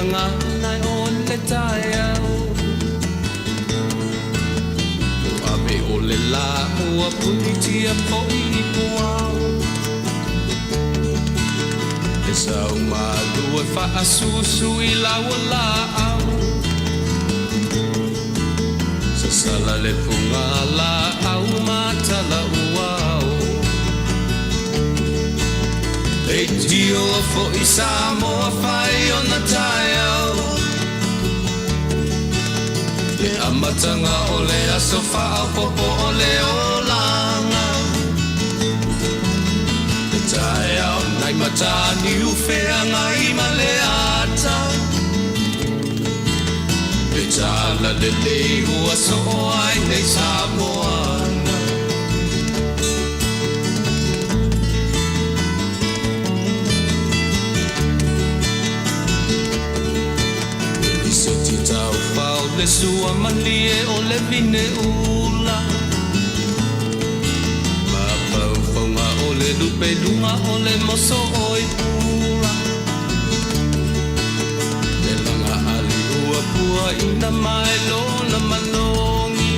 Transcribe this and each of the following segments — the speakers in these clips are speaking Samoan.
gagana o le taeao Ua ave o le lā ua punitia foi i puao Le sau malu e faasusu i lau laau Sasala le fuga laau matala uao Leitio foi Samoa fai ona taeao Le amataga o le aso faaopoopo o le olaga Le taeao nai Mataniu Feagai ma le ata Le talalelei ua soo ai nei Samoana. Le liseti taufao le sua malie o le vine ula Mafaufauga o le lupe luga o le moso oi pula Le laga ali ua pua ina mai lona manogi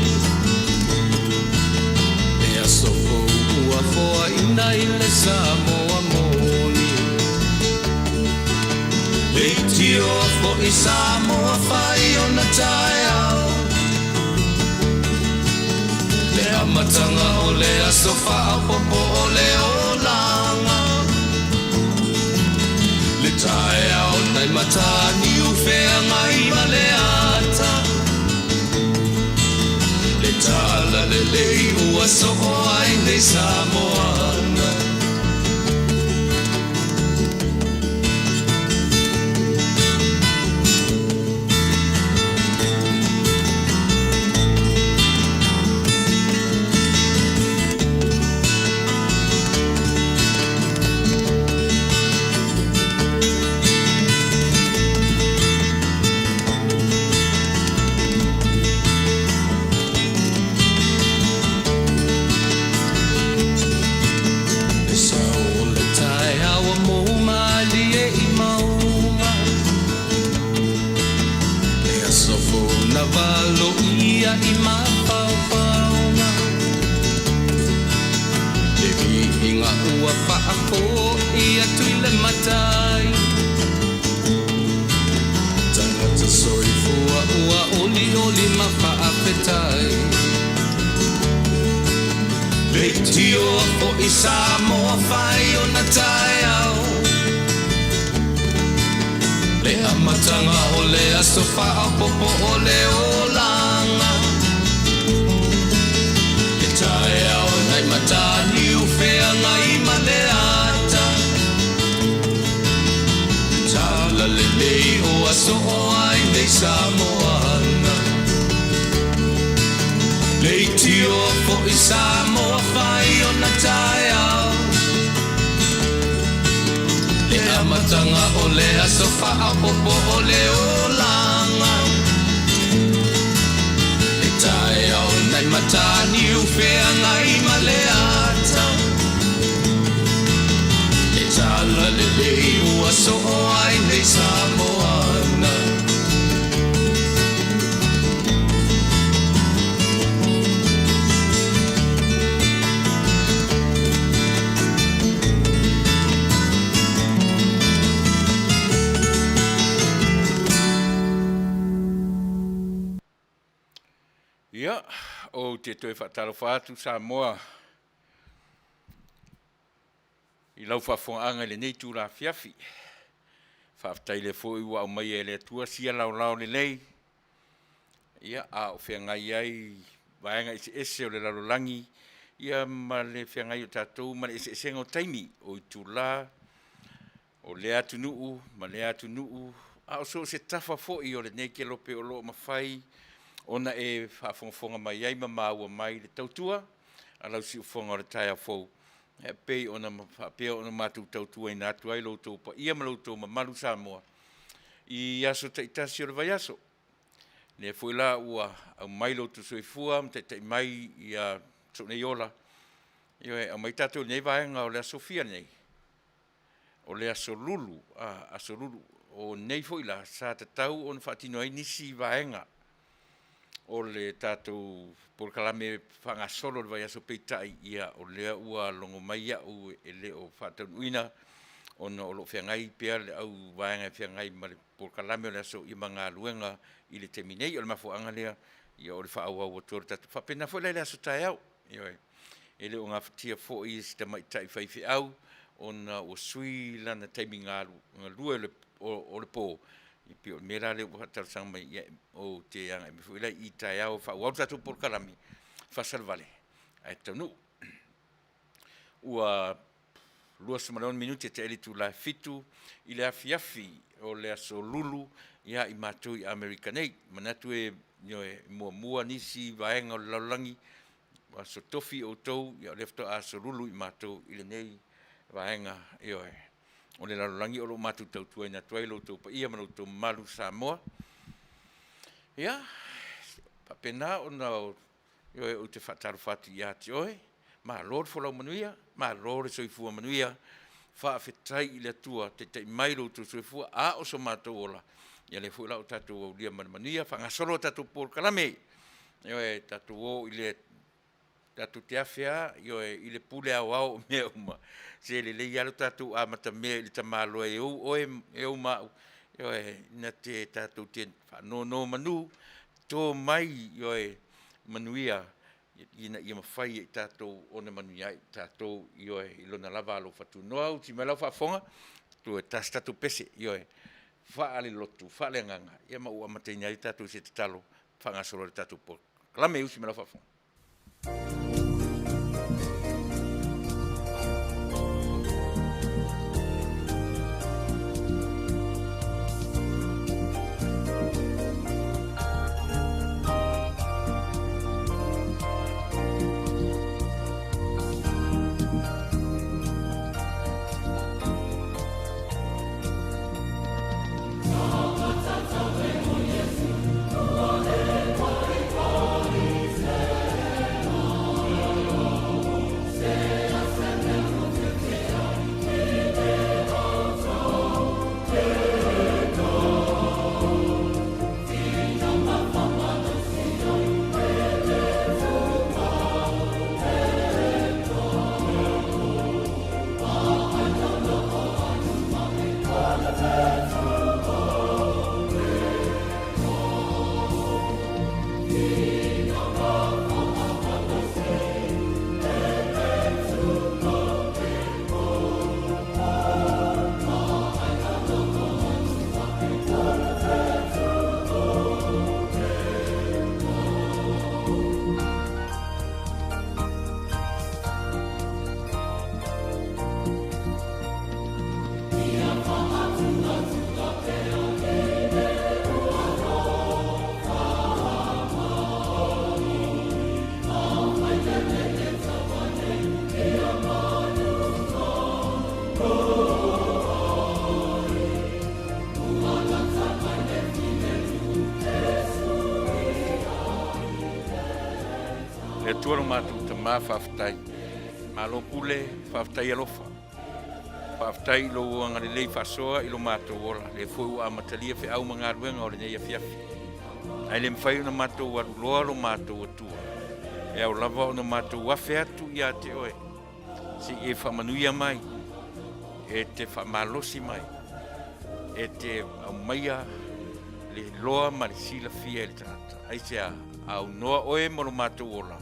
Le aso fou ua foaina i le Samoa moni Leitioa foi Samoa fai ona taeao Le amataga o le aso faaopoopo o le olaga Le taeao nai Mataniu Feagai ma le ata Le talalelei ua soo ai nei Samoana. Le sao o le taeao ua mou malie i mauga Le aso fou na valoia i mafaufauga Le viiga ua faafoi atu i le matai Tagata soifua ua olioli ma faafetai Leitioa foi Samoa fai ona taeao Le amataga o le aso faaopoopo o le olaga Le taeao nai Mataniu Feagai ma le ata Le talalelei ua soo ai nei Samoana Leitioa foi Samoa fai ona taeao Le amataga o le aso faaopoopo o le olaga Le taeao nai Mataniu Feagai ma le ata Le talalelei ua soo ai nei Samoana. Ia, ou te toe faatalofa atu Samoa i lau faafofogaaga i lenei itula afiafi. Faafetai lea foi ua aumaia e le Atua sia laolao lelei, ia, a o feagai ai vaega eseese o le lalolagi, ia ma le feagai o tatou ma le eseesega o taimi, o itula, o lea atunuu ma lea atunuu, a o so o se tafa foi o lenei kelope o lo o mafai ona e faafogafoga mai ai ma maua mai le tautua a lau siufofoga o le taeao fou. E pei ona faapea ona matou tautuaina atu ai lo outou paia ma lo outou mamalu Samoa i aso taitasi o le vaiaso. Lea foi la ua aumai lo outou soifua ma taitai mai ia sou nei ola, ioe, aumai tatou i lenei vaega o le aso fia nei? O le aso Lulu, a, aso Lulu. O nei foi la sa tatau ona faatino ai nisi vaega o le tatou polokalame faagasolo i le vaiaso, peitai ia o lea ua logo mai au e le o faataunuuina ona o lo o feagai pea le au vaega e feagai ma le polokalame o le aso ma galuega i le taimi nei. O le mafuaaga lea o le faaauau atu o le tatou… E faapena foi la i le aso taeao, ioe, e le o gafatia foi e si tamaitai faifeau ona ua sui lana taimi galue o le po, e pei o le mea la lea ua talosaga mai ai, ou te agai mai foi la i i taeao e faaauau le tatou polokalame faasalevale ae taunuu. Ua 26 minute tea ai le itula e 7:00 i le afiafi o le aso Lulu ia i matou i Amerika nei. E manatu e muamua nisi vaega o le lalolagi, Aso Tofi outou, ia o lea faatoa Aso Lulu i matou i lenei vaega, ioe, o le lalolagi o lo o matou tautuaina atu ai lo outou paia ma lo outou mamalu Samoa. Ia, e faapena ona, ioe, ou te faatalofa atu ia te oe, malo le folau manuia, malo le soifua manuia, faafetai i le Atua ua taitai mai lo outou soifua a o so matou ola, ia lea foi la ua tatou aulia ma le manuia faagasolo a tatou polokalame. Ioe, tatou o i le, tatou te afe lava, ioe, i le pule aoao o mea uma. Se lelei lava lo tatou amatamea i le tamaloa e ou oe e ou ma au, ioe, na te tatou te faanonomanu, to mai, ioe, manuia ina ia mafai e i tatou ona manuia ai tatou, ioe, i Lona lava alofa tunoa. Usi mai lau faafofoga, toe tasi se tatou pese, ioe, faalelotu faaleagaga, ia ma ou amataina ai tatou i se tatalo e faagasolo ai le tatou polokalame. Usi mai lau faafofoga. Le Atua lo matou Tama faafetai, malo pule, faafetai alofa, faafetai i lou agalelei faasoa i lo matou ola, lea foi ua amatalia feau ma galuega o lenei afiafi. Ae le mafai ona matou aluloa lo matou Atua, e ao lava ona matou afe atu ia te oe, se i e faamanuia mai, e te faamalosi mai, e te aumaia le iloa ma le silafia i le tagata. Aisea? Aunoa oe ma lo matou ola,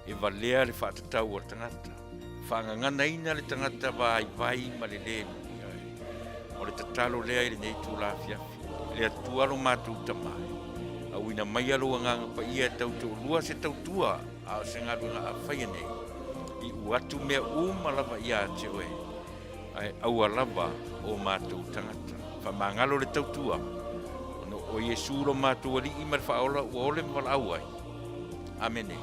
e valea le faatatau a le tagata, faagaganaina le tagata vaivai ma le lē manuia e. O le tatalo lea i lenei itula afiafi, le Atua lo matou Tama e, auina maia lou Agaga Paia e tautoalua se tautua a o se galuega a faia nei, iu atu mea uma lava ia te oe, ae aua lava o matou tagata. Faamagalo le tautua, ona o Iesu lo matou Alii ma le Faaola ua ole ma valaau ai. Amene.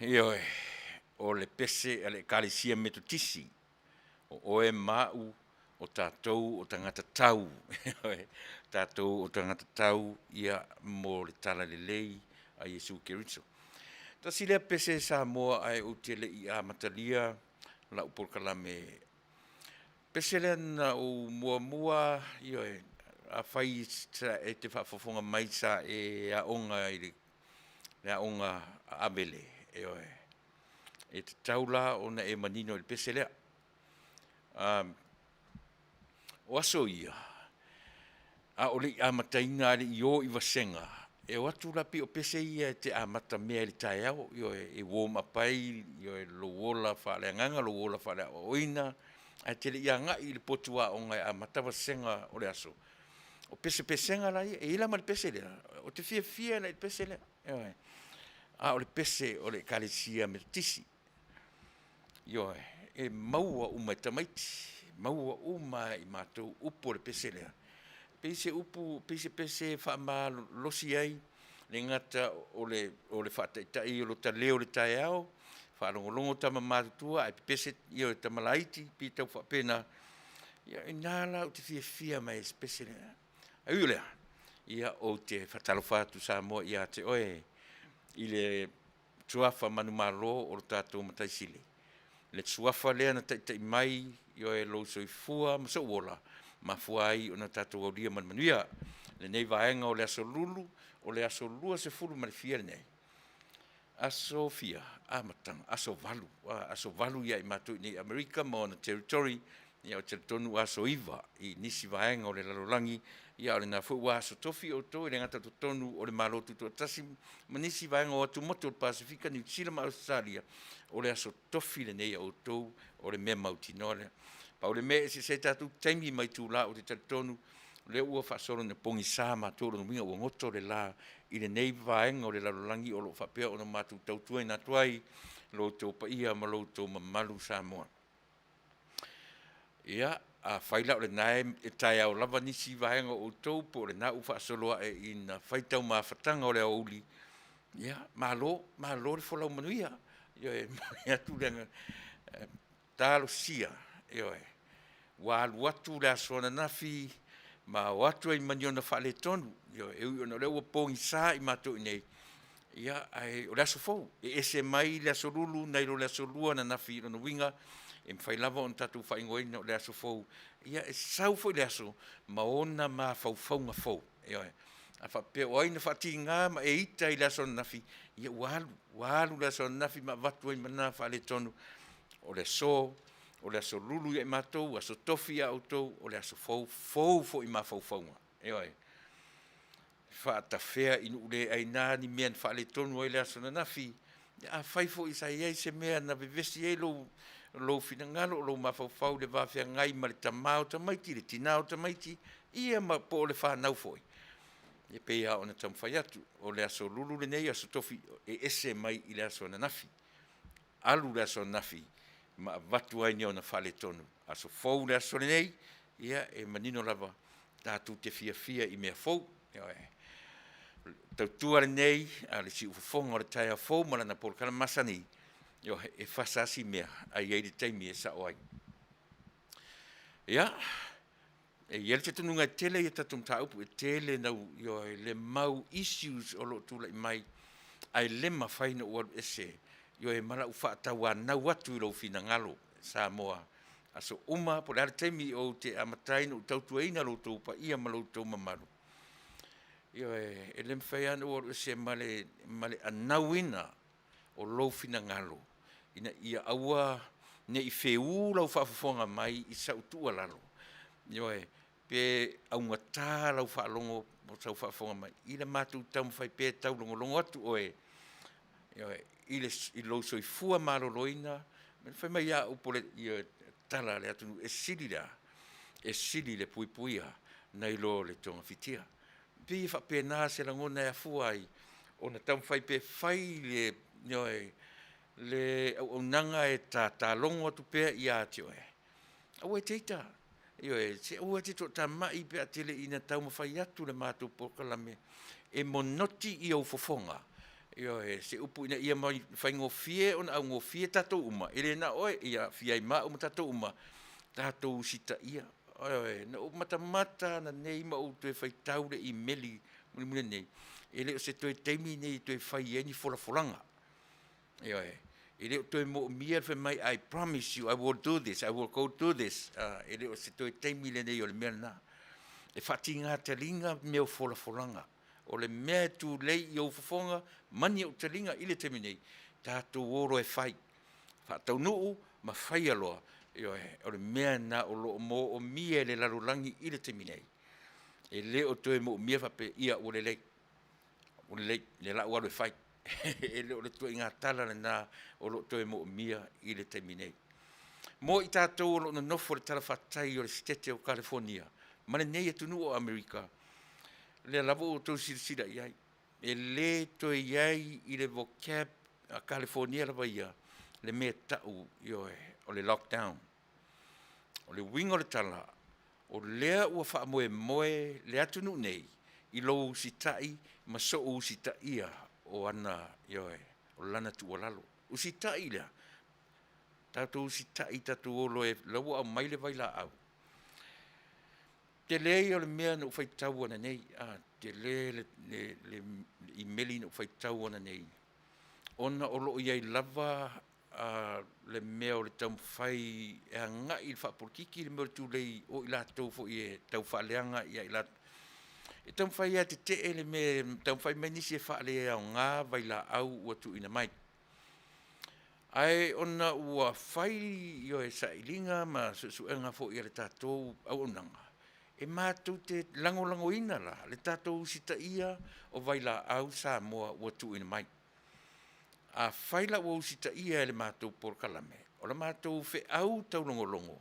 Ioe, o le pese a le Ekalesia Metotisi, o oe ma a'u, o tatou o tagata tau, ioe, tatou o tagata tau, ia, mo le Talalelei a Iesu Keriso. Tasi lea pese Samoa ae ou te le i amatalia lau polokalame pese lea na ou muamua, ioe, afai e te faafofoga mai sa e aoga i le aoga a Avele, ioe, e tatau la ona e manino i le pese lea. O aso ia, a o le i amataina a le i o i vasega, e o atu la, pei o pese ia e te amata mea i le taeao, ioe, e warm up ai, ioe, lou ola faaleagaga, lou ola faaleaoaoina, ae te le i agai i le potu aoga e amata vasega o le aso. O pesepesega la ia, e i ai la ma le pese lea, ou te fiafia la i le pese lea, ioe. A o le pese o le Ekalesia Metotisi, ioe, e maua uma e tamaiti, maua uma lava e i matou upu o le pese lea. Pei se upu, pei se pese e faamalosi ai, e le gata o le faataitai o lota leo i le taeao, faalogologo tama matutua ae pepese tama laiti, pei e tau faapena. Ia o i ina la ou te fiafia mai ai i le pese lea. Ae ui i lea, ia ou te faatalofa atu Samoa ia te oe i le suafa manumalo o lo tatou Matai Sili, le suafa lea na taitai mai ioe, lou soifua ma sou ola, mafua ai ona tatou aulia ma le manuia lenei vaega o le aso Lulu, o le aso 20 ma le fia lenei? Aso fia amataga? Aso 8, aso 8 ia i matou i inei i Amerika ma ona Territory, ia ou te talitonu ua aso 9 i nisi vaega o le lalolagi, ia a o lena foi ua aso Tofi outou, e le gata i totonu o le Malo Tutoatasi ma nisi vaega o atumotu o le Pasefika, Niu Sila ma Ausetalia, o le aso Tofi lenei a outou, o le mea mautinoa lea. Pau le mea e eseese ai tatou taimi ma itula, ou te talitonu o lea ua faasolo ina pogisa matou, o lona uiga ua goto le la i lenei vaega o le lalolagi o lo o faapea ona matou tautuaina atu ai lo outou paia ma lo outou mamalu Samoa. Ia, afai la o lena e taeao lava nisi vaega o outou po o lena ua faasolo ae ina fai taumafataga o le aoauli, ia malo, malo le folau manuia. Ioe, e momoli atu le agaga, talosia, ioe, ua alu atu le aso ananafi ma o atu ai ma ni ona faaletonu, ioe, e ui ona o lea ua pogisa i matou i inei, ia ae o le aso fou, e ese mai le aso Lulu nai lo le aso Lua ananafi. Lona uiga, e mafai lava ona tatou faaigoaina o le aso fou, ia e sau foi le aso ma ona mafaufauga fou. Ioe. A faapea o ai na faatiga ma e ita i le aso ananafi, ia ua alu, ua alu le aso ananafi ma avatu ai ma na faaletonu. O le aso, o le aso Lulu ia i matou, aso Tofi ia outou, o le aso fou, fou foi i mafaufauga. Ioe. Faatafea i nuu le aina ni mea na faaletonu ai le aso ananafi. Afai foi sa i ai se mea na vevesi ai lou lou finagalo, o lou mafaufau i le va feagai ma le tama o tamaiti, le tina o tamaiti, ia ma po o le fanau foi, e pei lava ona taumafai atu, o le aso Lulu lenei, aso Tofi, e ese mai i le aso ananafi. Alu le aso ananafi ma avatu ai ni ona faaletonu. Aso fou le aso lenei, ia e manino lava tatou te fiafia i mea fou. Ioe. Tautua lenei a le siufofoga o le taeao fou ma lana polokalame masani, ioe, e fasa lava si mea ae i ai le taimi e sao ai. Ia, e i ai le talitonuga e tele ia tatou mataupu, e tele nau, ioe, le mau issues o lo o tulai mai, ae le mafai ona ou alu ese, ioe, ma lau faatauanau atu i lou finagalo Samoa, aso uma po o le a le taimi ou te amata ai ona ou tautuaina lo outou paia ma lo outou mamalu. Ioe, e le mafai lava ona ou alu ese ma le anauina o lou finagalo ina ia aua ne i feū lau faafofoga mai i sau tuualalo, ioe, pe augata lau faalogo po o sau faafofoga mai i le matou taumafai pea e taulogologo atu oe, ioe, i lou soifua maloloina. Fai mai lava upu o le tala a le atunuu, e sili le a? E sili le puipuia nai lo le togafitia. E pei e faapena se lagona e afua ai ona taumafai pea e fai le, ioe, le auaunaga e tatalogo atu pea ia te oe, aua e te ita, ioe, se aua e te toatamai pe a te le i ina taumafai atu le matou polokalame e monoti i ou fofoga. Ioe, se upu ina ia faigofie ona augofie tatou uma, e le na o oe, ia aafia ai ma au ma tatou uma, tatou usitaia. Ioe, na ou matamata ananei ma ou toe faitau i le imeli mulimuli ane nei, e le o se toe taimi lenei e toe fai ai ni folafolaga. Ioe, e le o toe moomia le fai mai I promise you I will do this, I will go do this. E le o se toe taimi lenei o le mea lena. E faatiga taliga mea o folafolaga. O le mea e tulei i ou fofoga ma ni ou taliga i le taimi nei, tatou o loa e fai, faataunuu ma faia loa, ioe, o le mea lena o lo o moomia e le lalolagi i le taimi nei. E le o toe moomia faapea, ia ua lelei, ua lelei, o lea o le a ou alu e fai. E le o le ituaiga tala lena o lo o toe moomia i le taimi nei. Mo i tatou o lo o nonofo i le talafatai o le Setete o Kalifonia ma lenei atunuu o Amerika, lea lava ua outou silasila i ai, e le toe i ai i le vocab a Kalifonia lava ia le mea e tau, ioe, o le lockdown. O le uiga o le tala, o lea ua faamoemoe le atunuu nei i lou usitai ma sou usitaia o ana, ioe, o lana tuualalo. Usitai lea, tatou usitai tatou o loa, la ua aumai le vailaau. Tele ia o le mea na ou faitau ananei, tele le imeli na ou faitau ananei, ona o lo o i ai lava le mea o le taumafai e agai i le faapolokiki le mea o le tulei o i latou foi e tau faaleaga ia i latou. E taumafai lava e tetee le mea e taumafai mai nisi e faaleaoga vailaau ua tuuina mai. Ae ona ua fai ioe, sailiga ma suesuega foi a le tatou auaunaga, e matou te lagolagoina la le tatou usitaia o vailaau Samoa ua tuuina mai. Afai la ua usitaia e le matou polokalame, o le matou feau taulogologo,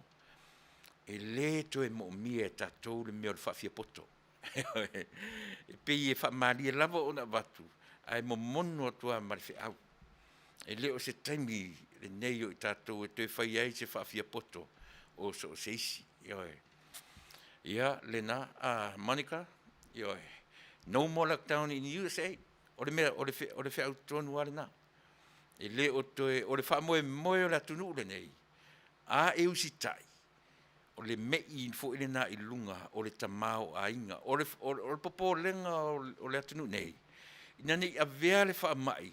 e le toe moomia e tatou le mea o le faafiapoto. E pei e faamalie lava ona avatu, ae momono atu lava ma le feau. E le o se taimi lenei o i tatou e toe fai ai se faafiapoto o so o se isi. Ioe. Ia lena, Monica, ioe, no more lockdown in USA. O le mea, o le feau tonu lava lena. E le o toe, o le faamoemoe o le atunuu lenei, a e usitai, o le mei foi lena i luga o le tamaoaiga. O le popolega o le atunuu nei, ina ne i avea le faamai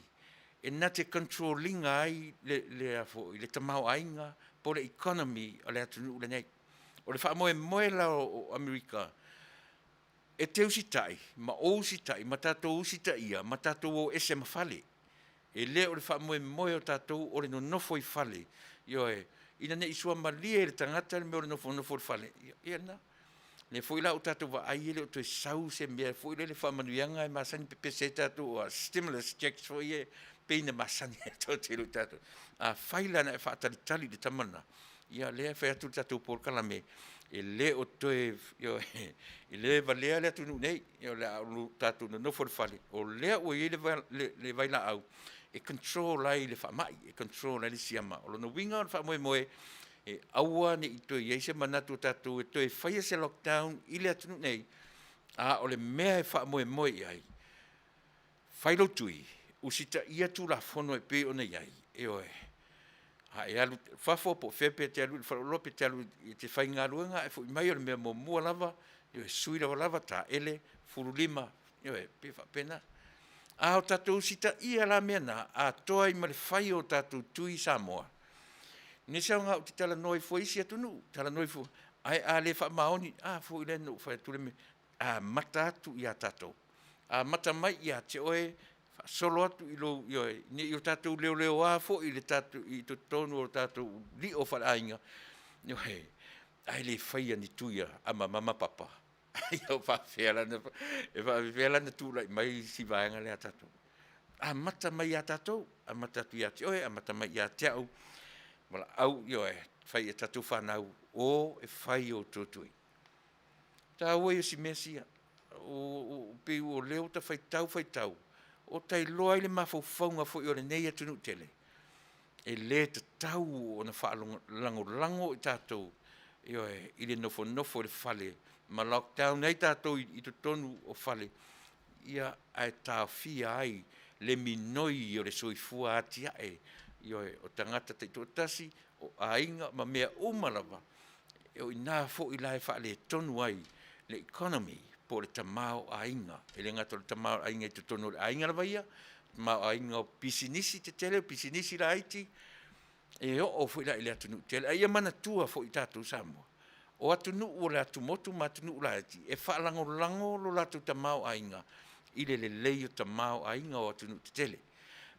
e na te control ina ai le tamaoaiga po o le economy o le atunuu lenei. O le faamoemoe la o Amerika, e te usitai ma ou usitai ma tatou usitaia ma tatou o ese ma fale. E le o le faamoemoe o tatou o le nonofo i fale, ioe, ina ne i suamalie e le tagata le mea o le nofonofo i le fale, ia lena. Lea foi la ua tatou vaai e le o toe sau se mea foi lele faamanuiaga e masani pepese ai tatou stimulus checks foi ia pei ona masani ai le toatele o tatou. Afai la na e faatalitali i le tama lena, ia lea e fai atu le tatou polokalame, e le o toe, ioe, e le valea le atunuu nei, o le a tatou nonofo i le fale, o lea ua i ai le vailaau e control ai le faamai, e control ai le siama. O lona uiga o le faamoemoe, e aua ne i toe i ai se manatu o tatou e toe faia se lockdown i le atunuu nei, a o le mea e faamoemoe i ai, fai lou tui, usitaia Tulafono e pei ona i ai, ioe, a e alu i fafo po o fea pe e te alu i le faleoloa pe e te alu e te faigaluega ae foi mai, o le mea muamua lava, ioe, sui lavalava, taele, fululima, ioe, pei e faapena. A o tatou usitaia la mea na, atoa ai ma le fai o tatou tui Samoa, nisi aoga ou te talanoa ai fua i isi atunuu, talanoa ifo, ae a le faamaoni, a foi lea na ou fai atu le mea, amata atu ia tatou, amata mai ia te oe, faasolo atu i lou, ioe, ne i o tatou leoleoa foi i le tatou, i totonu o tatou lio faaleaiga, ioe, ae le faia ni tui a mama ma papa. Ia faapefea la ona, e faapefea la ona tulai mai si vaega lea a tatou? Amata mai ia tatou, amata atu ia te oe, amata mai ia te au, valaau, ioe, fai i a tatou fanau, o e fai o outou tui. Taua ia o si mea sia, pei o lea ua ta faitau faitau, ua ta iloa ai le mafaufauga foi o lenei atunuu tele, e le tatau ona faalagolago i tatou, ioe, i le nofonofo i le fale ma lockdown ai tatou i totonu o fale, ia, ae taofia ai le minoi o le soifua atiae, ioe, o tagata taitoatasi, o aiga ma mea uma lava, o i ina foi la e faaletonu ai le economy po o le tamaoaiga. E le gata o le tamaoaiga i totonu o le aiga lava ia, tamaoaiga o pisinisi tetele, pisinisi laiti, e oo foi la i le atunuu tele. A ia manatua foi tatou Samoa, o atunuu o le atumotu ma atunuu laiti, e faalagolago lo latou tamaoaiga i le lelei o tamaoaiga o atunuu tetele.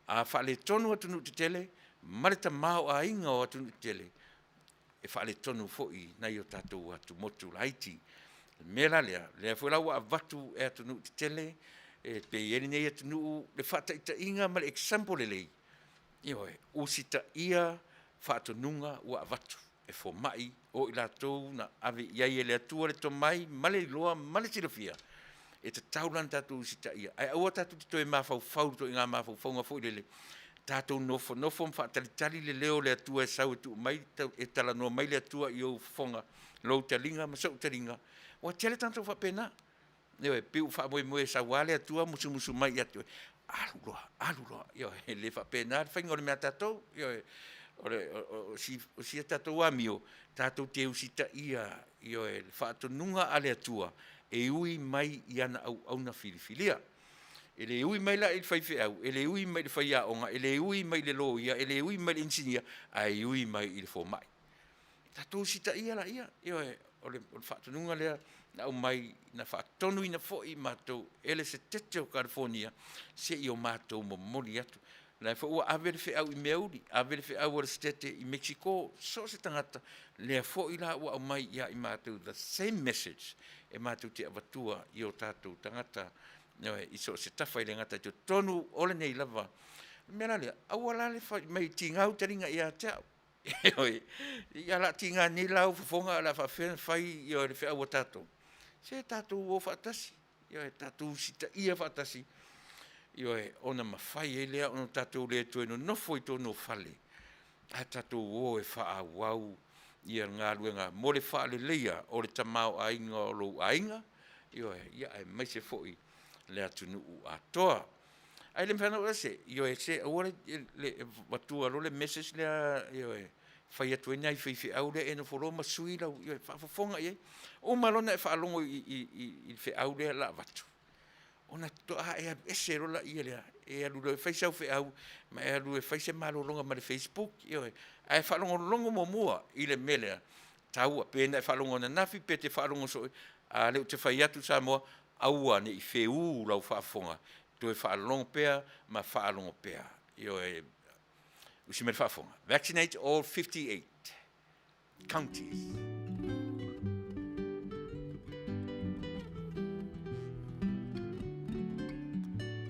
A faaletonu atunuu tetele ma le tamaoaiga o atunuu tetele, e faaletonu foi nai o tatou atumotu laiti. O le mea la lea, o lea foi la ua avatu e atunuu tetele e pei e i ai lenei atunuu le faataitaiga ma le example lelei, ioe, usitaia faatonuga ua avatu e fomai o i latou na ave i ai e le Atua le tomai ma le iloa ma le silafia, e tatau la ona tatou usitaia, ae aua tatou te toe mafaufau i ituaiga mafaufauga foi lele, tatou nofonofo ma faatalitali le leo o le Atua e sau e tuu mai, e talanoa mai le Atua i ou fofoga, lou taliga ma sou taliga, ua tele tagata ua faapena. Ioe, pei ua faamoemoe e sau lava le Atua musumusu mai ia te oe, alu loa, alu loa. Ioe, e le faapena le faiga o le mea a tatou. Ioe, o si a tatou amio, tatou te usitaia, ioe, le faatonuga a le Atua e ui mai i ana auauna filifilia. E le ui mai la i le faifeau, e le ui mai i le faiaoga, e le ui mai i le loia, e le ui mai i le inisinia, ae ui mai i le fomai. Tatou usitaia laia, ioe, o le faatonuga lea na aumai na faatonuina foi matou e le Setete o Kalifonia se i o matou momoli atu. O la e foi ua ave le feau i meauli, ave le feau a le Setete i Mekisiko, so o se tagata, lea foi la ua aumai ia i matou the same message e matou te avatua i o tatou tagata, ioe, i so o se tafa, e le gata i totonu o lenei lava. O le mea la lea, aua la le fai mai e tiga ou taliga ia te au, ioe, ia o le a tiga nei la ou fofoga ae o le a faapefea ona fai le feau a tatou? Se tatou o faatasi, ioe, tatou usitaia faatasi, ioe, ona mafai ai lea ona tatou le toe nonofo i totonu o fale, ae tatou o e faaauau galuega mo le faaleleia o le tamaoaiga o lou aiga, ioe, aemaise foi le atunuu atoa. Ae le mafai lava ona ou ese, ioe se aua le avatua loa le message lea, ioe, fai atu ai nai faifeau lea, e nofo loa ma sui lau, ioe, faafofoga i ai. Uma loa ona e faalogo i le feau lea o le a avatu, ona faatoa e alu ese loa lea, e alu loa e fai sau feau ma e alu e fai se malologa ma le facebook, ioe, ae faalogologo muamua i le mea lea, e taua. Pe na e faalogo ananafi pe e te faalogo soo, a o lea ou te fai atu Samoa, aua ne i feū lau faafofoga, toe faalogo pea ma faalogo pea. Ioe, usi mai le faafofoga. Vaccinate all 58 counties.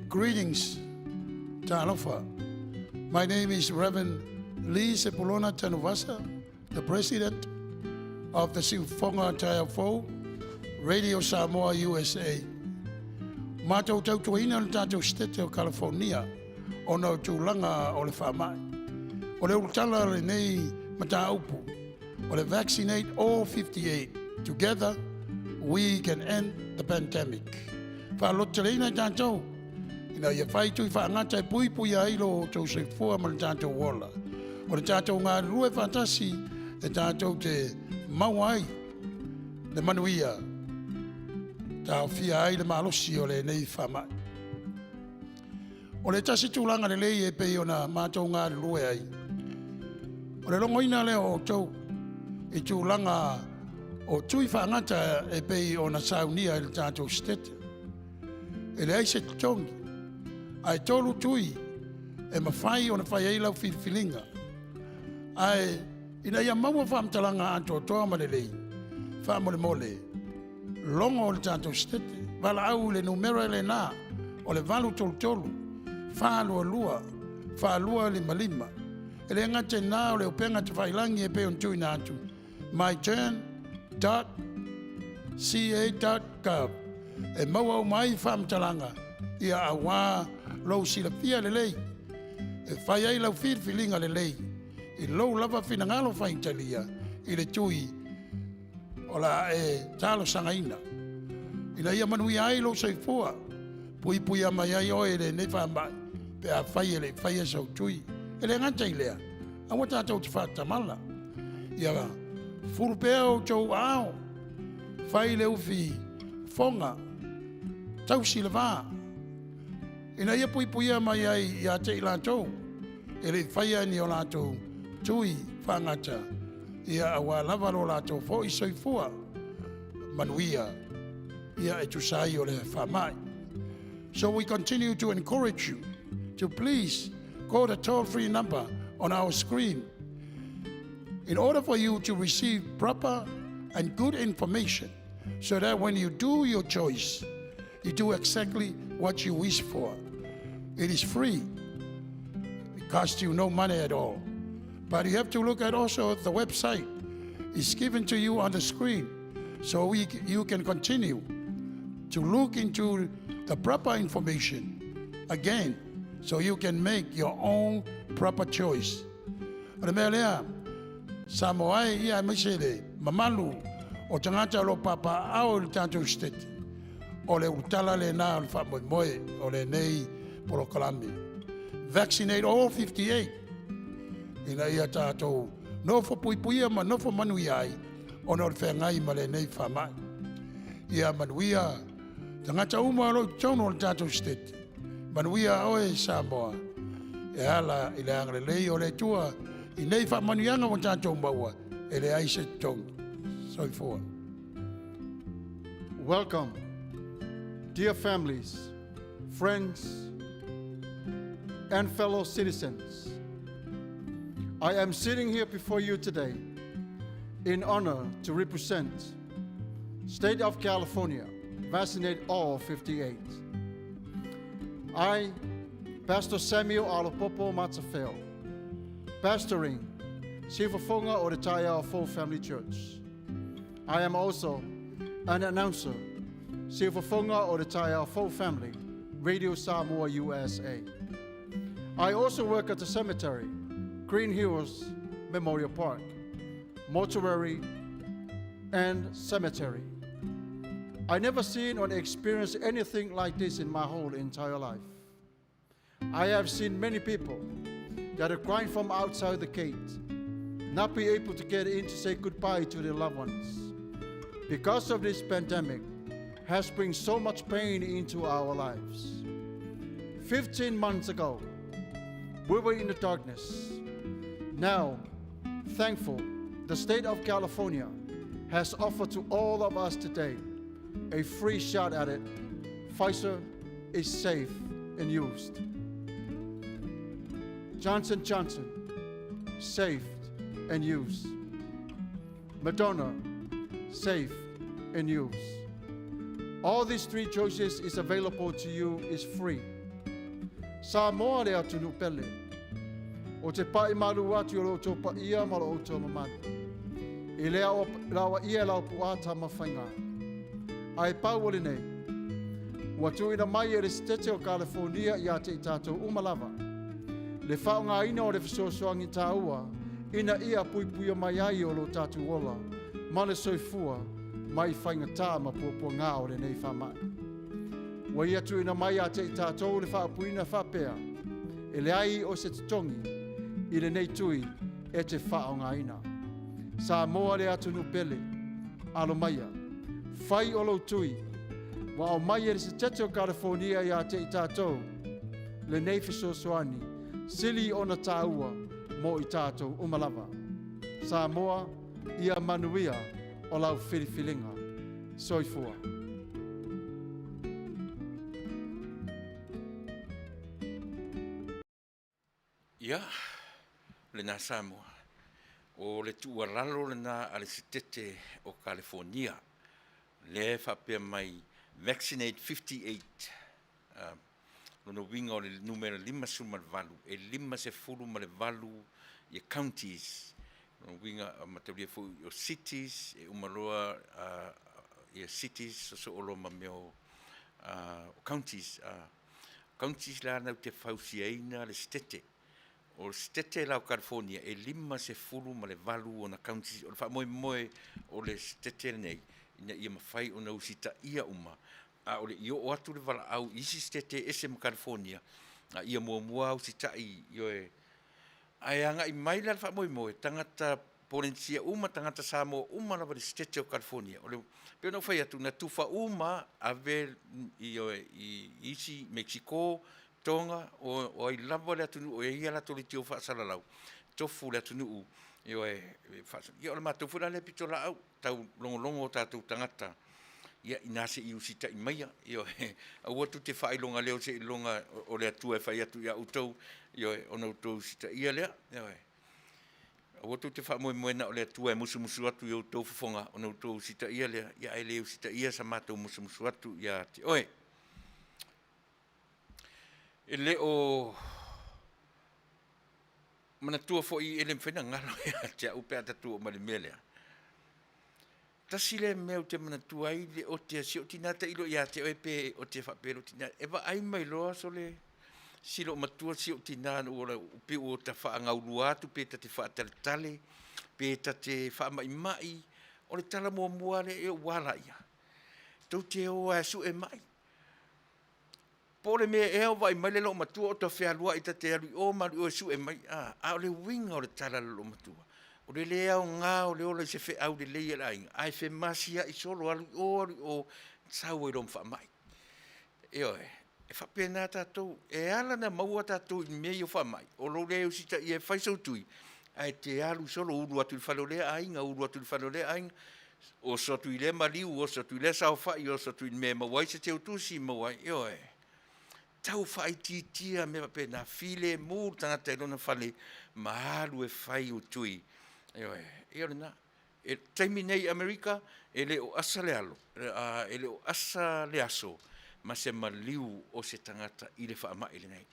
Greetings, Talofa. My name is Reverend Lee Sepulona Tanuvasa, the President of the Siufoga Taiafou, Radio Samoa USA. Matou tautuaina le tatou Setete o California ona o tulaga o le faamai. O le ulutala lenei mataupu o le Vaccinate All 58 Together We Can End the Pandemic. Faalototeleina i tatou ina ia fai tui faagata e puipuia ai lo outou soifua ma le tatou ola. O le tatou galulue faatasi e tatou te maua ai le manuia, taofia ai le malosi o lenei faamai. O le tasi tulaga lelei e pei ona matou galulue ai, o le logoina lea o outou i tulaga o tui faagata e pei ona saunia e le tatou Setete. E leai se totogi, ae 3 tui e mafai ona fai ai lau filifiliga. Ae ina ia maua faamatalaga atoatoa ma lelei, faamolemole, logo le tatou Setete, valaau i le numera lena o le 833 422 4255. E le gata i lena o le upega tafailagi e pei ona tuuina atu, myturn.ca.gov, e maua uma ai faamatalaga ia auā lou silafia lelei e fai ai lau filifiliga lelei i lou lava finagalo faitalia i le tui o le a e talosagaina ina ia manuia ai lou soifua, puipuia mai ai oe i lenei faamai. pe afai e le i faia sou tui. E le gata i lea, aua tatou te faatamala. Ia fulu pea outou aao, fai le ufi foga, tausi le va, ina ia puipuia mai ai ia te i latou e le i faia ni o latou tui faagata, ia aua lava lo latou foi soifua manuia ia e tusa ai o le faamai. So we continue to encourage you to please call the toll-free number on our screen in order for you to receive proper and good information so that when you do your choice, you do exactly what you wish for. It is free. It costs you no money at all. But you have to look at also the website. It's given to you on the screen so you can continue to look into the proper information again so you can make your own proper choice. O le mea lea, Samoa e, ia aemaise le mamalu o tagata o lo o papaaao i le tatou Setete, o le ulutala lena o le faamoemoe o lenei polokalame. Vaccinate all 58 ina ia tatou nofo puipuia ma nofo manuia ai ona o le feagai ma lenei faamai. Ia manuia tagata uma o lo o i totonu o le tatou Setete. Manuia oe Samoa e ala i le agalelei o le Atua i nei faamanuiaga ua tatou maua e leai se totogi. Soifua. Welcome, dear families, friends, and fellow citizens. I am sitting here before you today in honor to represent State of California, vaccinate all 58. I, Pastor Samuel Alapopo Matafeo, pastoring Siufafoga o le Taeao Fou Family Church. I am also an announcer, Siufafoga o le Taeao Fou Family, Radio Samoa USA. I also work at the cemetery, Green Hills Memorial Park, mortuary, and cemetery. I never seen or experienced anything like this in my whole entire life. I have seen many people that are crying from outside the gate, not be able to get in to say goodbye to their loved ones. Because of this pandemic has bring so much pain into our lives. 15 months ago, we were in the darkness. Now, thankful, the state of California has offered to all of us today a free shot at it. Pfizer is safe and used. Johnson Johnson, safe and used. Moderna, safe and used. All these three choices is available to you is free. Samoa le atunuu pele. Ou te pai malu atu i lo outou paia ma lo outou mamalu. I le aoaia e lau puaa Tamafaiga. Ae pau o lenei, ua tuuina mai e le Setete o Kalifonia ia te i tatou uma lava, le faaaogaina o le fesoasoani taua ina ia puipuia mai ai o lo tatou ola ma le soifua mai faigata ma puapuaga o lenei faamai. Ua ia tuuina mai ia te i tatou le faaupuina faapea, e leai o se totogi i lenei tui e te faaaogaina. Samoa le atunuu pele, alo maia, fai o lou tui, ua aumai e le Setete o Kalifonia ia te i tatou lenei fesoasoani sili ona taua mo i tatou uma lava. Samoa, ia manuia o lau filifiliga. Soifua. Ia, lena Samoa, o le tuualalo lena a le Setete o Kalifonia, lea e faapea mai Vaccinate 58, lona uiga o le numera 58, e 58 ia counties, lona uiga mataulia foi o cities, e uma loa ia cities sosoo loa ma mea o counties. Counties la na te fausiaina le Setete. O le Setete la o California e 58 ona counties. O le faamoemoe o le Setete lenei ina ia mafai ona usitaia uma, a o le i oo atu le valaau i isi Setete e ese ma California. A ia muamua usitai, ioe. Ae agai mai la le faamoemoe, tagata Polenisia uma, tagata Samoa uma lava i le Setete o Kalifonia. O le, pei ona ou fai atu, na tufa uma ave, ioe, i isi Mexico, Toga, o ai lava le atunuu e i ai a latou leitio faasalalau, tofu le atunuu, ioe, ia o le matou foi la lea pitolaau, tau logologo o tatou tagata, ia ina se i usitai maia, ioe, aua tou te faailogaleo seiloga o le Atua e fai atu ia outou, ioe, ona outou usitaia lea, ioe. Aua tou te faamoemoe na o le Atua e musumusu atu i outou fofoga ona outou usitaia lea, ia ae le usitaia sa matou musumusu atu ia te oe. E le o manatua foi e le mafai ona galo ia te au pe a tatou oo mai i le mea lea. Tasi lea mea ou te manatua ai le ote a si ou tina tailo ia te oe pe ote faapea lou tina, e vaai mai loa sole si loomatua si ou tina ina ua ola pei ua ta faagaulua atu pe ta te faataletale pe ta te faamaimai, o le tala muamua lava lea, e ua a laia? Tou te o lava e sue mai. Po o le mea ea o vaai mai le loomatua o ta fealuai ta te alu i o ma alu i o e sue mai, a, a o le uiga o le tala a le loomatua, o le le aoga o le ola i se feau lelei a le aiga, ae femasiai solo, alu i o alu i o, sau ai loa ma faamai. Ioe, e faapena tatou, e ala ona maua tatou i mea ia o faamai, o lou le usitaia e fai sou tui, ae te alu solo, ulu atu i le fale o lea aiga, ulu atu i le fale o lea aiga, oso atu i lea maliu, oso atu i lea saofai, oso atu i le mea e maua ai se teutusi, maua ai, ioe. Tau faaitiitia mea faapena, filemu le tagata i lona fale ma alu e fai ou tui. Ioe, ia o lena. E taimi nei i Amerika, e le o asa le alo, e le o asa le aso ma se maliu o se tagata i le faamai lenei.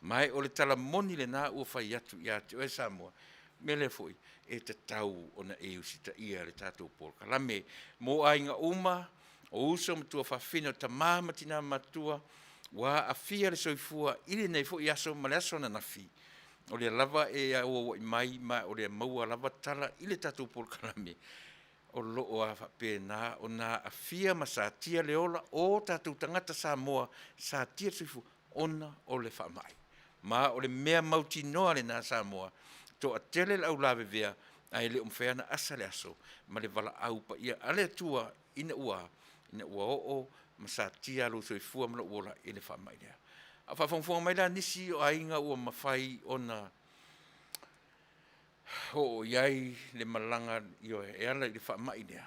Ma o le tala moni lena ua fai atu ia te oe Samoa, mea lea foi e tatau ona e usitaia le tatou polokalame. Mo aiga uma, o uso ma tuafafine, o tama ma tina matutua, ua aafia le soifua i lenei foi aso ma le aso ananafi, o lea lava e auauai mai ma o lea maua lava tala i le tatou polokalame, o lo o a faapena ona aafia ma satia le ola o tatou tagata Samoa, satia le soifua ona o le faamai. Ma o le mea mautinoa lena Samoa, toatele le au lavevea, ae le o mafai ona asa le aso ma le valaau paia a le Atua ina ua ina ua oo ma satia lou soifua ma lou ola i le faamai lea. A o faafogafoga mai la nisi o aiga ua mafai ona oo i ai le malaga, ioe, e ala i le faamai lea,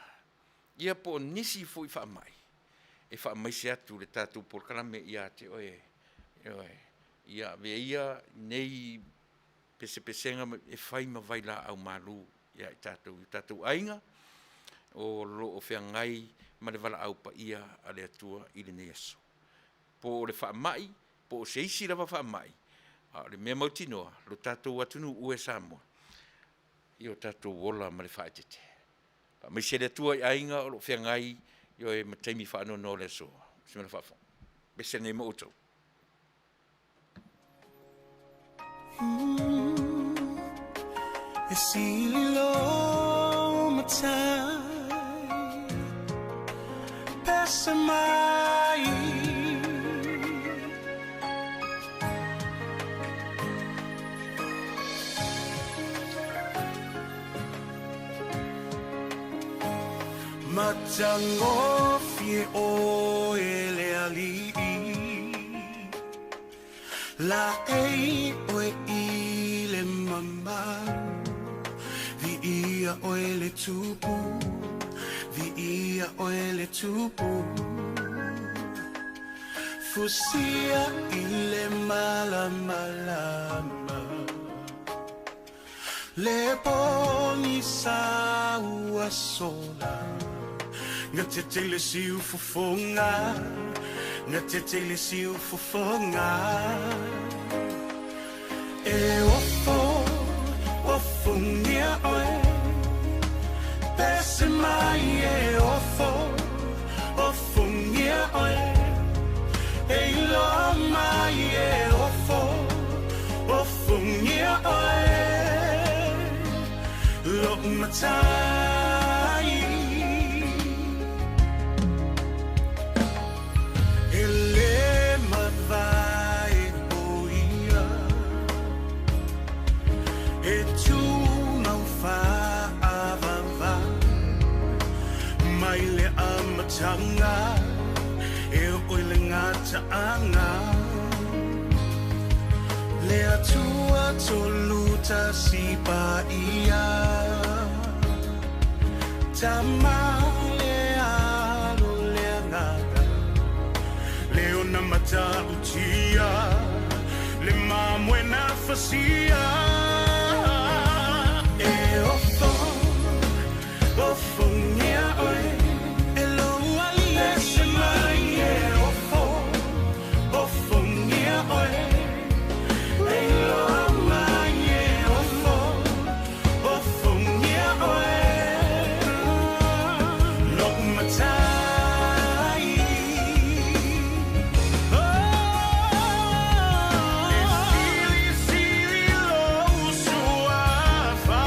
ia po o nisi foi faamai, e faamaise atu le tatou polokalame ia te oe, ioe, ia avea ia nei pesepesega e fai ma vailaau malu ia i tatou i o tatou aiga o lo o feagai ma le valaau paia a le Atua i lenei aso. Po o le faamai, po o se isi lava faamai, a o le mea mautinoa, lo tatou atunuu e Samoa, ia o tatou ola ma le faaeteete. Faamaise le Atua i aiga o lo o feagai, ioe, ma taimi faanoanoa o le aso. Se mea faafofoga. Pese nei ma outou. E sili lo matai pese mai. Matagofie oe le alii, Laei oe i le mamalu, Viia oe le Tupu, Viia oe le Tupu. Fusia i le malamalama, Le pogisa ua sola, Gatete le siufofoga, Gatete le siufofoga. E ofo, ofogia oe, Pese mai e ofo, ofogia oe, E iloa mai e ofo, ofogia oe, Lou matai. E le mavae o Le Atua tolu tasi paia Tama le Alo le Agaga Le ona matautia Le mamoe na fasia E ofo ofongia oe E lou ali ese mai E ofo ofongia oe E iloa mai e ofo ofongia oe Lou matai. E silisili lou suafa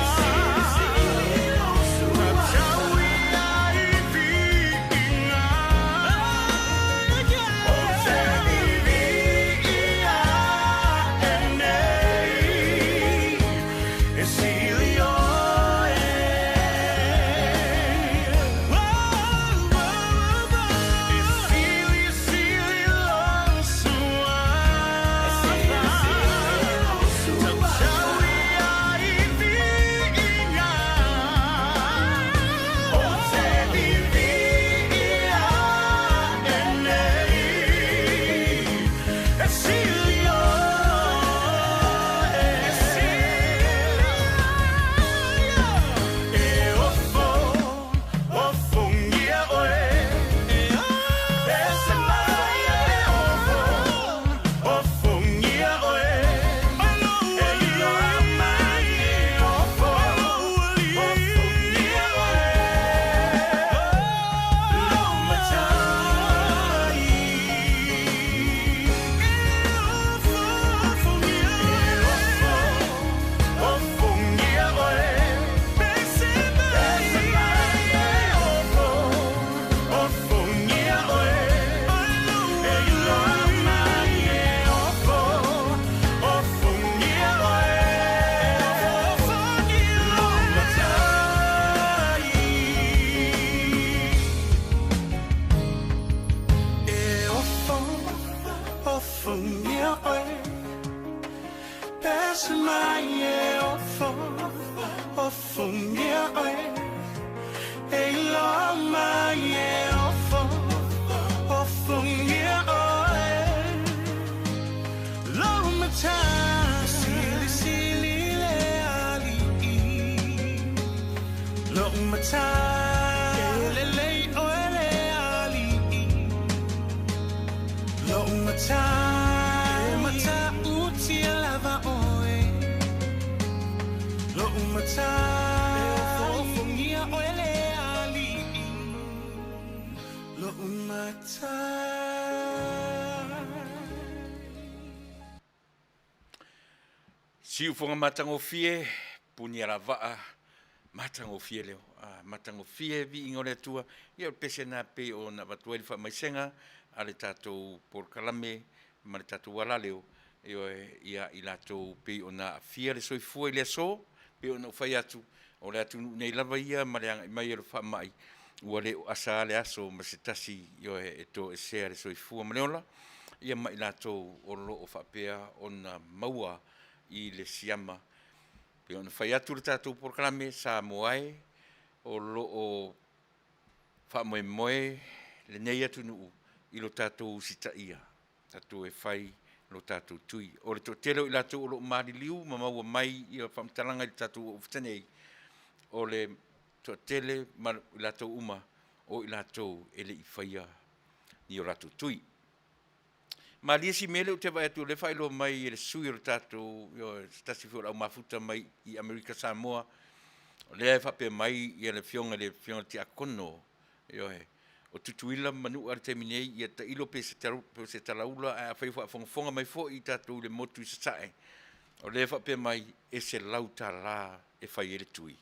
Tatau ia i viiga Ou te viviia ae nei E sili oe E silisili lou suafa Tatau ia i viiga Ou te viviia ae nei E sili oe E sili E ofo ofongia oe Ese mai e ofo ofongia oe E iloa mai e ofo ofongia oe Lou matai E ofo ofongia ofongia oe Ese mai e ofo ofongia oe E iloa mai e ofo ofongia oe Lou matai E ofo ofongia oe Ese mai e ofo ofongia oe E iloa mai e ofo ofongia oe Lou matai Silisili le alii Lou matai E lelei oe le alii Lou matai E matautia lava oe Lou matai E ofoofongia oe le alii Lou matai. Siufoga matagofie puni alavaa matagofie leo a matagofie viiga o le Atua. Ia o le pese lena pei ona avatu ai le faamaisega a le tatou polokalame ma le tatou alaleo ioe ia i latou pei ona aafia le soifua i le aso pei ona ou fai atu o le atunuu nei lava ia ma le agai mai o le faamai ua le o asa lava le aso ma se tasi ioe e toesea le soifua ma le ola ia ma i latou o lo o faapea ona maua i le siama. Pei ona fai atu le tatou polokalame Samoa e o lo o faamoemoe lenei atunuu i lo tatou usitaia, tatou e fai lo tatou tui. O le toatele o i latou o lo o maliliu ma maua mai ia faamatalaga i le tatou Ofisa nei, o le toatele ma i latou uma o i latou e le i faia ni o latou tui. Malie si mea lea ou te vaai atu o lea e faailoa mai e le sui o le tatou, se tasi foi o le aumafuta mai i Amerika Samoa, o lea e faapea mai ia le afioga i le afioga i le Tiakono, ioe, o Tutuila ma Manua i le taimi nei, ia tailo pe se pe se talaula, ae afai o faafogafoga mai foi i tatou i le motu i Sasae, o lea e faapea mai e $100 e fai ai le tui.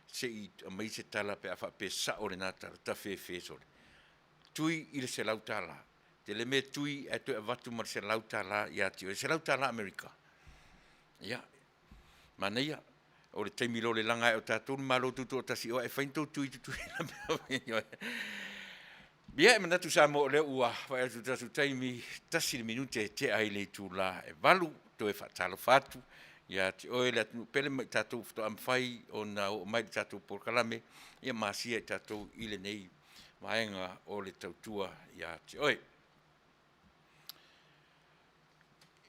Se i aumai se tala pe a faapea e sao lena tala, tafefe sole. Tui i le $100. Tele mea tui ae toe avatu ma le $100 ia te oe. $100 Amerika. Ia, manaia. O le taimi loa o le laga ae o tatou le Malo Tutoatasi, o ae fai ni tou tui Tutuila. Ia, e manatu Samoa o lea ua fai atu le tatou taimi, 1 le minute e tea ai le itula e 8. toe faatalofa atu ia te oe le atunuu pele ma i tatou faatoa mafai ona oo mai i le tatou polokalame, ia ma asia i tatou i lenei vaega o le tautua ia te oe.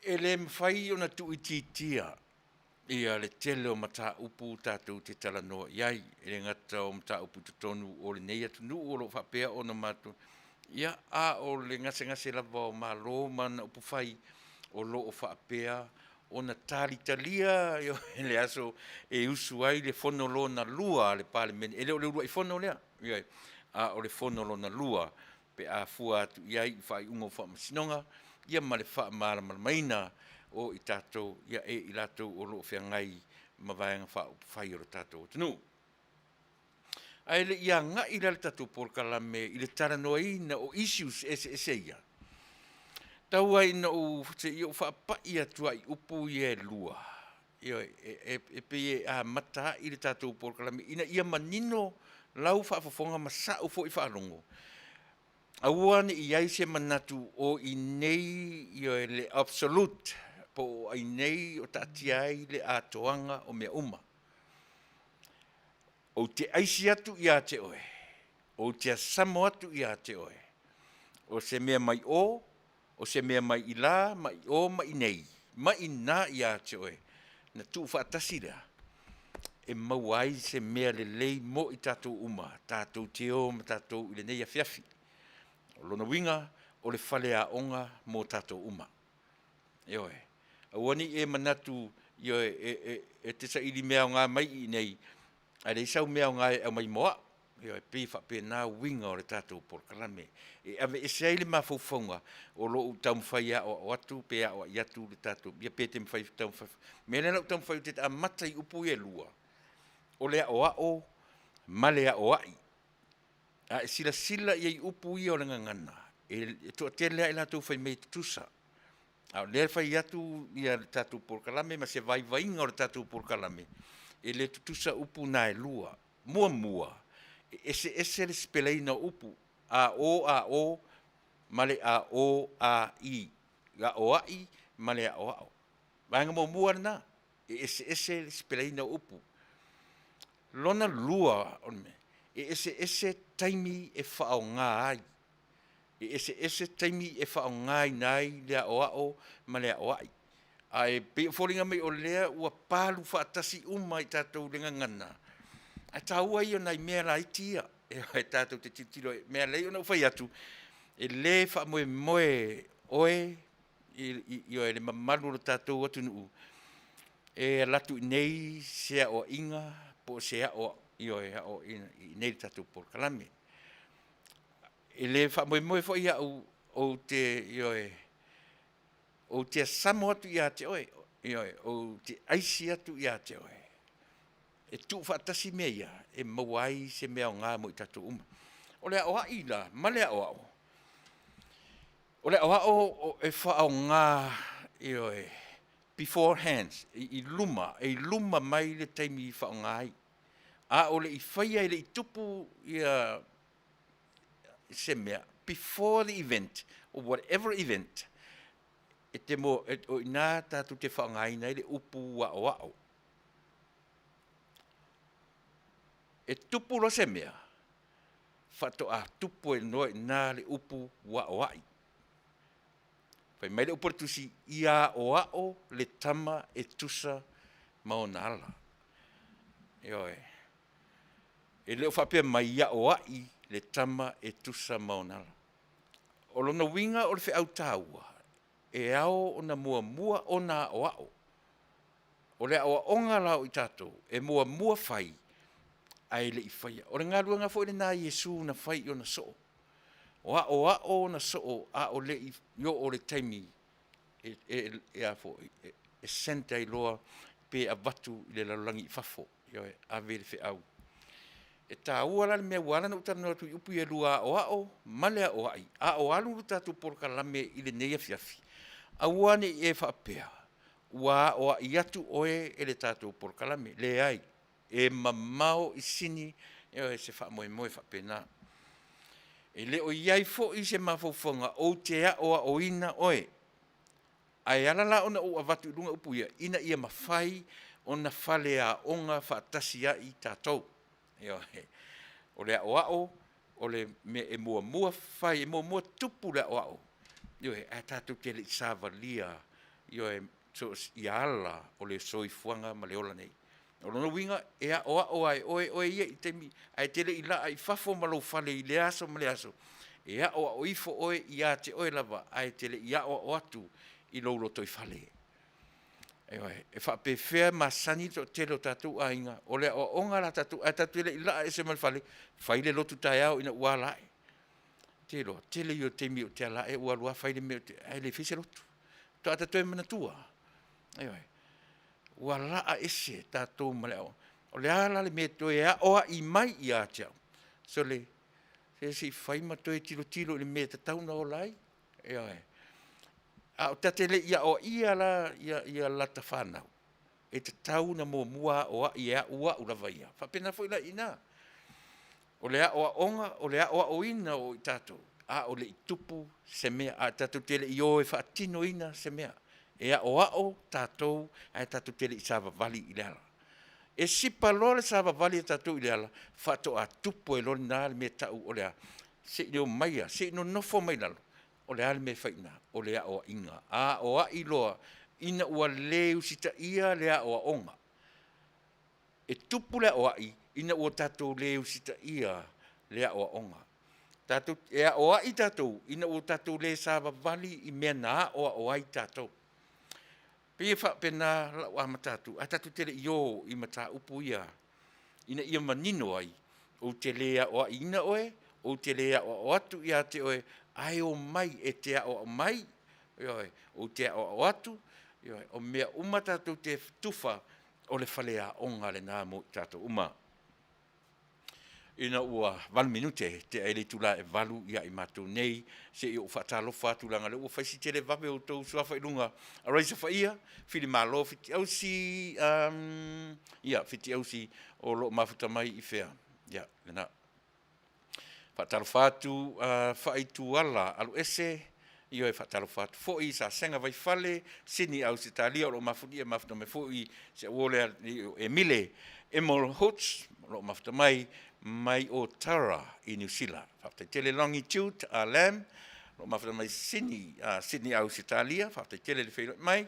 E le mafai ona tuuitiitia ia le tele o mataupu tatou te talanoa i ai, e le gata o mataupu i totonu o lenei atunuu o lo o faapea ona matou, ia, a o le gasegase lava o Malo ma ana upufai o lo o faapea ona talitalia le aso e usu ai le fono lona lua a le Palemene. E le o le uluai fono lea, ioe, a o le fono lona lua pe a fua atu i ai i faaiuga o faamasinoga, ia ma le faamalamalamaina o i tatou, ia, e i latou o lo o feagai ma Vaega Faaupufai o le tatou atunuu. Ae le i agai la le tatou polokalame i le talanoaina o issues eseese ia, tau ai ina ou, se i ou faapai atu lava i upu ia e lua, ioe, e pei e amata ai le tatou polokalame ina ia manino lau faafofoga ma sa'u foi faalogo, aua ne i i ai se manatu o i inei, ioe, le absolute, po o i inei o taatia ai le atoaga o mea uma. Ou te aisi atu ia te oe, ou te asamo atu ia te oe, o se mea mai o, o se mea mai i la, mai o ma i nei, ma i na ia te oe, na tuufaatasi lea, e maua ai se mea lelei mo i tatou uma, tatou te o ma tatou i lenei afiafi. O lona uiga, o le faleaoga mo tatou uma. Ioe. Aua ne i e manatu, ioe, e te saili mea aoga mai i inei, ae leai sau mea aoga e aumai mo au. Ioe, e pei e faapena uiga o le tatou polokalame. E aveese ai le mafaufauga o lo o ou taumafai e aoao atu pe aoai atu le tatou, ia pe te mafai taumafai. O le mea lea na ou taumafai ou te amata i upu ia e lua, o le aoao ma le aoai. A e silasila i ai i upu ia o le gagana, e toatele lava i latou fai mai e tutusa. A o lea e fai atu ia le tatou polokalame ma se vaivaiga o le tatou polokalame, e le tutusa upu na e lua. Muamua, e eseese le sipelaina o upu, a o a o ma le a o a i, aoai ma le aoao. Vaega muamua lena, e eseese le sipelaina o upu. Lona lua o le mea, e eseese taimi e faaaoga ai. E eseese taimi e faaaogaina ai le aoao ma le aoai. Ae pei e foliga mai o lea ua palu faatasi uma i tatou i le gagana, ae taua ia o nai mea laiti ia e tatou te tilotilo ai. O le mea e ala ai ona ou fai atu, e le faamoemoe oe i le mamalu o le tatou atunuu e alu atu i inei se aoaiga po o se aoaiga i inei i le tatou polokalame. E le faamoemoe foi au ou te, ioe, ou te asamo atu ia te oe, ioe, ou te aisi atu ia te oe. E tuufaatasi mea ia e maua ai se mea aoga mo i tatou uma. O le aoai la ma le aoao, o le aoao e faaaoga, ioe, beforehand, i luma, e i luma mai le taimi e faaaoga ai. A o le i faia, e le i tupu ia se mea, before the event or whatever event, e te mo, e, o i ina tatou te faaaogaina ai le upu aoao. E tupu loa se mea, faatoa tupu ai loa i ina le upu aoai. Fai mai le upu a le Tusi, ia aoao le tama e tusa ma ona ala. Ioe. E le o faapea mai ia aoai le tama e tusa ma ona ala. O lona uiga o le feau taua, e ao ona muamua ona aoao. O le aoaoga la o i tatou, e muamua fai, ae le i faia. O le galuega foi lena a Iesu na fai i ona soo. O aoao ona soo a o le i oo le taimi e send ai loa pe avatu i le lalolagi i fafo, ioe, ave le feau. E taua la le mea ua ala ona ou talanoa atu i upu ia e lua, aoao ma le aoai, a o alu le tatou polokalame i lenei afiafi, aua ne i e faapea ua aoai atu oe e le tatou polokalame. Leai, e mamao i sini, ioe, se faamoemoe faapena. E le o i ai foi se mafaufauga ou te aoaoina oe. Ae ala la ona ou avatu i luga upu ia, ina ia mafai ona faleaoga faatasi ai tatou. Ioe. O le aoao, o le mea e muamua fai, e muamua tupu le aoao. Ioe, ae tatou te le i savalia, ioe, so o se, ia ala o le soifuaga ma le ola nei. O lona uiga, e aoao lava e oe oe ia i taimi, ae te le i laa i fafo ma lou fale i lea aso ma lea aso, e aoao ifo oe ia te oe lava, ae te le i aoao atu i lou lotoifale. Ioe, e faapefea e masani le toatele o tatou aiga, o le aoaoga la tatou, ae tatou te le i laa ese ma le fale, fai le lotu taeao ina ua ala ae. Te iloa, tele ia o taimi ou te ala ae ua alu lava fai le mea ou te, ae le fai se lotu. Faatoa ta toe manatua. Ioe. Ua laa ese tatou ma le aoaoga. O le a la le mea e toe aoai mai ia te au? Sole, se se i fai ma toe tilotilo i le mea e tatau ona ola ai. Ioe. A o ta te le i aoaia la ia lata fanau, e tatau ona muamua aoai e au au lava ia. Faapena foi la i ina. O le aoaoga, o le aoaoina o i tatou, a o le i tupu se mea, a tatou te le i o e faatinoina se mea. E aoao tatou ae tatou te le i savavali i le ala. E sipa loa le savavali a tatou i le ala, faatoa tupu ai loa lena le mea e tau o le a? Se i omaia, se i nonofo mai lalo, o le a le mea e fai i ina? O le aoaiga. Aoai loa ina ua le usitaia le aoaoga. E tupu le aoai ina ua tatou le usitaia le aoaoga. Tatou, e aoai tatou ina ua tatou le savavali i mea na aoao ai tatou. Pei e faapena lau amata atu, ae tatou te le i o i mataupu ia ina ia manino ai, ou te le aoaiina oe, ou te le aoao atu ia te oe, ae omai e te aoao mai, ioe, ou te aoao atu, ioe, o mea uma tatou te tufa, o le faleaoga lena mo i tatou uma. Ina ua 8 minute tea ai le itula e 8 ia i matou nei, se i ou faatalofa atu leaga o lea ua fai si televave o outou suafa i luga. Araisa Faia, Filimalo Fitiausi, um, ia, Fitiausi o lo o mafuta mai i fea? Ia, lena. Faatalofa atu a Faaituala Aluese, ioe, faatalofa atu foi Sasega Vaifale, Sydney Ausetalia o lo o mafulia mafuta mai foi si au uo lea o Emile Emol Hoots o lo o mafuta mai mai o Tara i Niu Sila. Faafetai tele Longitude a Lam o lo o mafuta mai Sydney, Sydney Ausetalia. Faafetai tele le feiloai mai.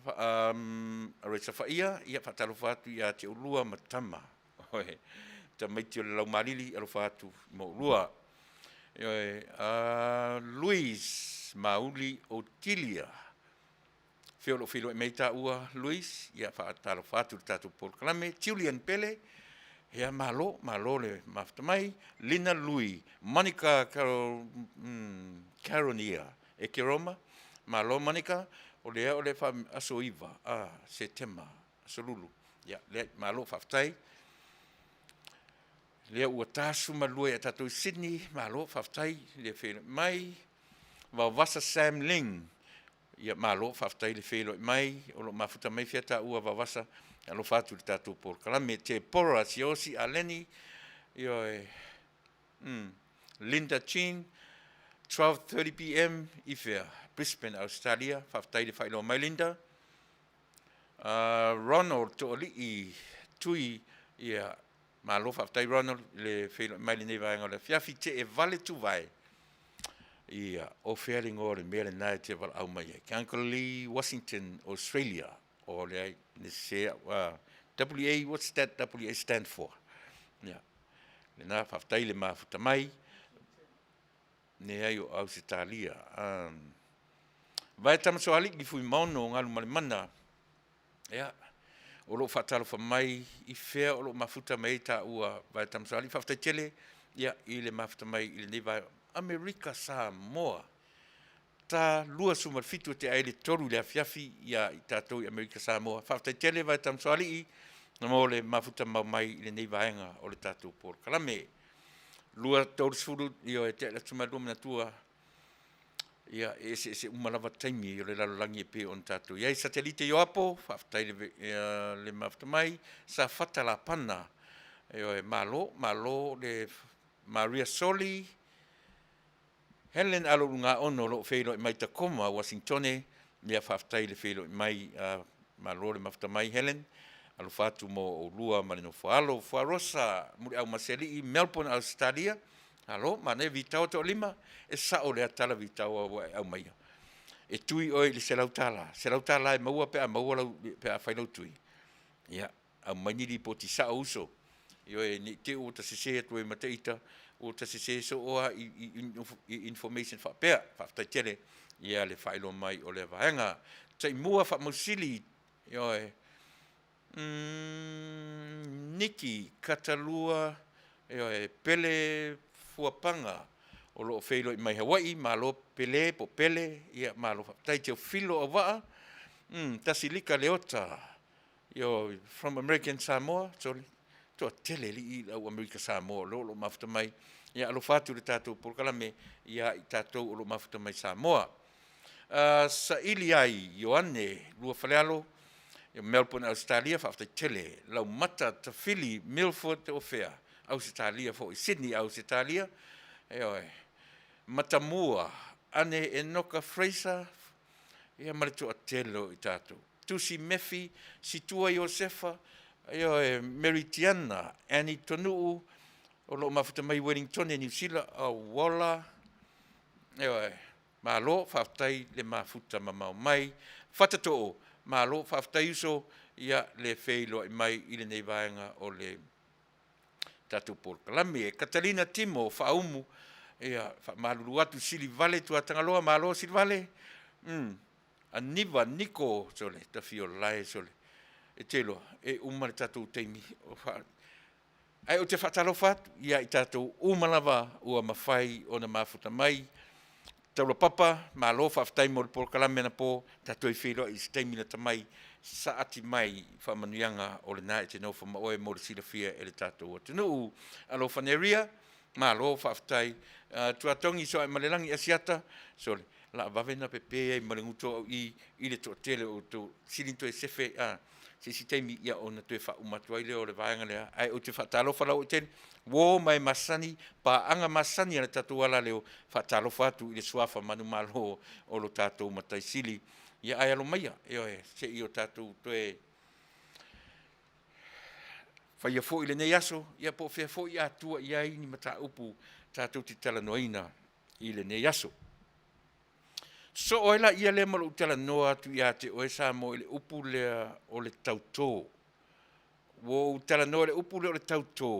Um, Aresa Faia, ia faatalofa atu ia te oulua ma tama. Oe, tamaiti o le laumalili, alofa atu ma oulua. Ioe, Luis Mauli Otilia. Fea o lo o feiloai mai taua Luis, ia faatalofa atu i le tatou polokalame. Julian Pele, ia malo, malo le mafuta mai. Lina Lui, Monica Carol, Caronia, e ke Roma. Malo Monica, o lea o le fa aso 9 a Setema, aso Lulu. Ia, lea, malo faafetai. Lea ua tasu ma lua ia tatou i Sydney, malo faafetai le feiloai mai. Vaovasa Sam Ling, ia malo faafetai le feiloai mai, o lo o mafuta mai fea taua Vaovasa, alofa atu i le tatou polokalame. Tepora Siosi Aleni, ioe, Linda Chin, 12:30 pm i fea? Brisbane, Australia, faafetai le faailoa mai Linda. Ronald Toalii Tui, ia malo faafetai Ronald i le feiloai mai lenei vaega o le afiafi. Te e vale tuvae, ia o fea le igoa o le mea lena e te valaau mai ai? Kalgoorlie, Washington, Australia. O leai, ne sese au. WA, what's that WA stand for? Ia, lena faafetai le mafuta mai. Leai o Ausetalia. Vae Tamasoalii Fuimaono Galumalemana, ia, o lo o faatalofa mai i fea o lo o mafuta mai ai taua Vae Tamasoalii. Faafetai tele, ia, i le mafuta mai i lenei vaega. Amerika Samoa, ta 27 e tea ai le 3 i le afiafi ia i tatou i Amerika Samoa. Faafetai tele Vae Tamasoalii mo le mafuta mau mai i lenei vaega o le tatou polokalame. 2:30, ioe, tea le atu ma lua manatua, ia, e eseese uma lava taimi o le lalolagi e pei ona tatou i ai. Satelite Ioapo, faafetai le, le mafuta mai. Safata Lapana, ioe, malo, malo le Maria Soli, Helen Aloulugaono o lo o feiloai mai Tacoma, Washingtone. Ia faafetai i le feiloai mai, malo le mafuta mai Helen, alofa atu mo oulua ma le nofo alo. Fuarosa Muliau Masealii, Melbourne, Ausetalia, malo, manaia Vitaoa toalima, e sao lea tala Vitaoa ua e aumaia. E tui oe i le $100, $100 e maua pe a maua lau, pe a fai lau tui. Ia, aumai ni lipoti sao uso, ioe, ne i te i ua ta sese atu ai ma ta ita, ua ta sese soo lava i information faapea. Faafetai tele ia le faailoa mai o lea vaega. Taimua Faamausili, ioe, umm, Niki Katalua, ioe, Pele Fuapaga o lo o feiloai mai Hawaii, malo Pele po o Pele, ia malo faafetai. Teofilo Auvaa, Tasilika Leota, Ioe, from American Samoa, sorry, toatele alii le au Amerika Samoa o lea o lo o mafuta mai. Ia alofa atu i le tatou polokalame ia i tatou o lo o mafuta mai Samoa. Saili ai Ioane Luafalealo, Melbourne, Ausetalia, faafetai tele. Laumata Tafili Milford o fea? Ausetalia foi, Sydney, Ausetalia. Ioe. Matamua Ane Enoka Fraser, ia ma le toatele o i tatou. Tusi Mefi, Situa Iosefa, ioe, Mary Tiana, Annie Tonuu, o lo o mafuta mai Wellingtone, Niu Sila, Auola, ioe, malo, faafetai le mafuta mamao mai. Fatatoo, malo, faafetai uso, ia le feiloai mai i lenei vaega o le tatou polokalame. Katalina Timo Faaumu, ia, faamalulu atu Silivale Tuatagaloa, malo Silivale. Aniva Niko, sole, Tafiolae, sole, e te iloa, e uma le tatou taimi o faa... Ae ou te faatalofa atu ia i tatou uma lava ua mafai ona mafuta mai. Taulapapa, malo faafetai mo le polokalame anapo, tatou toe feiloai i se taimi lata mai, saati mai faamanuiaga o lena e te nofo ma oe mo le silafia e le tatou atunuu. Alofa Neria, malo faafetai. Tuatogi Sooaemalelagi Asiata, sole, o le a vave ona pepe ai ma le gutu au i i le toatele o outou, sili ona toe sefe se isi taimi ia ona toe faauma atu ai lea o le vaega lea. Ae ou te faatalofa lautetele, uo ma e masani, paaga masani a le tatou alaleo, faatalofa atu i le suafa manumalo o lo tatou Matai Sili. Ia ae alo maia, ioe, se i o tatou toe faia foi lenei aso, ia po o fea foi a tua i ai ni mataupu tatou te talanoaina i lenei aso. Sosoo ai laia lea ma lou talanoa atu ia te oe Samoa i le upu lea o le tautō. Ua ou talanoa i le upu lea o le tautō,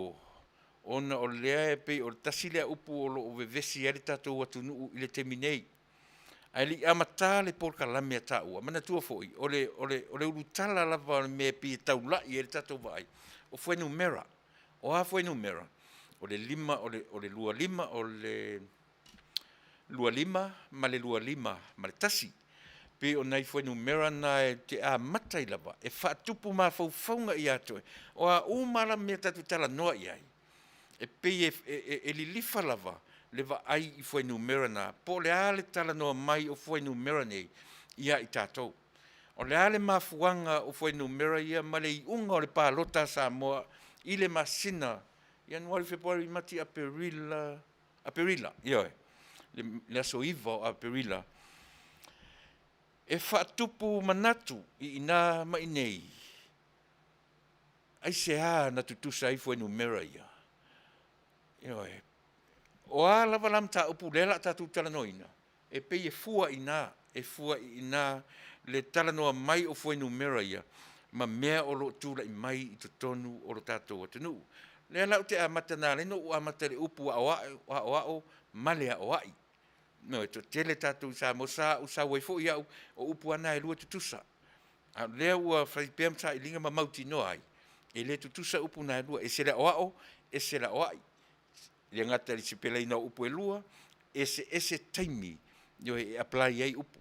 ona o lea e pei o le tasi lea upu o lo o vevesi ai le tatou atunuu i le taimi nei. Ae le i amata le polokalame a taua, manatua foi, o le, o le, o le ulutala lava o le mea e pei e taulai ai le tatou vaai, o fuainumera. O a fuainumera? O le 5, o le, o le 25, o le 25 ma le 25 ma le 1. Pei o nai fuainumera na e te amata ai lava e faatupu mafaufauga ia te oe. O a uma lava mea tatou te talanoa i ai, e pei e, e, e lilifa lava le vaai i fuainumera na, po o le a le talanoa mai o fuainumera nei ia i tatou. O le a le mafuaaga o fuainumera ia ma le iuga o le palota a Samoa i le masina Ianuari, Fepuari, Mati, Aperila, Aperila, ioe, le, le aso 9 o Aperila, e faatupu manatu i ina ma inei, aisea na tutusa ai fuainumera ia? Ioe, o a lava la mataupu lea o le a tatou talanoaina, e pei e fua i ina, e fua i ina le talanoa mai o fuainumera ia ma mea o lo o tulai mai i totonu o lo tatou atunuu. O lea la ou te amata, na ala ai ona ou amata i le upu aoao, aoao ma le aoai. E toatele tatou i Samoa, sa ou sau ai foi au, o upu lava na e lua e tutusa. A o lea ua fai pea ma sailiga ma mautinoa ai, e le tutusa upu na e lua, e ese le aoao, ese le aoai. E le gata i le sipelaina o upu e lua, eseese taimi ioe, e apply ai upu.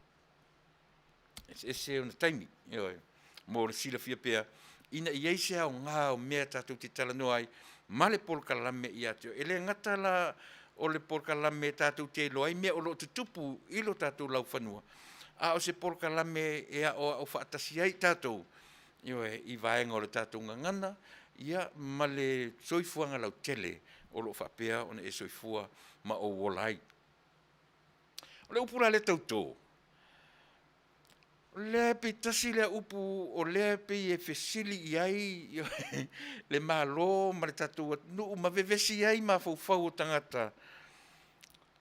Eseese ona taimi, ioe, mo le silafia pea, ina ia i ai se aoga o mea tatou te talanoa ai ma le polokalame ia te oe. E le gata la o le polokalame tatou te iloa ai mea o lo o tutupu i lo tatou laufanua, a o se polokalame e aoao faatasi ai tatou, ioe, i vaega o le tatou gagana, ia, ma le soifuaga lautele o lo o faapea ona e soifua ma ou ola ai. O le upu la lea tautō, O lea e pei tasi lea upu o lea e pei e fesili i ai le Malo ma le tatou atunuu ma vevesi ai mafaufau o tagata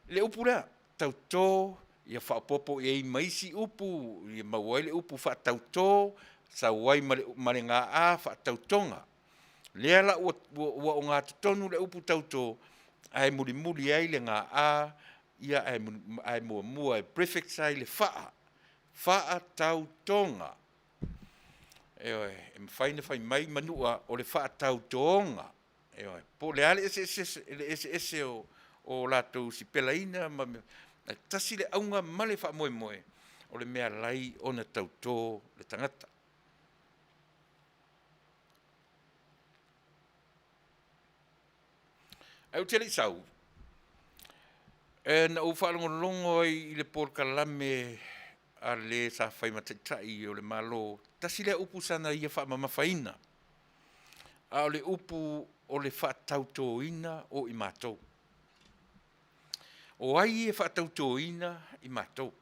i le upu lea, tauto, ia faaopoopo i ai ma isi upu ia maua ai le upu faatauto, sau ai ma le ga faatautoga. Lea la ua ogatotonu le upu tauto, ae mulimuli ai le ga, ia ae muamua e prefix ai le faa, faatautoga. Ioe, e mafai ona fai mai manua o le faatautoga. Ioe, po o le a le eseese o latou sipelaina ma mea, ae tasi le auga ma le faamoemoe, o le mea e ala ai ona tauto le tagata. Ae ou te le i sau, na ou faalogologo ai i le polokalame a le sa fai ma Taitai o le Malo, tasi lea upu sana ia faamamafaina, a o le upu o le faatautoina o i matou. O ai e faatautoina i matou?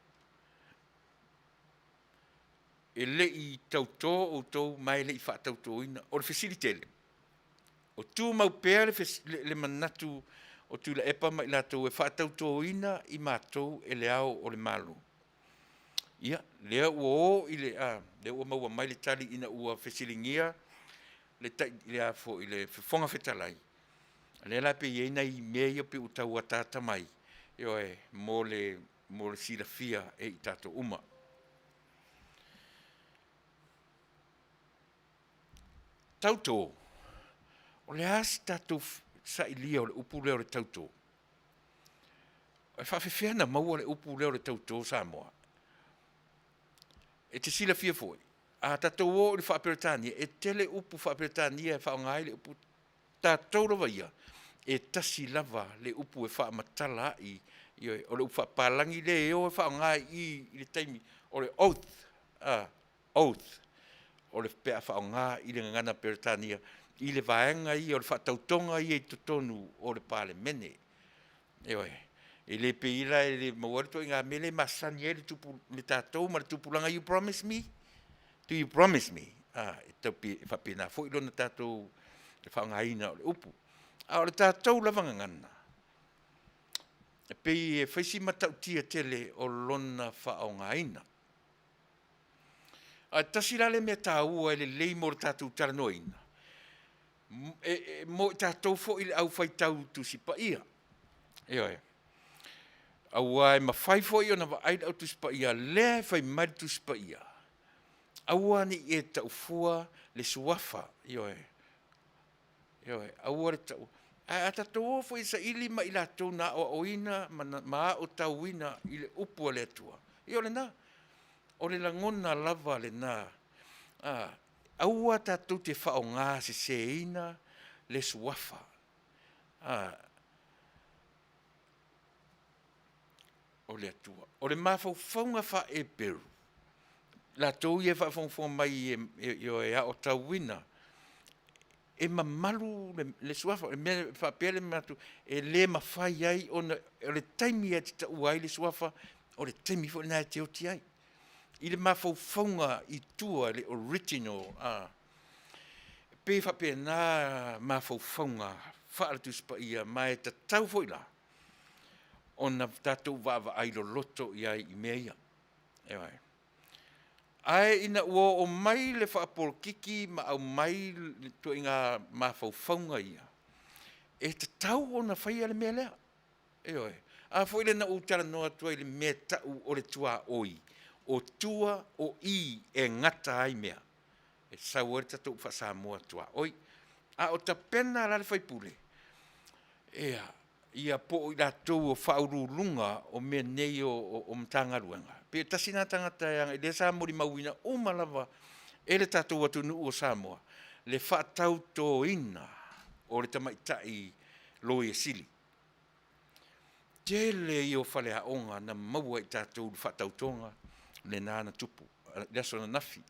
E le i tauto outou ma e le i faatautoina. O le fesili tele, o tumau pea le manatu o Tuilaepa ma i latou e faatautoina i matou e Le Ao o le Malo? Ia, lea ua o i le, lea ua maua mai le tali ina ua fesiligia le le Fofoga Fetalai, lea la pei e i ai nai mea ia pei ua tau ataata mai, ioe, mo le silafia e i tatou uma. Tauto, o le a se tatou sailia o le upu lea o le tauto? E faapefea ona maua le upu lea o le tauto Samoa? E te silafia foi, a tatou o i le faa-Peretania, e tele upu faa-Peretania e faaaoga ai le upu tatou lava ia, e tasi lava le upu e faamatala ai, ioe, o le upu faapapalagi lea e o e faaaoga i i i le taimi, o le oath, oath, o le pe a faaaoga i le gagana Peretania i le vaega ia o le faatautoga ia i totonu o le Palemene. Ioe. E le pei la e le maua ai le ituaiga mea lea e masani ai le tupu, le tatou ma le tupulaga, you promise me? Do you promise me? E tau pei e faapena foi lona tatou faaaogaina o le upu. A o le tatou lava gagana, e pei e fai si matautia tele o lona faaaogaina. Ae tasi la le mea taua e lelei mo le tatou talanoaina, mo i tatou foi le aufaitau Tusi Paia. Ioe. Aua e mafai foi ona vaai le au Tusi Paia lea e fai mai le Tusi Paia, aua ne i e taufua le suafa, ioe, ioe, aua le tau. Ae a tatou o foi e saili ma i latou na aoaoina ma aotauina i le upu a le Atua, ia o lena. O le lagona lava lena, aua tatou te faaaoga seseina le suafa o le Atua. O le mafaufauga faa-Eperu, latou ia e faafogafoga mai e aotauina, e mamalu le suafa. O le mea e faapea le manatu, e le mafai ai ona, o le taimi e te taua ai le suafa, o le taimi foi lena e te oti ai. I le mafaufauga i tua i le original, e pei e faapena mafaufauga faale-Tusi Paia, ma e tatau foi la ona tatou vaavaai loloto i ai i mea ia. Ioe. Ae ina ua oo mai le faapolokiki ma aumai le ituaiga mafaufauga ia, e tatau ona faia le mea lea. Ioe. A foi lea na ou talanoa atu ai i le mea e tau o le tuaoi, o tua o i e gata ai mea, e sau ai le tatou upu faa-Samoa tuaoi. A o tapena la le faipule, ia, ia po o i latou o faauluuluga o mea nei o Matagaluega, pe tasi lena tagata e agai, lea sa molimauina uma lava e le tatou atunuu o Samoa le faatautoina o le tamaitai Loia Sili. Tele ia o faleaoga na maua e i tatou i le faatautoga lena na tupu i le aso ananafi.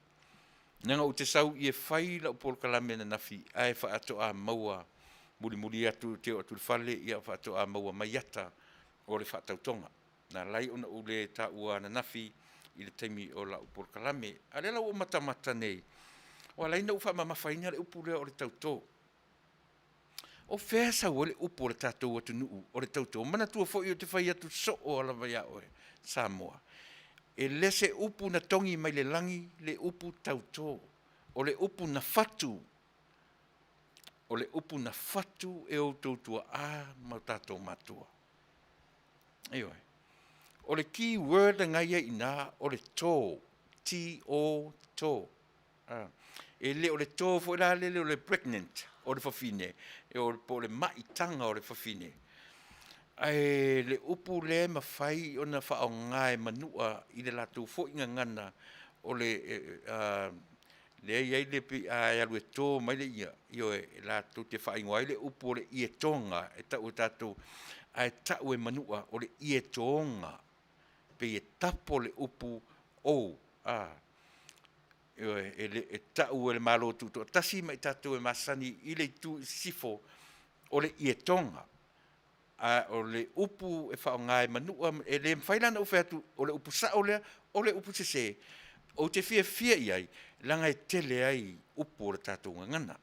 Leaga ou te sau i e fai lau polokalame ananafi ae faatoa maua mulimuli atu ou te oo atu i le fale ia faatoa maua mai ata o le faatautoga. Na ala ai ona ou le taua ananafi. i le taimi o lau polokalame. A o lea la ua ou matamata nei, ua ala ai ona ou faamamafaina le upu lea o le tauto. O fea e sau ai le upu o le tatou atunuu o le tauto? Manatua foi ou te fai atu soo lava ia oe Samoa, e le se upu na togi mai le lagi le upu tauto, o le upu na fatu, o le upu na fatu e outou tuaa ma o tatou matua. Ioe. O le key word lena e i ai i ina o le to, T-O, to. E le o le to foi la lele o le pregnant o le fafine, po o le maitaga o le fafine, ae le upu lea e mafai ona faaaoga e manua i le latou foi gagana o le lea e i ai le pei a e alu e to mai le ia, ioe, latou te faaigoa ai le upu o le ietoga e tau e tatou, ae tau e manua o le ietoga, pei e tapo le upu ou, a, ioe, e le, e tau e le Malo Tutoatasi ma i tatou e masani i le itu i sisifo o le ietoga. A o le upu e faaaoga e manua, e le mafai la ona ou fai atu o le upu sao lea, o le upu sese. Ou te fiafia i ai, leaga e tele ai upu o le tatou gagana.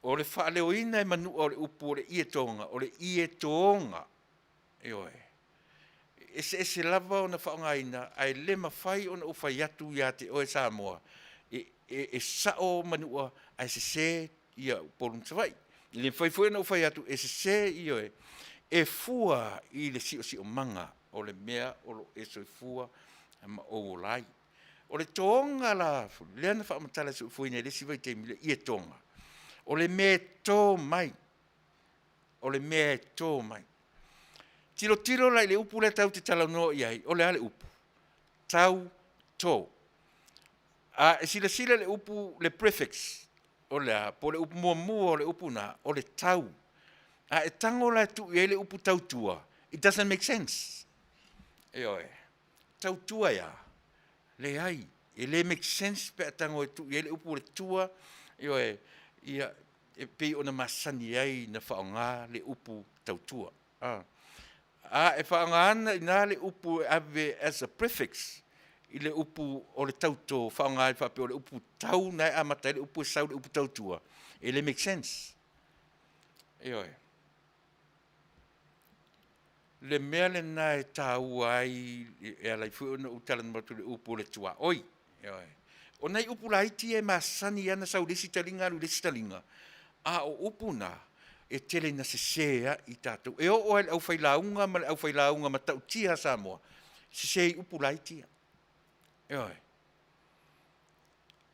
O le faaleoina e manua o le upu o le ietoga, o le ietoga, ioe. E eseese lava ona faaaogaina, ae le mafai ona ou fai atu ia te oe Samoa, e sao manua ae sese ia Upolu ma Savaii. E le mafai foi ona ou fai atu e sese, ioe, e fua i le siosiomaga o le mea o lo o e soifua ma ou ola ai. O le toga la lea na faamatala e Soofuina i le isi vaitaimi, le ietoga, o le mea e to mai, o le mea e to mai. Tilotilo la i le upu lea tatou te talanoa i ai, o le a le upu? Tau to. A e silasila i le upu le prefix, o le a? Po o le upu muamua o le upu lena, o le tau. A e tago la e tuu i ai le upu tautua, it doesn't make sense. Ioe. Tautua e a? Leai, e le make sense pe a tago e tuu i ai le upu o le tua, ioe, ia, e pei ona masani ai ona faaaoga le upu tautua. A e faaaoga ana i ina le upu e ave as a prefix i le upu o le tauto, faaaoga ai faapea o le upu tau na e amata ai le upu e sau i le upu tautua, e le make sense. Ioe. Le mea lena e taua ai, e ala ai foi ona ou talanoa atu i le upu o le tuaoi. Ioe. O nai upu laiti ia e masani lava ona sau i le isi taliga alu i le isi taliga, a o upu na, e tele ina sese ai tatou. E oo lava i le aufailauga ma le aufailauga matautia a Samoa, sese i upu laiti ia. Ioe.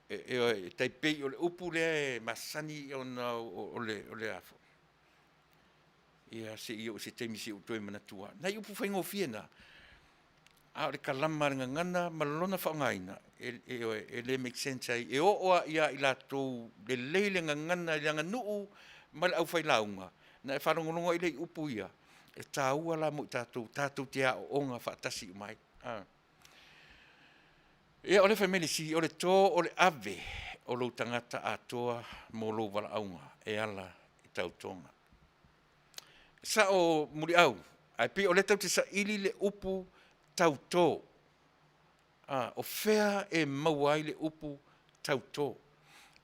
Ioe, e tai pei o le upu lea e masani ona o le a foi, ia se i oo i se taimi se i ou toe manatua ai. Nai upu faigofie na, a o le kalama a le gagana ma lona faaaogaina, ioe, e le make sense ai. E oo lava ia i latou lelei le gagana i le aganuu ma le aufailauga, ona e faalogologo ai lea i upu ia, e taua la mo i tatou tatou te aooga faatasi uma ai. Ia o lea fai mai le isi, o le to o le ave o lou tagata atoa mo lou valaauga e ala i tautoga. Sao Muliau, ae pei o lea tatou te saili le upu tauto. A, o fea e maua ai le upu tauto?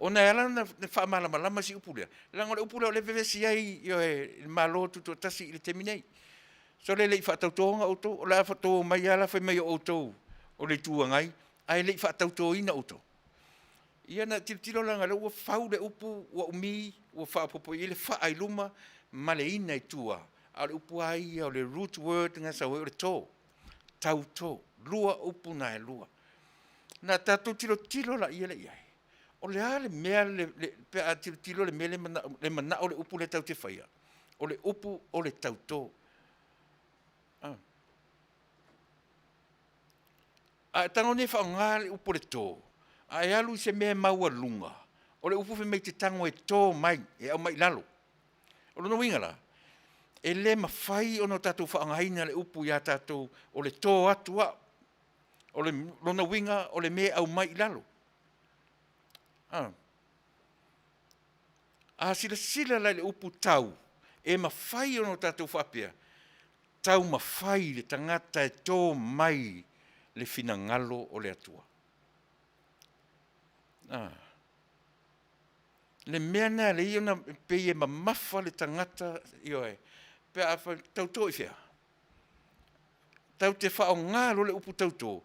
Ona e ala ona faamalamalama si upu lea, leaga o le upu lea o lea e vevesi ai le Malo Tutoatasi i le taimi nei. Sole e le i faatautoina outou, o le a outou omai lava la fai mai o outou o le Itu Agai, ae le i faatautoina outou. Ia na tilotilo la leaga o lea ua fau le upu ua umi ua faaopoopo i ai le faa i luma ma le ina i tua, a o le upu lava ia o le root word na sau ai o le to, tauto, lua upu na e lua. Na tatou tilotilo laia lea i ai, o le a le mea pe a tilotilo le mea le manao le upu lea tatou te faia, o le upu o le tauto. A e tago nei e faaaoga le upu o le to, a e alu i se mea e maualuga, o le upu fai mai e te tago e to mai, e aumai i lalo. O lona uiga la, e le mafai ona tatou faaaogaina le upu ia tatou o le to atu au. O lona uiga o le mea e aumai i lalo. A silasila la i le upu tau, e mafai ona tatou faapea, taumafai le tagata e to mai. le finagalo o le Atua. A. Le mea lena e alai ona pei e mamafa le tagata, ioe, pe a fai, tauto i fea? Tatou te faaaoga loa le upu tauto,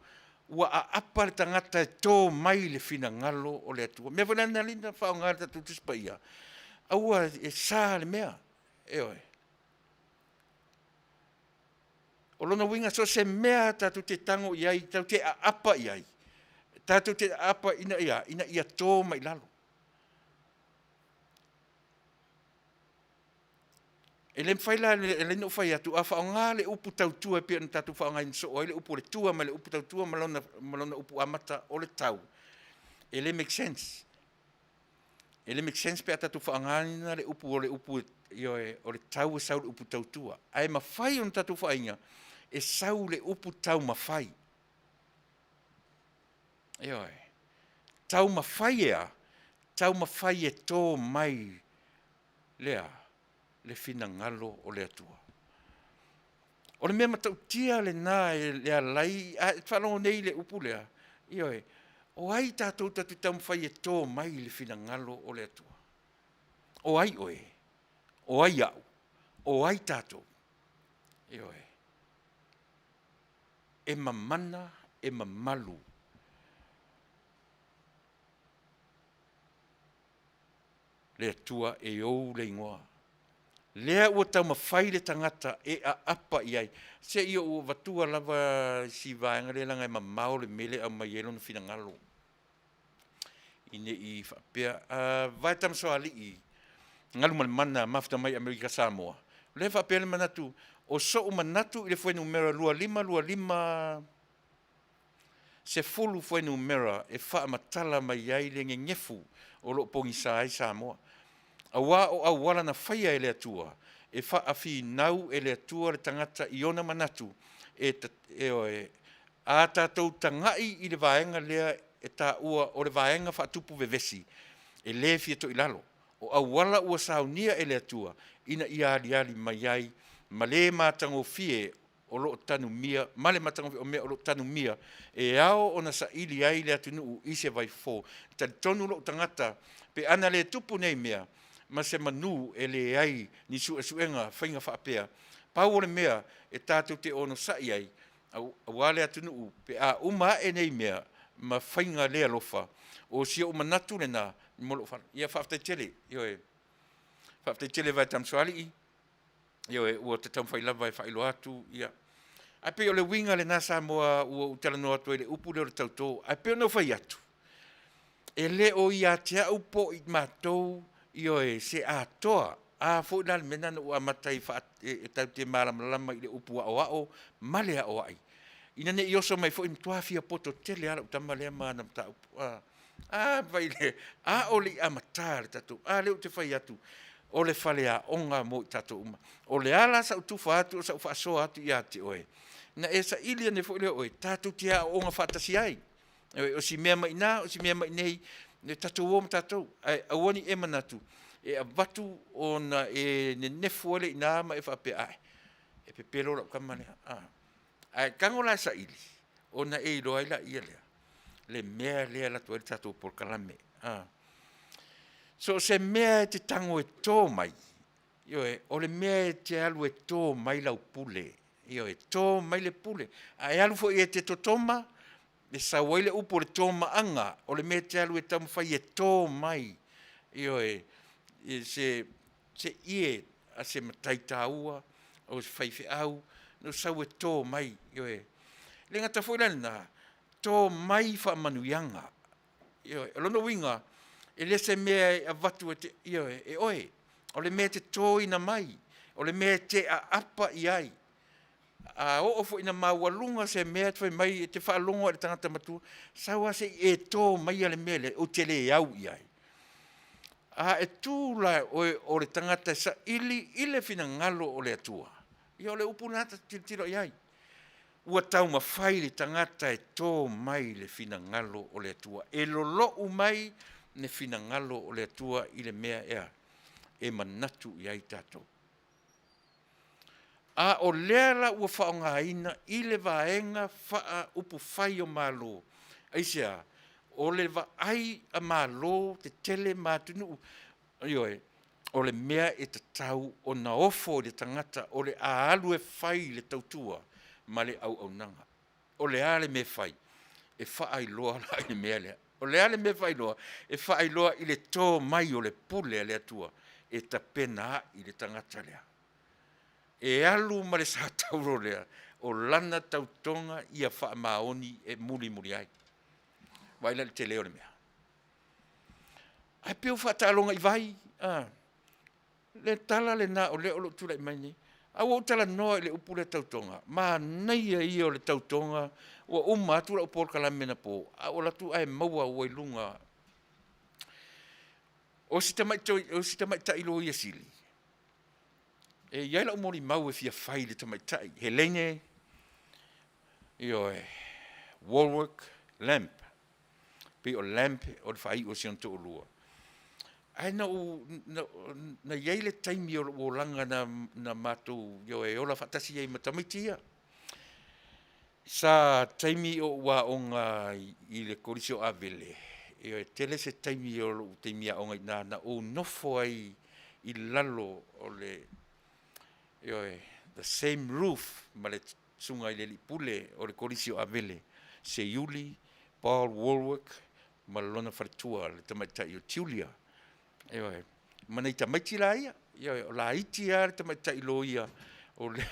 ua aapa le tagata e to mai le finagalo o le Atua. O le mea foi lena na ala ai ona faaaoga e le tatou Tusi Paia, aua e sa le mea, ioe. O lona uiga so o se mea lava tatou te tago i ai, tatou te aapa i ai, tatou te aapa ina ia a? Ina ia to mai lalo. E le mafai la, e ala ai ona ou fai atu, a faaaoga le upu tautua e pei ona tatou faaaogaina soo ai le upu o le tua mai le upu tautua ma lona upu amata o le tau, e le make sense. E le make sense pe a tatou faaaogaina le upu o le upu, ioe, o le tau e sau i le upu tautua. Ae mafai ona tatou faaina e sau i le upu taumafai. Ioe. Taumafai e a? Taumafai e to mai le a? Le finagalo o le Atua. O le mea matautia lena e ala ai, a e faalogo nei i le upu lea, ioe, o ai tatou tatou te taumafai e to mai le finagalo o le Atua? O ai oe? O ai au? O ai tatou? Ioe. E mamana, e mamalu le Atua e ou le igoa. Lea ua taumafai le tagata e aapa i ai. Se i ou avatua lava si vaega lea leaga e mamao le mea lea e aumai ai lona finagalo ine i faapea, Vae Tamasoalii, Galumalemana mafuta mai Amerika Samoa. O lea e faapea le manatu, o sou manatu i le fuainumera 2525 10 fuainumera e faamatala mai ai le gegefu o lo o pogisa ai Samoa. Aua o auala na faia e le Atua, e faafinau e le Atua le tagata i ona manatu, e, e, a tatou tagai i le vaega lea e taua o le vaega faatupu vevesi, e le fia toilalo, o auala ua saunia e le Atua ina ia aliali mai ai ma le matagofie o lo o tanumia, ma le matagofie o mea o lo o tanumia e ao ona saili ai le atunuu i se vaifofo. E talitonu lou tagata, pe ana le tupu nei mea ma se manu e leai ni suesuega faiga faapea, pau o le mea e tatou te onosai ai, aua le atunuu pe a uma ae nei mea ma faiga le alofa, o si ou manatu lena mo lou fale. Ia faafetai tele, ioe, faafetai tele Vae Tamasoalii, ioe, ua ta taumafai lava e faailoa atu, ia. Ae pei o le uiga lena Samoa ua ou talanoa atu ai i le upu lea o le tauto. Ae pei ona ou fai atu, e le o ia te au po o i matou, ioe, se atoa. A foi la le mea lena na ou amata ai e tatou te malamalama i le upu aoao ma le aoai, ina ne i oso mai foi, e matua fia poto tele lava lau tama lea ma ana mataupu. A, fai le, a o le i amata le tatou, a lea ou te fai atu, o le faleaoga mo i tatou uma. O le a la sau tufa atu, o sau faasoa atu ia te oe, na e saili ane foi lea o oe, tatou te aooga faatasi ai. O si mea mai i ina, o si mea mai i inei, e tatou o ma tatou. Ae aua ne i e manatu e avatu ona e nenefu ai lea i ina ma e faapea, ae, e pepelo lau tama lea. Ae tago la e saili, ona e iloa ai laia lea, le mea lea e alu atu ai le tatou polokalame. So o se mea e te tago e to mai, ioe, o le mea e te alu e to mai lau pule, ioe, to mai le pule. A e alu foi e te totoma, e sau ai le upu o le tomaaga, o le mea e te alu e taumafai e to mai, ioe, se ie a se matai taua, o se faifeau, na sau e to mai, ioe. E le gata foi la i lena, to mai faamanuiaga. Ioe, o lona uiga, e le se mea e avatu e te, ioe, e oe, o le mea e te toina mai, o le mea e te aapa i ai. A oo foi ina maualuga se mea e fai mai e te faalogo lava i le tagata matua, sau lava se i e to maia le mea lea, ou te le au i ai. A e tu la oe o le tagata e saili i le finagalo o le Atua, ia o le upu lena ta te tilotilo i ai. Ua taumafai le tagata e to mai le finagalo o le Atua, e lolou mai le finagalo o le Atua i le mea ea e manatu i ai tatou. A o lea la ua faaaogaina i le vaega faa-upufai o Malo. Aisea? O le vaai a Malo tetele ma atunuu, ioe, o le mea e tatau ona ofo i le tagata o le a alu e fai le tautua ma le auaunaga. O le a le mea e fai? E faailoa la i le mea lea. O le a le mea e faailoa? E faailoa i le to mai o le pule a le Atua e tapena ai le tagata lea. E alu ma le satauro lea, o lana tautoga ia faamaoni e mulimuli ai. Vaai la i le tele o le mea. Ae pei ua faataaloga i vai, a, le tala lena o lea o lo o tulai mai nei. A ua ou talanoa i le upu lea tautoga, manaia ia o le tautoga, ua uma atu lau polokalame anapo, ae ou alu atu ae maua ua i luga o si tamaitai loia sili, e i ai lau molimau e fia fai i le tamaitai, Helene, ioe, Warwick Lamp. Pei o Lamp o le faaiu o si ona toalua. Ae na ou, na, na i ai le taimi o lou olaga na, na matou ioe, ola faatasi ai ma tamaiti ia. Sa taimi o ou aoga i le Kolisi o Avele, ioe, tele se taimi o lou taimi aoga i ina na ou nofo ai i lalo o le, ioe, the same roof ma le susuga i le alii pule o le Kolisi o Avele, Seiuli Paul Wallwork ma lona faletua le tamaitai o Julia. Ioe, ma nai tamaiti la ia, ioe, o laiti lava le tamaitai loia o le,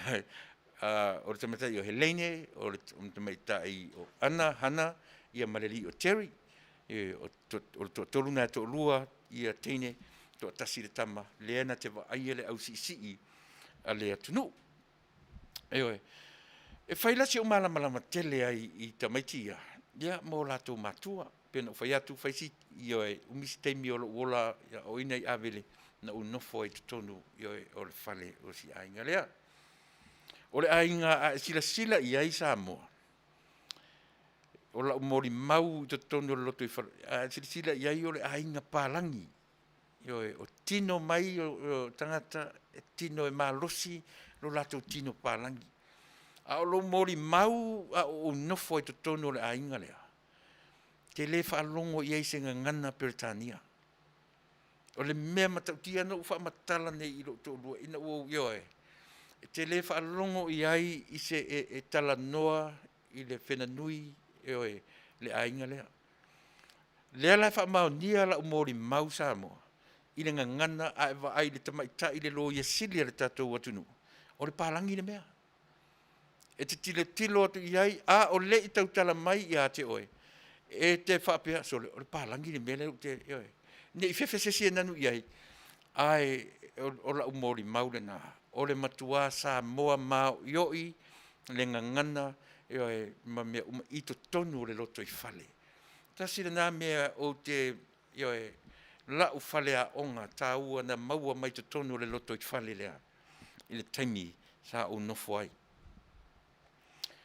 o le tamaitai o Helene, o le tamaitai o Anna, Hana, ia ma le alii o Terry. Ioe, o le toatolu na e toalua ia teine, toatasi le tama, lea na te vaaia le ausiisii a le atunuu. Ioe. E fai la si ou malamalama tele ai i tamaiti ia, ia ma o latou matua. Pei ona ou fai atu, fai si, ioe, umi si taimi o lou ola aoaoina i Avele, na ou nofo ai i totonu, ioe, o le fale o si aiga lea. O le aiga a e silasila i ai Samoa, o lau molimau i totonu o le lotoifale, a e silasila i ai o le aiga palagi, Ioe, o tino mai o tagata, e tino e malosi lo latou tino palagi. A o lou molimau a o ou nofo ai i totonu o le aiga lea, e te le faalogo i ai i se gagana Peretania. O le mea matautia na ou faamatala nei i lou toalua ina ua ou, ioe, e te le faalogo i ai i se e talanoa i le fenanui, ioe, le aiga lea. Lea la e faamaonia lau molimau Samoa i le gagana a e vaai i le tamaitai le loia sili a le tatou atunuu, o le palagi le mea. E te tilotilo atu i ai a o le i tautala mai ia te oe, e te faapea, sole, o le palagi le mea lea ou te, ioe, ne i fefe se isi e nanu i ai, ae o lau molimau lena, o le matua Samoa maoioi le gagana, ioe, ma mea uma i totonu o le lotoifale. Tasi lena mea ou te, ioe, lau faleaoga taua na maua mai totonu o le lotoifale lea i le taimi sa ou nofo ai.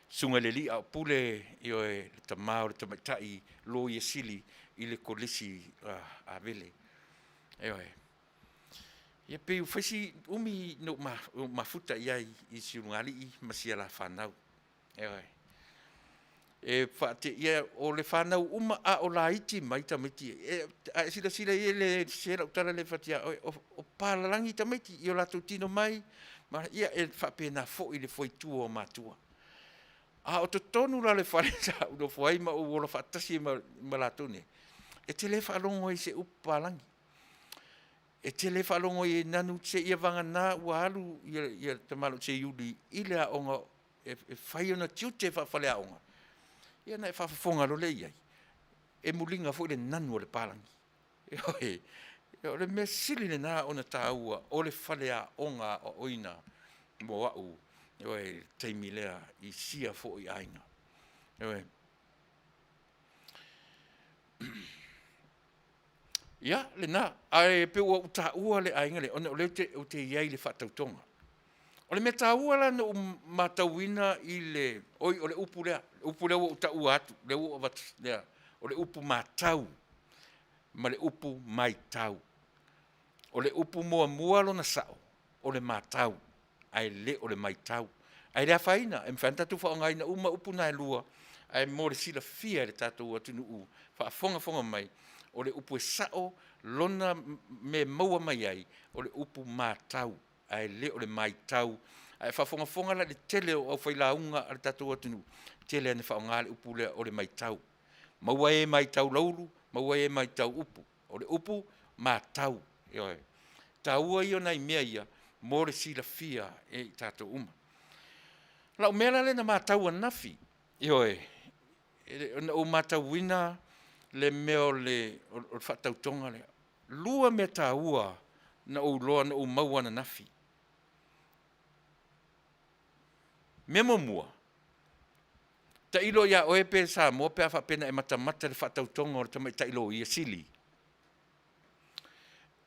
Susuga i le alii a o pule, ioe, le tama o le tamaitai loia sili i le Kolisi Avele. Ioe. Ia pei ua fai si umi na ou mafuta i ai i si ulugalii ma si ala fanau. Ioe. E faateia, o le fanau uma a o laiti mai tamaiti, e, a e silasila i ai, e le sese lau tala lea e fai atu ia oe, o palalagi tamaiti i o latou tino mai, ma, ia, e faapena foi le fuaitua o matua. A o totonu la o le fale sa ou nofo ai ma ou ola faatasi ai ma latou nei, e te le faalogo ai i se upu palagi. E te le faalogo ai e nanu seia vagana ua alu le tamaloa seiuli i le aoga e fai ona tiute faafaleaoga, ia ona e faafofoga loa lea i ai, e muliga foi le nanu o le palagi. Ioe, o le mea sili lena ona taua o le faleaoga aoaoina mo au, ioe, i le taimi lea i sia foi aiga. Ioe. Ia, lena. Ae pei ua ou taua le aiga lea, ona o lea ou te i ai i le faatautoga. O le mea taua la na ou matauina i le, oi, o le upu lea, le upu lea ua ou taua atu, lea ua ou avatu lea, o le upu matau ma le upu maitau. O le upu muamua lona sao, o le matau. ae le o le maitau. Ae le afaina, e mafai ona tatou faaaogaina uma upu na e lua, ae mo le silafia e le tatou atunuu faafogafoga mai, o le upu e sao lona mea e maua mai ai, o le upu matau, ae le o le maitau. A e faafogafoga la i le tele o aufailauga a le tatou atunuu, tele lava ina faaaoga le upu lea o le maitau. Maua e maitau laulu, maua e maitau upu. O le upu matau, ioe. Taua ia o nai mea ia mo le silafia e i tatou uma. O lau mea la lea na matau ananafi, ioe, na ou matauina le mea o le faatautoga lea. Lua mea taua na ou iloa na ou maua ananafi. Mea muamua, tailo ia oe pe Samoa pe a faapea na e matamata i le faatautoga o le Tamaitai Loia Sili.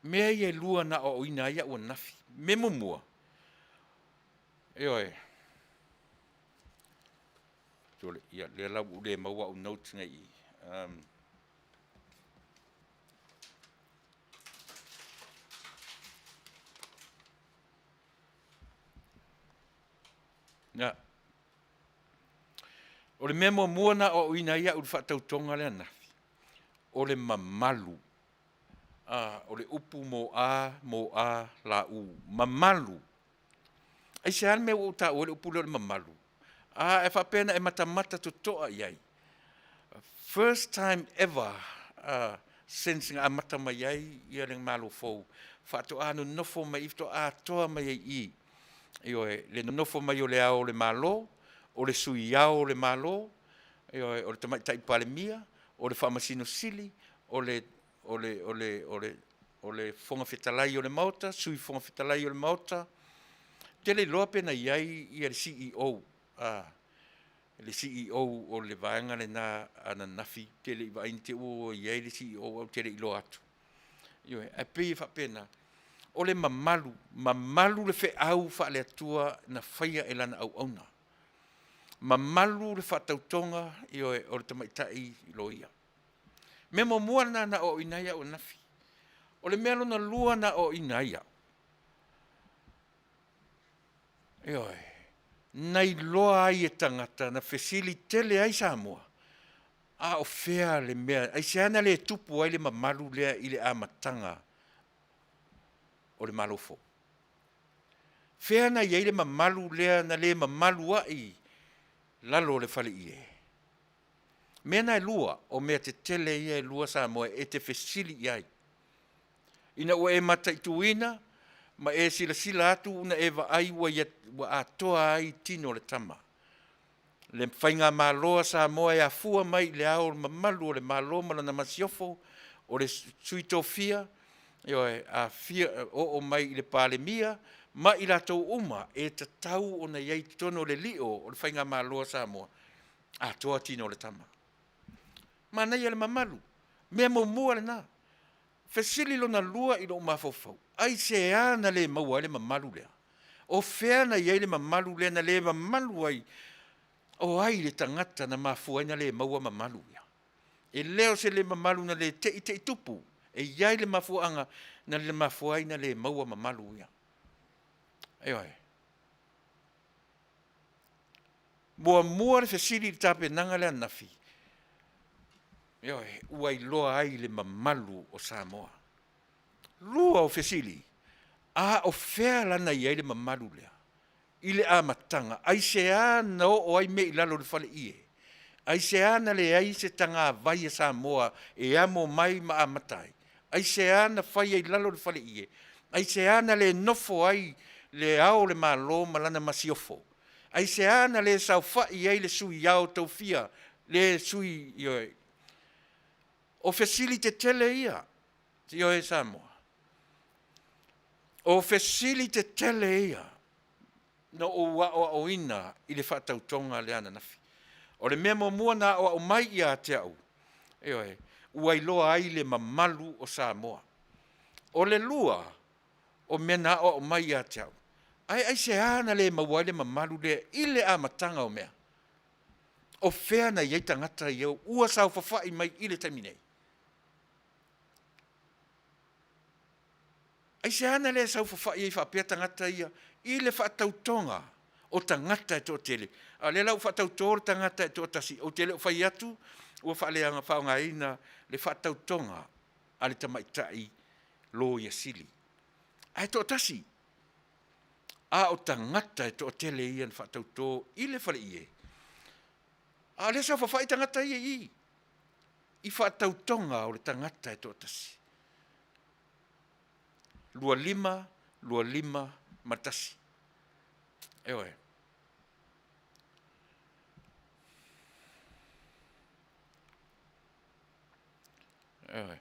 Mea ia e lua na aoaoina ai au ananafi. Mea muamua, ioe, ia lea la ua ou le maua au notes nei i i. Ia. O le mea muamua na aoaoina ai au i le faatautoga lea ananafi, o le mamalu. A, o le upu m-a m-a l-u, mamalu. Aisea le mea ua ou taua ai le upu lea o le mamalu? A e faapea na e matamata totoa i ai, first time ever since na amata mai ai le Malo fou, faatoa nonofo mai i i, faatoa atoa mai ai i i, ioe, le nonofo mai o Le Ao o le Malo, o le Sui Ao o le Malo, ioe, o le Tamaitai Palemia, o le Faamasino Sili, o le Fofoga Fetalai o le Maota, Sui Fofoga Fetalai o le Maota. Ou te le iloa pe na i ai le CEO, le CEO o le vaega lena ananafi, ou te le i vaai ne i te i ua i ai le CEO ae ou te le i iloa atu. Ioe, ae pei e faapena, o le mamalu, mamalu le feau faale-Atua na faia e Lana auauna, mamalu le faatautoga, ioe, o le tamaitai loia. Mea muamua lena na aoaoina ai au ananafi. O le mea lona lua na aoaoina ai au, ioe, na iloa ai e tagata na fesili tele ai Samoa, a o fea le mea, aisea na le tupu ai le mamalu lea i le amataga o le Malo fou? Fea na i ai le mamalu lea na le mamalu ai lalo o le faleie? Mea na e lua, o mea tetele ia e lua Samoa e te fesili i ai. Ina ua e mataituina ma e silasila atu na e vaai ua atoa ai tino o le tama. Le faigamalo a Samoa e afua mai i le Ao Mamalu o le Malo ma lana Masiofo, o le Sui Tofia, ioe, oo mai i le Palemia ma i latou uma e tatau ona i ai i totonu o le lio o le faigamalo a Samoa, atoa tino o le tama. Manaia le mamalu. Mea muamua lena. Fesili lona lua i lou mafaufau, aisea na le maua ai le mamalu lea? O fea na i ai le mamalu lea na le mamalu ai? O ai le tagata na mafua ai na le maua mamalu ia? E le o se le mamalu na le te i te i tupu, e i ai le mafuaaga na le mafua ai na le maua mamalu ia. Ioe. Muamua le fesili i le tapenaga lea ananafi, ioe, ua iloa ai le mamalu o Samoa. Lua o fesili, a o fea la na i ai le mamalu lea? I le amataga, aisea na oo ai mea i lalo o le faleie? Aisea na leai se tagavai a Samoa e amo mai ma amata ai? Aisea na fai ai i lalo o le faleie? Aisea na le nofo ai le Ao o le Malo ma lana Masiofo? Aisea na le saofai ai le Sui Ao Tofia, le sui, ioe. O fesili tetele ia, ioe Samoa. O fesili tetele ia na ou aoaoina i le faatautoga lea ananafi. O le mea muamua na aoao mai ia te au, ioe, ua iloa ai le mamalu o Samoa. O le lua o mea na aoao mai ia te au, ae aisea na le maua ai le mamalu lea i le amataga o mea? O fea na i ai tagata ia ua saofafai mai i le taimi nei? Aisea na le saofafai ai faapea tagata ia i le faatautoga o tagata e toatele. A o lea la ua faatauto le tagata e toatasi, ou te le o fai atu ua faaleaga faaaogaina le faatautoga a le tamaitai Loia Sili, ae toatasi. A o tagata e toatele ia na faatauto i le faleie, a o lea e saofafai tagata ia i i, i faatautoga o le tagata e toatasi. 25, 25 ma le 1. Ioe. Ioe.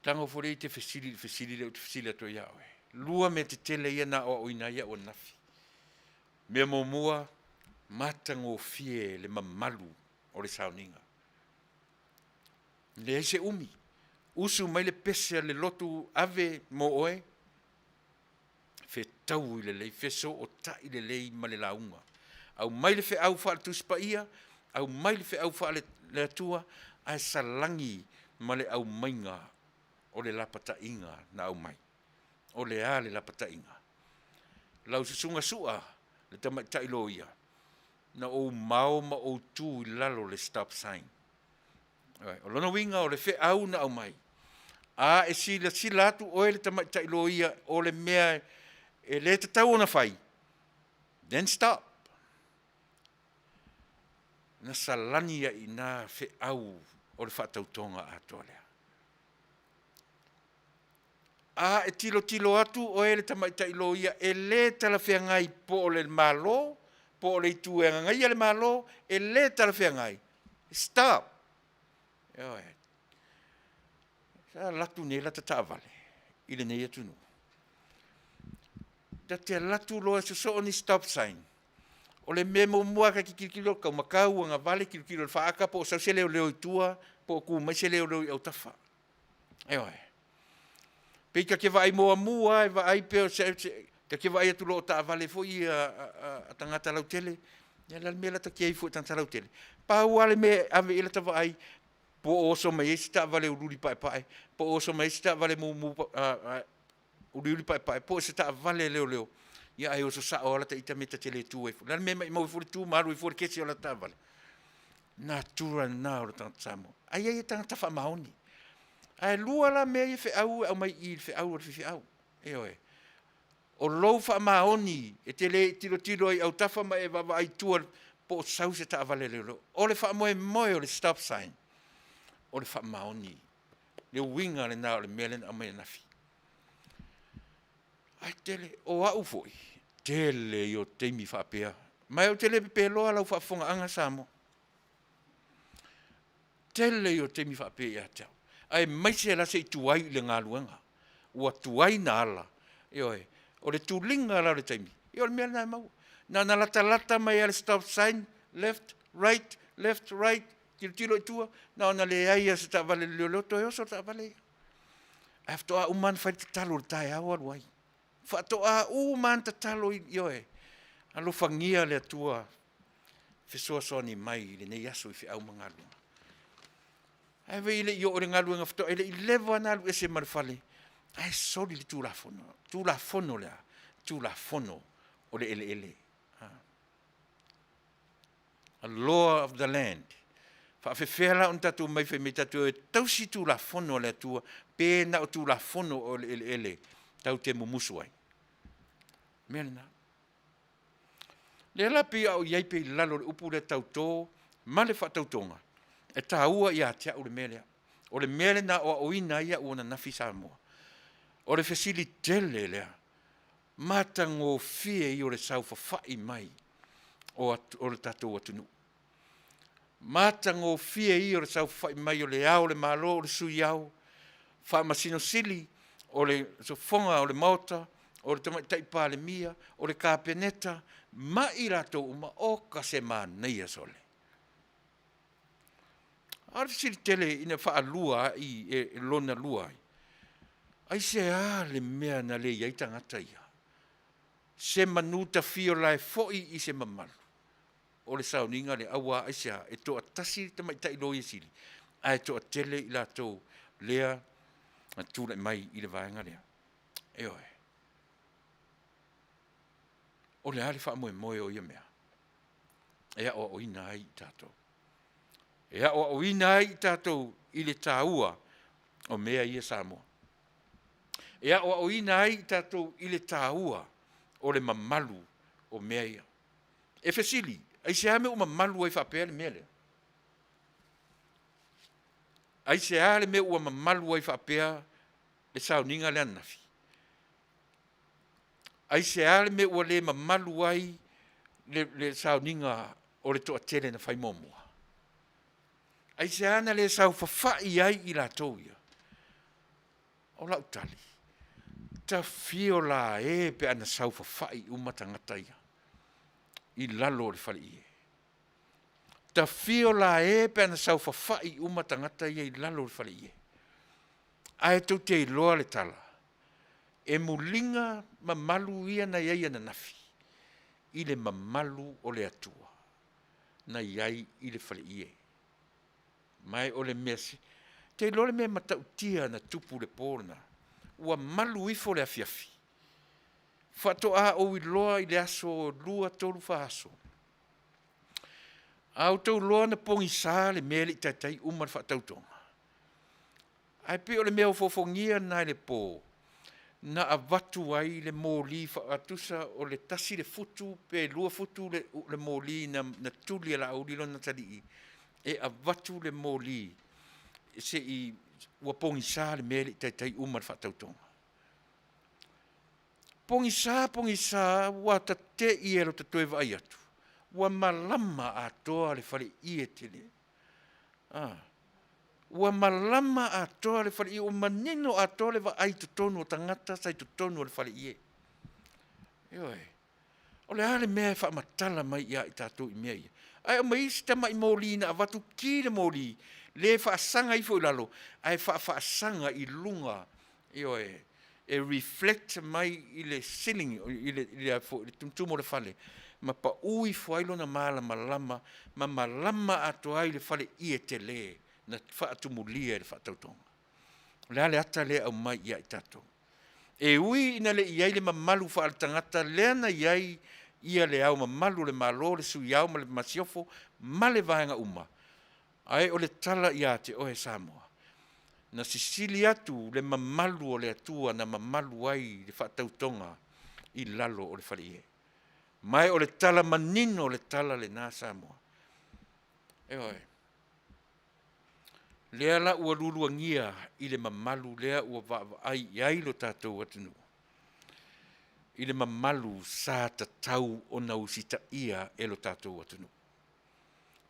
Tago foi lea i te fesili i le fesili lea ou te fesili atu ai ia oe. Lua mea tetele ia na aoaoina ai au ananafi. Mea muamua, matagofie le mamalu o le sauniga. Leai se umi. Usu mai le pese a le lotu ave mo oe, fetaui lelei, fesootai lelei ma le lauga. Aumai le feau faale-Tusi Paia, aumai le feau faale Atua, ae salagi ma le aumaiga o le lapataiga na aumai. O le a le lapataiga? Lau susuga Sua, le tamaitai loia, na ou mao ma ou tu i lalo o le stop sign. O lona uiga o le feau na aumai, a e silasila atu oe le tamaitai loia o le mea e le tatau ona fai, then stop. Na salani ai i ina feau o le faatautoga atoa lea. A e tilotilo atu oe le tamaitai loia e le talafeagai po o le Malo, po o le itu e agaia le Malo, e le talafeagai, stop. Ioe. Sa alu atu nei lata taavale i lenei atunuu. Ta te alu atu loa e sosoo ni stop sign, o le mea muamua lava ta te tilotilo, taumatau, agavale, tilotilo i le faata po o sau se leoleo i tua po o tu mai se leoleo i autafa. Ioe. Pei ta te vaai muamua lava e vaai pe o se, ta te vaai atu loa o taavale foi ia a tagata lautele, ia o le a le mea la ta te i ai fua i tagata lautele? Pau lava le mea e ave i ai lata vaai, po o oso mai ai se taavale uliuli paepae, po o oso mai ai se taavale mumu uliuli paepae, po o se taavale a leoleo, ia ae oso sao lava lata ita mea ta te le tu ai fua. O le a le mea e maimau ai fua le tu ma alu ai fua le kesi o lata taavale? Natura lena o le tagata Samoa. Ae i ai tagata faamaoni. Ae lua la mea ia feau e aumai i i le feau a le faifeau. Ioe. O lou faamaoni e te le tilotilo ai i autafa ma e vaavaai i tua po o sau se taavale a leoleo. O le faamoemoe o le stop sign, o le faamaoni. Le uiga lena o le mea lea na aumai ananafi. Ae tele, o au foi, tele ia o taimi faapea. Ma ou te le pepeloa lau faafofogaaga Samoa. Tele ia o taimi faapea ia te au, aemaise la se i tuai i le galuega, ua tuai na ala, ioe, o le tuliga la o le taimi, ia o le mea lena e maua. Na ona latalata mai lava i le stop sign, left, right, left, right, tilotilo i tua, na ona leai lava o se taavale a le leoleo toe oso le taavale ia. Ae faatoa uma lava ona fai le tatalo i le taeao alu ai. Faatoa uma lava ona tatalo, ioe, alofagia le Atua fesoasoani mai i lenei aso i feau ma galuega. Ae vei e le i oo i le galuega faatoa e le i leva ona alu ese ma le fale, ae soli le Tulafono. Tulafono o le a? Tulafono o le eleele. A law of the land. Faafefea la ona tatou omai fai mai tatou e tausi Tulafono a le Atua pe na o Tulafono o le eleele tatou te mumusu ai? Mea lena. Lea la pei a o i ai pea i lalo o le upu lea tauto ma le faatautoga, e taua ia te au le mea lea. O le mea lea na aoaoina ai au ananafi Samoa. O le fesili tele lea, matagofie ia o le saofafai mai o le tatou atunuu. Matagofie ia o le saofafai mai o le Ao o le Malo, o le Sui Ao, Faamasino Sili, o le Fofoga o le Maota, o le Tamaitai Palemia, o le Kapeneta ma i latou uma, oka se manaia sole. A o le fesili tele ina faalua ai, e lona lua ai, aisea le mea na leai ai tagata ia? Se manu tafio la e foi i se mamalu o le sauniga lea, aua aisea? E toatasi le tamaitai loia sili. Ae toatele i latou lea na tulai mai i le vaega lea. Ioe. O le a le faamoemoe o ia mea? E aoaoina ai i tatou. E aoaoina ai i tatou i le taua o mea ia Samoa. E aoaoina ai i tatou i le taua o le mamalu o mea ia. E fesili, aisea mea ua mamalu ai faapea le mea lea? Aisea le mea ua mamalu ai faapea le sauniga lea ananafi? Aisea le mea ua le mamalu ai le, le sauniga o le toatele na fai muamua? Aisea na le saofafai ai i latou ia? O lau tali, tafio la e pe a na saofafai uma tagata ia i lalo o le faleie. Tafio la e pe a na saofafai uma tagata ia i lalo o le faleie. Ae tou te iloa le tala, e muliga mamalu ia na i ai ananafi i le mamalu o le Atua na i ai i le faleie. Ma o le mea te iloa le mea matautia na tupu i le po lena, ua malu ifo le afiafi, faatoa ou iloa i le aso 2, 3, 4 aso, a outou iloa na pogisa le mea e le i taitai uma le faatautoga. Ae pei o le mea ofoofogia lena i le po na avatu ai le moli faatusa o le 1 le futu pe 2 futu le moli na tuli e Laauli lona atalii e avatu le moli se i ua pogisa le mea e le i taitai uma le faatautoga. Pogisa, pogisa, ua tate'i e lota toe vaai atu, ua malama atoa le faleie tele. Ah, ua malama atoa le faleie, ua manino atoa le vaai i totonu o tagata sa i totonu o le faleie. Ioe. O le a le mea e faamatala mai ia i tatou i mea ia? Ae aumai isi tamai moli na avatu, ki le moli, le faasaga ifo i lalo, ae faafaasaga i luga, ioe, e reflect mai i le ceiling, i le, i le, i le tumutumu o le fale, ma pau ifo ai lona malamalama, ma malama atoa ai le faleie tele na faatumulia i le faatautoga. O le a le ata lea e aumai ia i tatou? E ui ina le i ai le mamalu faaletagata lea na i ai ia Le Ao Mamalu o le Malo, le Sui Ao ma le Masiofo ma le vaega uma, ae o le tala ia te oe Samoa, na sisili atu le mamalu o le Atua na mamalu ai le faatautoga i lalo o le faleie. Ma o le tala manino le tala lena Samoa. Ioe. Lea la ua lualuagia i le mamalu lea ua vaavaai i ai lo tatou atunuu, i le mamalu sa tatau ona usitaia e lo tatou atunuu.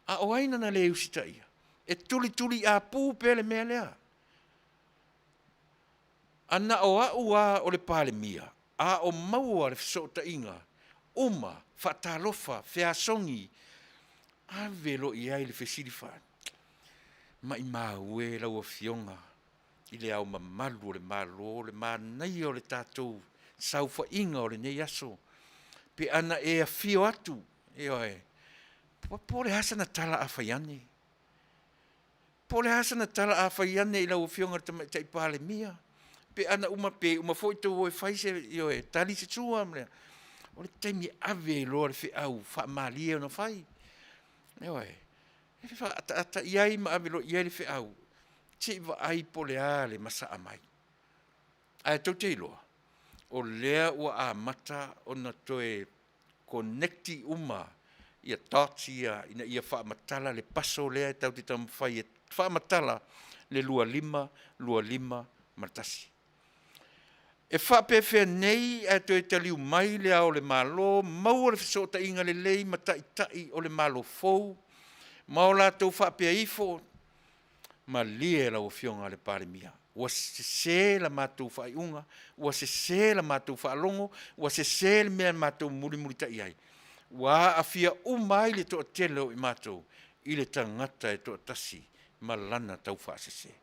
A o ai na le usitaia? E tulituliapu pea le mea lea. A na o au lava o le Palemia, a o maua le fesootaiga uma, faatalofa, feasogi, ave loa i ai le fesili maimau e lau Afioga i Le Ao Mamalu o le Malo, le manaia o le tatou saofaiga o lenei aso, pe ana e afio atu, ioe, po o le a sana tala a fai ane? Po o le a sana tala a fai ane i lau Afioga i le Tamaitai Palemia, pe ana uma, pe uma foi tou o e fai se, ioe, tali se sua ma le, o le taimi e ave ai loa le feau faamalie ona fai. Ioe. E faaataata i ai ma ave loa i ai le feau, se i vaai po o le a le masaa mai. Ae tou te iloa, o lea ua amata ona toe connect uma ia dots ia ina ia faamatala le paso lea e tatou te taumafai e faamatala le 25, 25 ma le 1. E faapefea nei ae toe taliu mai Le Ao o le Malo, maua le fesootaiga lelei ma Taitai o le Malo fou ma o latou faapea ifo, malie lau Afioga i le Palemia, ua sese la matou faaiuga, ua sese la matou faalogo, ua sese le mea na matou mulimulitai ai, ua aafia uma ai le toatele o i matou i le tagata e toatasi ma lana taufaasese.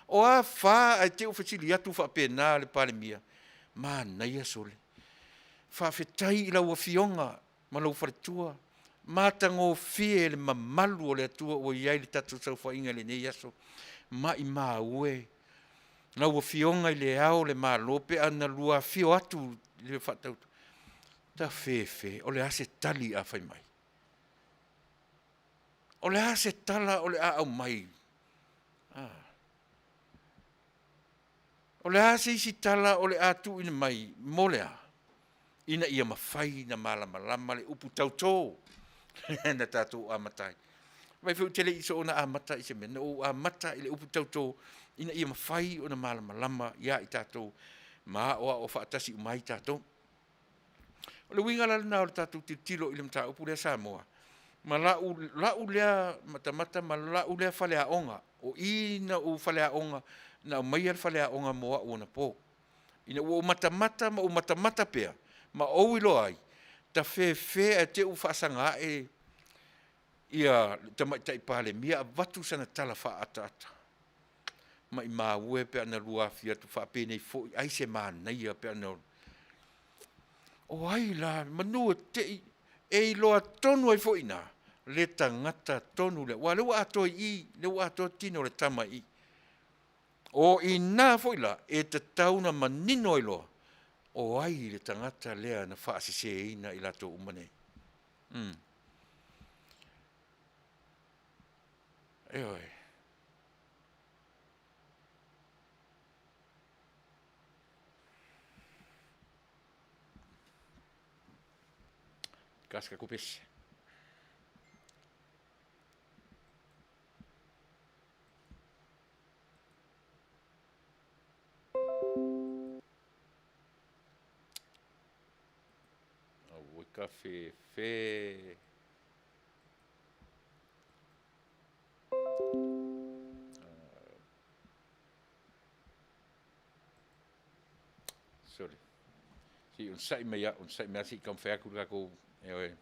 O a fa ae te i ua fesili atu faapena le Palemia, manaia sole, faafetai i lau Afioga ma lou faletua. Matagofie le mamalu o le Atua ua i ai le tatou saofaiga i lenei aso. Maimau e lau Afioga i Le Ao o le Malo pe a na lua afio atu i le faatauto, tafefe, o le a se tali a fai mai? O le a se tala o le a aumai? O le a se isi tala o le a tuuina mai mo le a? Ina ia mafai ona malamalama le upu tautō na tatou amata ai. Vaai foi ou te le i soona amata i se mea, na ou amata i le upu tautō ina ia mafai ona malamalama ia i tatou ma aoao faatasi uma ai tatou. O le uiga la lena o le tatou tilotilo i le mataupu lea Samoa, ma lau, lau lea matamata ma lau lea faleaoga, o i na ou faleaoga, na aumaia le faleaoga mo au anapo. Ina ua ou matamata ma ou matamata pea ma ou iloa ai, tafefe ae te i ua faasaga ae ia le Tamaitai Palemia avatu sana tala faaataata. Maimau e pe ana lua afio atu faapenei foi, ai se manaia pe ana o ai la, manu e te i, e iloa tonu ai foi i ina le tagata tonu lea, aua o lea ua atoa i i, lea ua atoa tino o le tama i i. O i ina foi la e tatau ona manino ai loa, o ai le tagata lea na faaseseina i latou uma nei. Ioe. Kaska kupesi. Aue ka fefe. Sorry. Se i onosai mai au, onosai mai se i taumafai atu le tatou, ioe.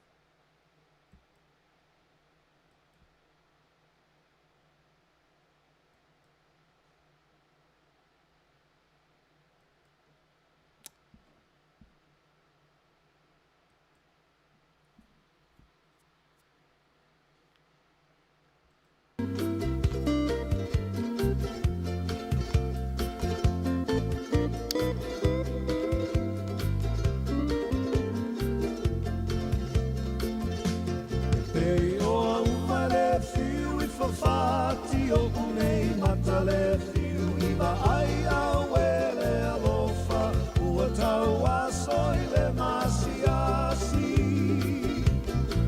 Pei o auma le fiu i fafati o nei mata le fiu i vaai au e le alofa ua tau aso i le masiasi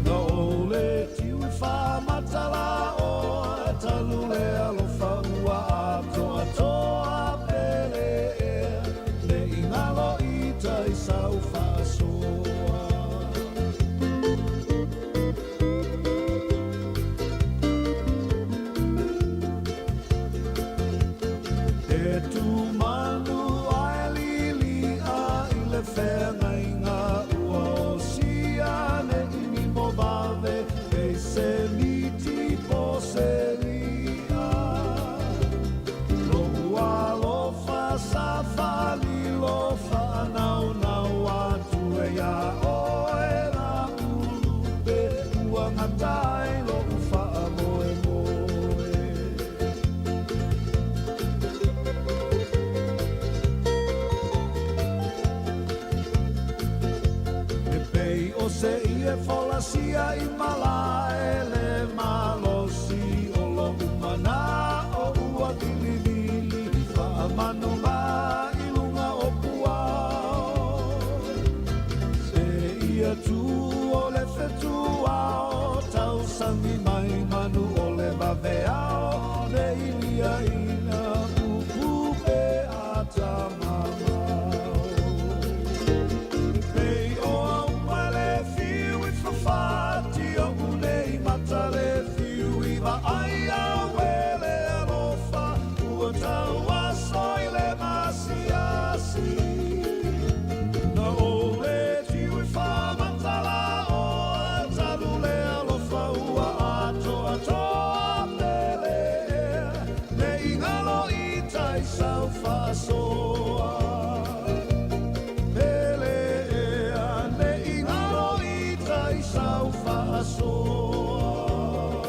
na o le tiu i whamatala o talu le alofa ua atoatoa pele ea ne i ngalo i tai sau whaasoa. E tu manu ae lili a i le feagaiga ua osia ne i nimo vave e se miti po se ria. Lo'u alofa sa faalilo faanaunau atu e iā oe la ulupe ua gata ai lo'u faamoemoe. E pei o se ie folasia i malae le malosi o lo'u mana'o ua vilivili faamanu i luga o puao. Se ia tu o le fetuao tausagi mai manu o le vaveao le ilia ina upu pe atamamao. Pei o auma le fiu i fafati o nei mata le fiu i vaai au e le alofa ua tau aso i le masiasi. Na o le tiu i whamatala o talu Malietoa.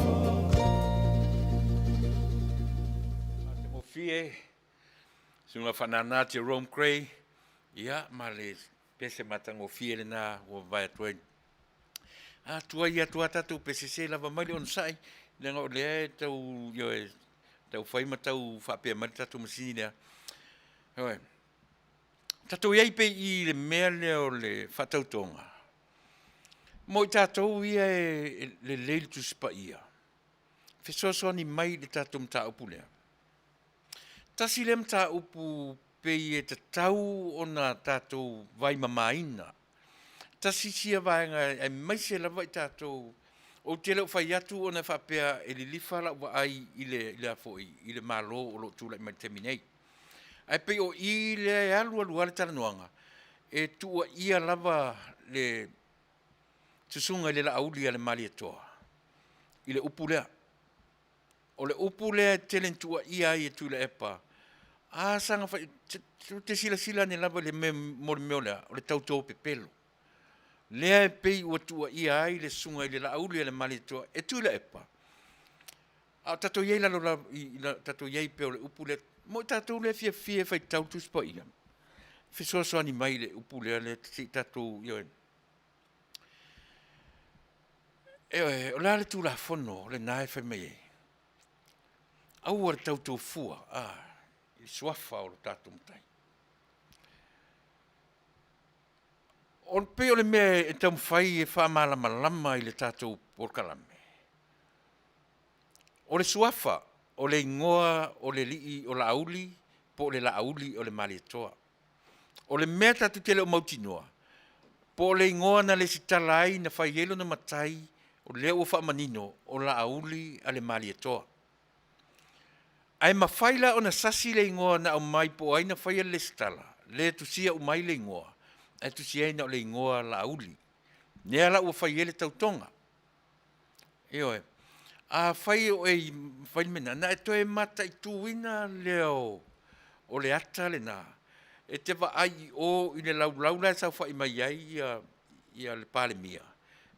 Matagofie, Susuga Faanana Jerome Gray, ia ma le pese matagofie lena ua mavae atu ai. A tuai atu lava tatou pese se lava mai le onosai, leaga o lea e tau, ioe, tau fai ma tau faapea mai le tatou masini lea. Ioe. Tatou i ai pea i i le mea lea o le faatautoga, mo i tatou ia e lelei le Tusi Paia, fesoasoani mai i le tatou mataupu lea. Tasi lea mataupu pei e tatau ona tatou vaimamaina. Tasi sia vaega aemaise lava i tatou, ou te le o fai atu ona e faapea e lilifa lau vaai i le, le a foi, i le Malo o lo o tulai mai i le taimi nei. Ae pei o i lea e alu alu lava le talanoaga, e tuuaia lava le susuga i le Laauli a le Malietoa i le upu lea. O le upu lea e tele ina tuuaia ai e Tuilaepa, a saga fai, tou te silasila ane lava i le mea, mo le mea o le a? O le tauto pepelo. Lea e pei ua tuuaia ai le susuga i le Laauli a le Malietoa e Tuilaepa, a o tatou i ai i lalo i tatou i ai pei o le upu lea, mo i tatou lea e fiafia e faitau le Tusi Paia, fesoasoani mai i le upu lea se i tatou, ioe. Ioe, o le a le Tulafono lena e fai mai ai? Aua le tautofua a, i le suafa o lo tatou Matai. O pei o le mea e taumafai e faamalamalama i le tatou polokalame, o le suafa o le igoa o le alii o Laauli po o le Laauli o le Malietoa. O le mea tatou te le o mautinoa, po o le igoa na lesitala ai na fai ai lona matai, o lea ua faamanino o Laauli a le Malietoa. Ae mafai la ona sasi le igoa na aumai po o ai na faia le lesitala, lea e tusia uma ai le igoa, ae tusia ai na o le igoa Laauli. Lea la ua fai ai le tautoga. Ioe. Afai o oe e fai le mea lena, ona e toe mataituina lea o le ata lena, e te vaai i o i le laulau la e saofai mai ai le Palemia,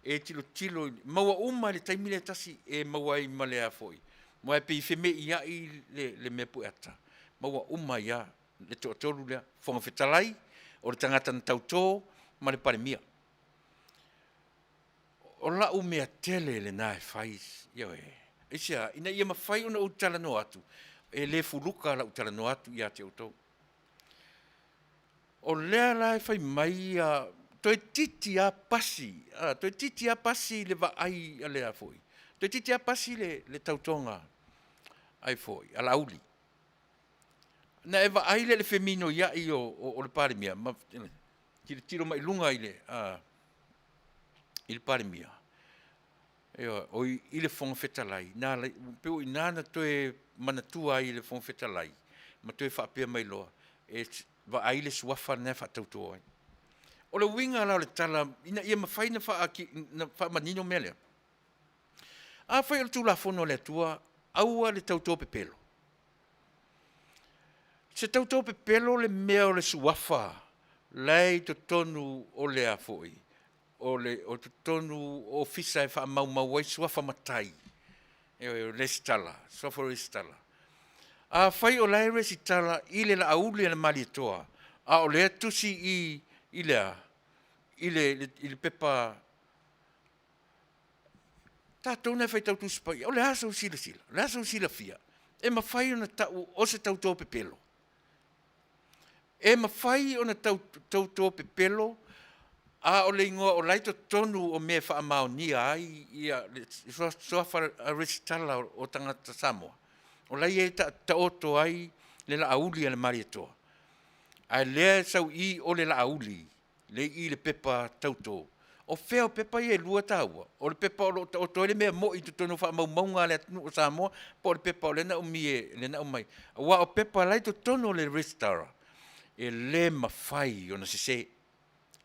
e tilotilo, maua uma i le taimi lea e tasi e maua ai ma le a foi, aua e pei e femeiai le mea pueata, maua uma ai lava le toatolu lea, Fofoga Fetalai, o le tagata na tauto ma le Palemia. O lau mea tele lena e fai, ioe. Aisea? Ina ia mafai ona ou talanoa atu, e le fuluka lau talanoa atu ia te outou. O lea la e fai mai toeitiiti lava pasi, toeitiiti lava pasi le vaai a le a foi, toeitiiti lava pasi le tautoga ai foi a Laauli. Na e vaai lea i le feminoiai o le Palemia ma tilotilo mai luga i le Palemia, ioe, oi, i le Fofoga Fetalai, na ala ai, pei o i ina na toe manatua ai e le Fofoga Fetalai ma toe faapea mai loa, e vaai le suafa lena e faatauto ai. O le uiga la o le tala ina ia mafai ona faamanino mea lea, afai o le Tulafono a le Atua, aua le tauto pepelo. Se tauto pepelo le mea o le suafa la e i totonu o le a foi, o le o totonu o ofisa e faamaumau ai suafa matai, ioe, o resitala, suafa o resitala. Afai o la e resitala i le Laauli a le Malietoa, a o lea e tusi i i le a? I le i le pepa tatou na e faitau Tusi Paia, o le a sou silasila? O le a sou silafia? E mafai ona tau o se tauto pepelo? E mafai ona tauto pepelo a o le igoa o la e i totonu o mea e faamaonia ai ia le suafa resitala o tagata Samoa, o la e taoto ai le Laauli a le Malietoa, a o lea e sau i i o le Laauli, lea e i i le pepa tauto. O fea o pepa ia e lua e taua? O le pepa o lo o taoto ai le mea moni i totonu o faamaumauga a le atunuu o Samoa, po o le pepa o lea na umia, lea na aumai? Aua o pepa la e i totonu o le Resitala, e le mafai ona sese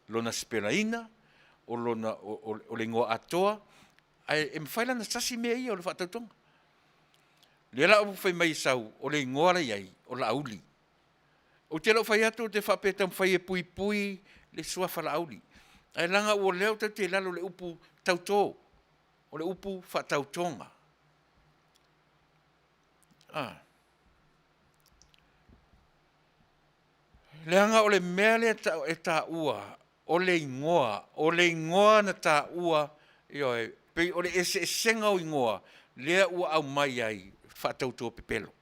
lona sipelaina, o lona, o le igoa atoa, ae e mafai la ona sasi mea ia o le faatautoga. O lea la ua fai mai e sau, o le igoa la e i ai, o Laauli. Ou te le o fai atu ou te faapea e taumafai e puipui le suafa Laauli, ae leaga o lea tatou te i lalo o le upu tauto. O le upu faatautoga. A. Leaga o le mea lea e taua, o le igoa, o le igoa na taua, ioe, pei o le eseesega o igoa lea ua aumai ai faatauto pepelo.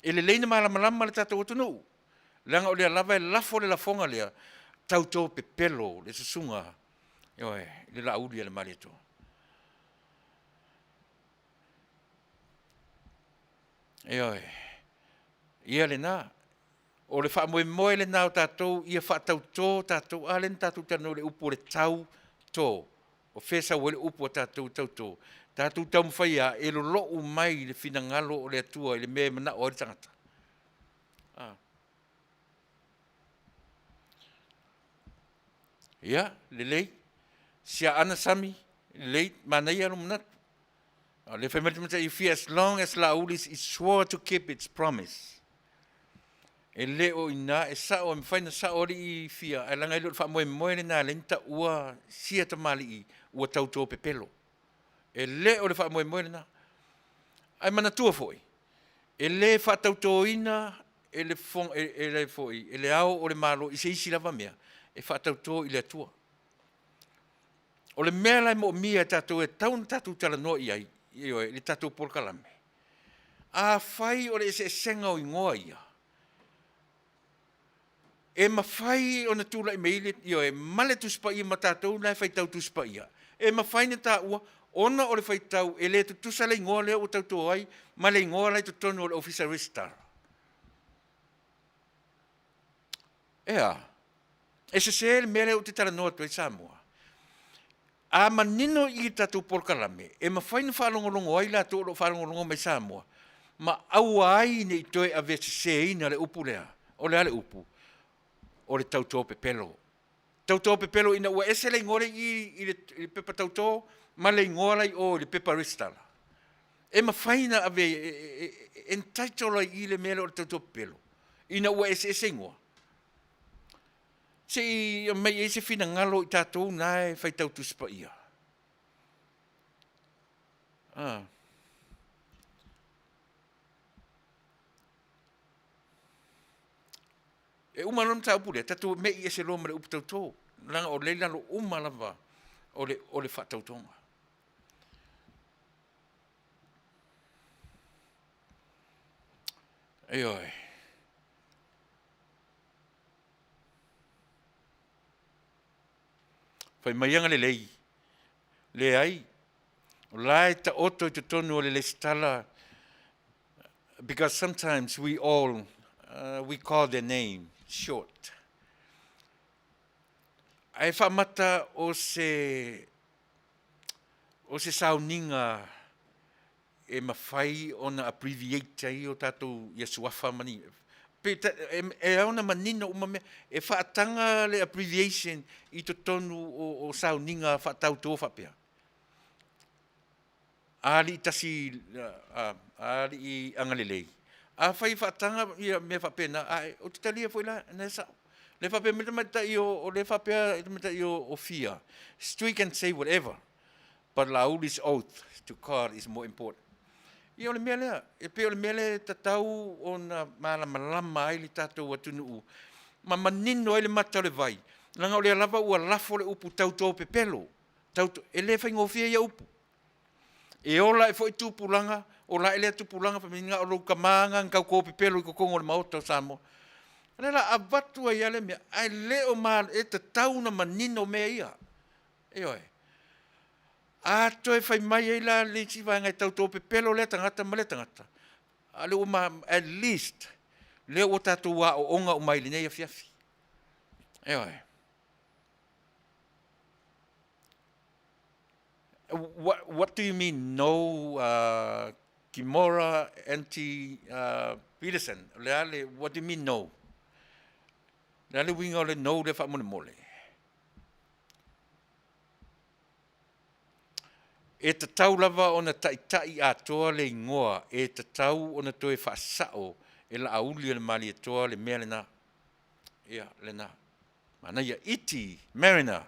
E lelei ona malamalama le tatou atunuu, leaga o lea lava e lafo le lafoga lea, tauto pepelo le susuga, ioe, i le Laaulialemalietoa. Ioe, ia lena. O le faamoemoe lena o tatou ia faatauto tatou, a lea na tatou talanoa i le upu o le tauto. O fea e sau ai le upu a tatou tauto? Tatou taumafai lava e lolou mai le finagalo o le Atua i le mea e manao ai le tagata. A. Ia, lelei. Siaana Sami, lelei, manaia lou manatu. A o lea e fai mai le tamaitai i Fia, as long as Laauli is sure to keep its promise. E le o i ina, e sao, e mafai ona sao alii Fia, ae leaga e le o le faamoemoe lena e ala ai ona taua sia tamalii ua tauto pepelo. E le o le faamoemoe lena. Ae manatua foi, e le faatautoina e le, e le, foi, e le Ao o le Malo i se isi lava mea, e faatauto i le Atua. O le mea la e moomia e tatou e tatau ona tatou talanoa i ai, ioe, i le tatou polokalame, afai o le eseesega o igoa ia, e mafai ona tulai mai ai le, ioe, ma le Tusi Paia ma tatou la e faitau Tusi Paia, e mafai ona taua ona o le faitau e le tutusa le igoa lea ua tauto ai ma le igoa la e i totonu o le Ofisa Resitara. E a? E sese le mea lea ou te talanoa atu ai Samoa. A manino i le tatou polokalame, e mafai ona faalogologo ai latou o lo o faalogologo mai Samoa, ma aua ai ne i toe aveseseina le upu lea. O le a le upu? O le tauto pepelo. Tauto pepelo ina ua ese le igoa lea i i le pepa tauto ma le igoa la i o i le pepa resitala. E mafai ona ave e entitle ai i i le mea lea o le tauto pepelo ina ua eseese igoa. Se i aumai i ai se finagalo o i tatou na e faitau Tusi Paia. Ah. E uma loa le mataupu lea, tatou mei ese loa ma le upu tauto, leaga o lea e i lalo uma lava o le, o le faatautoga. Ioe. Fai mai agalelei, leai, o la e taoto i totonu o le lesitala because sometimes we all we call their name short. Ae faamata o se o se sauniga e mafai ona abbreviate ai o tatou ia suafa ma ni pe e ao ona manino uma mea e faataga le abbreviation i totonu o sauniga faatauto faapea. Alii tasi alii agalelei. Afai e faataga ia mea faapena, ae ou te talia foi la, na e sao. Le faapea mai le tamaitai o le faapea le tamaitai o Fia, Stui can say whatever, but Lauli's oath to God is more important. Ia o le mea lea, e pei o le mea lea e tatau ona malamalama ai le tatou atunuu ma manino ai le mata o le vai, leaga o lea lava ua lafo le upu tauto pepelo, tauto, e le faigofie ia upu. E ola ae foi tupulaga, ola ae lea tupulaga fai mai na o lou tama na na tauto pepelo i totonu o le Maota o Samoa. O lea la avatu ai lava le mea, ae le o ma, e tatau ona manino mea ia. Ioe. A toe fai mai ai la le isi vaega e tauto pepelo lea tagata ma lea tagata, a o lea ua ma, at least lea ua tatou aooga uma ai i lenei afiafi. Ioe. What, what do you mean no Kimora anti Peterson? O le a le, what do you mean no? O le a le uiga o le no lea faamolemole? E tatau lava ona taitai atoa le igoa, e tatau ona toe faasao e Laauli o le Malietoa le mea lena. Ia, lena. Manaia. Iti Mariner.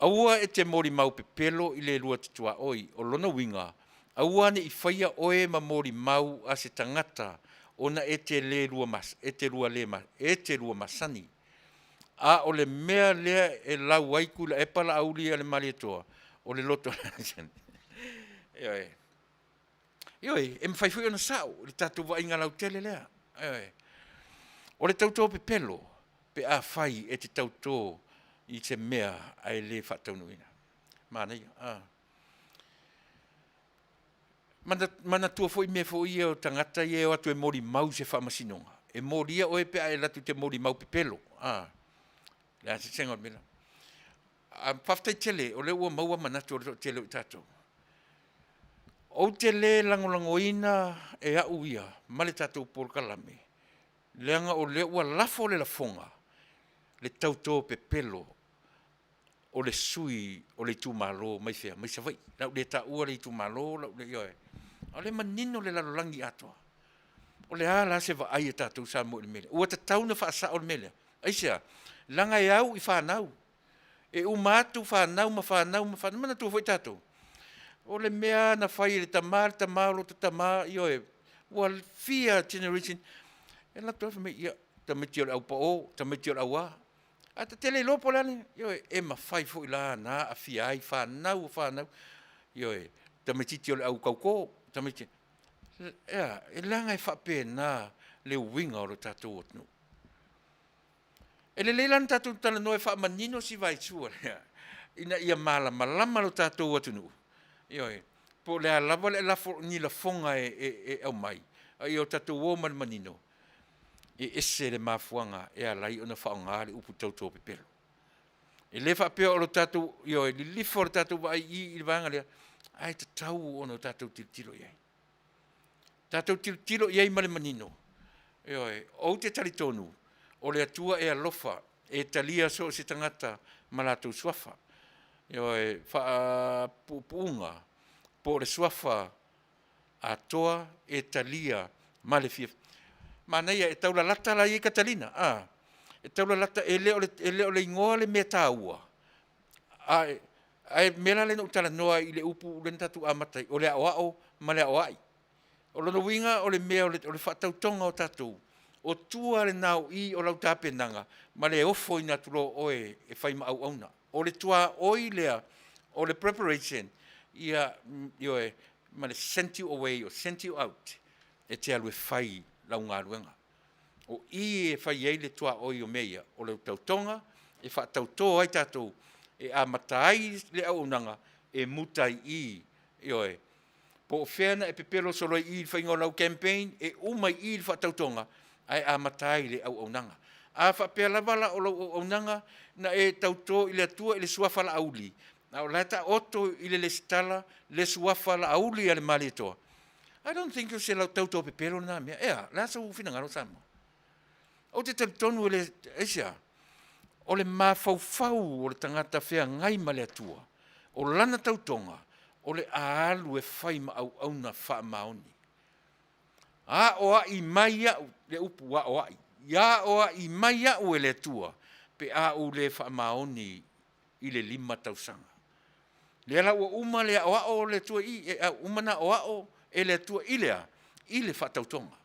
Aua e te molimau pepelo i le lua te tuaoi, o lona uiga, aua ne i faia oe ma molimau a se tagata ona e te le lua mas, e te lua le ma, e te lua masani. A o le mea lea e lau ai Tuilaepa Laauli a le Malietoa, o le loto Ioe. Ioe, e mafai foi ona sao i le tatou vaaiga lautele lea. Ioe. O le tauto pepelo pe afai e te tauto i se mea ae le faataunuuina. Manaia. Ah. Manatua foi mea foi ia o tagata ia e o atu e molimau i se faamasinoga. E molia oe pe a e alu atu e te molimau pepelo. Ah. Le a se o le mea lea. Ah, faafetai tele o lea ua maua manatu o le toatele o i tatou. Ou te le lagolagoina e au ia ma le tatou polokalame, leaga o lea ua lafo le lafoga, le tauto pepelo o le sui o le itumalo mai fea? Mai Savaii. O le a ou le taua le itumalo, o le a ou le, ioe. A o lea e manino le lalolagi atoa. O le a la se vaai a tatou Samoa i le mea lea? Ua tatau ona faasao le mea lea. Aisea? Leaga e au i fanau. E uma atu fanau ma fanau ma fanau. Manatua foi tatou, o le mea lava na fai e le tama, le tama o lota tama, ioe, ua fia generation, e alu atu lava fai mai, ia, tamaiti o le aupao, tamaiti o le auā. Ae ta te le iloa po o le a le, ioe, e mafai foi la ona aafia ai fanau o fanau, ioe, tamaitiiti o le au tauto, tamaiti, e a? E leaga e faapena le uiga o le tatou atunuu. E lelei la ona tatou talanoa e faamanino si vaisua lea ina ia malamalama lo tatou atunuu, ioe, po o le a lava le lafo, ni lafoga e aumai, a ia o tatou o ma le manino, e ese le mafuaaga e ala ai ona faaaoga le upu tauto pepelo. E le faapea o le tatou, ioe, lilifa o le tatou vaai i i le vaega lea, ae tatau ona tatou tilotilo i ai. Tatou tilotilo i ai ma le manino. Ioe, ou te talitonu o le Atua e alofa, e talia so o se tagata ma latou suafa. Ioe, faapuupuuga po o le suafa atoa e talia ma le fiafia. Manaia, e taulalata la i ai Katalina, a, e taulalata, e le o le, e le o le igoa le mea taua, ae, ae mea la lea na ou talanoa ai i le upu lea na tatou amata ai, o le aoao ma le aoai. O lona uiga o le mea o le faatautoga o tatou, o tua lena o i o lau tapenaga ma le ofoina atu loa o oe e fai ma auauna. O le tuaoi lea o le preparation, ia, ioe, ma le sent you away or sent you out e te alu e fai lau galuega. O i e fai ai le tuaoi o mea ia, o le tautoga e faatauto ai tatou, e amata ai le auaunaga e muta ai i i, ioe, po o fea na e pepelo solo ai i i le faiga o lau campaign, e uma i i le faatautoga, ae amata ai le auaunaga. A faapea lava la o lau auaunaga na e tauto i le Atua i le Suafa Laauli, a o la e taoto i le lesitala le Suafa Laauli a le Malietoa, I don't think o se tauto pepelo lena mea. Ea, o le a sou finagalo Samoa? Ou te talitonu e le, aisea? O le mafaufau o le tagata feagai ma le Atua, o lana tautoga, o le a alu e fai ma auauna faamaoni. Aoai mai au, le upu aoai, aoai mai au e le Atua pe a ou le faamaoni i le 5 tausaga. Lea la ua uma le aoao o le Atua i i, e uma ona aoao e le Atua i le a? I le faatautoga.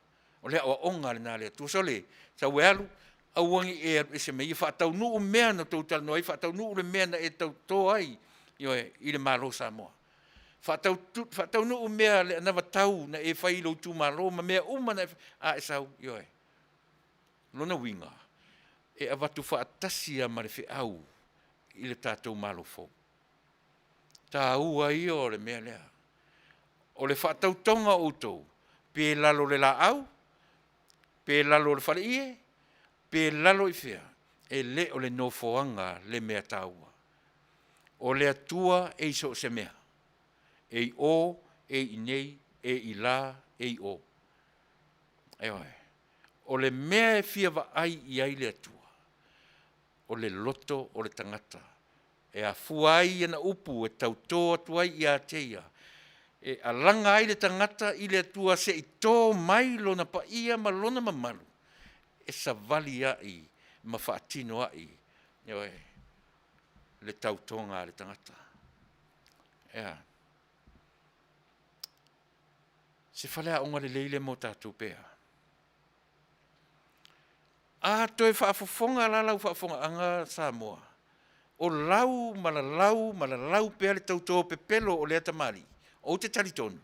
O le aoaoga lena a le Atua. Sole, sau e alu, aua ne i e alu ese ma ia, faataunuu mea na outou talanoa ai, faataunuu le mea na e tauto ai, ioe, i le Malo o Samoa. Faataunuu mea le anavatau na e fai i lou itumalo ma mea uma na e fai, a e sau, ioe. O lona uiga, e avatu faatasi lava ma le feau i le tatou Malo fou. Taua ia o le mea lea. O le faatautoga o outou, pe lalo o le laau, pe lalo o le faleie, pe lalo i fea, e le o le nofoaga le mea taua. O le Atua e i so o se mea, e i o, e i inei, e i la, e i o. Ioe. O le mea e fia vaai i ai le Atua, o le loto o le tagata e afua ai ana upu e tauto atu ai ia te ia, e alaga ai le tagata i le Atua se i to mai lona paia ma lona mamalu, e savali ai ma faatino ai. Ioe. le tautoga a le tagata. Ea. Se faleaoga lelei lea mo tatou pea. A toe faafofoga la lau faafofogaaga Samoa, o lau ma lalau ma lalau pea le tauto pepelo o lea tamalii, ou te talitonu,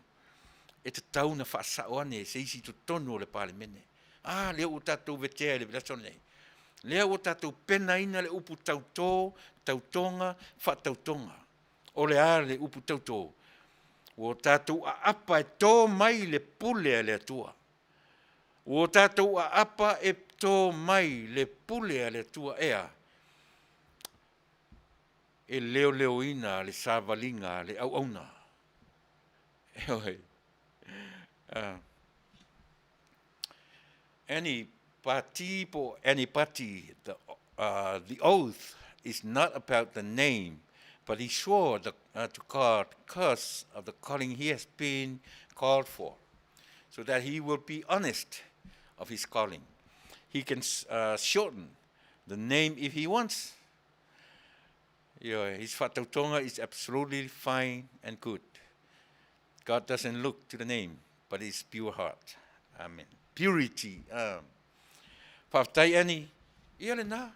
e tatau ona faasao ane e se isi i totonu o le Palemene. A lea ua tatou vetea i le aso lenei, lea ua tatou penaina le upu tauto, tautoga, faatautoga. O le a le upu tauto? Ua tatou aapa e to mai le pule a le Atua. Ua tatou aapa e to mai le pule a le Atua e a? E leoleoina le savaliga a le auauna. Ioe. Any pati po any party, the, the oath is not about the name, but he swore the, to God because of the calling he has been called for, so that he will be honest of his calling. He can shorten the name if he wants. Ioe, his faatautoga is absolutely fine and good. God doesn't look to the name, but his pure heart. Amen. Purity. Faafetai Annie. Ia lena.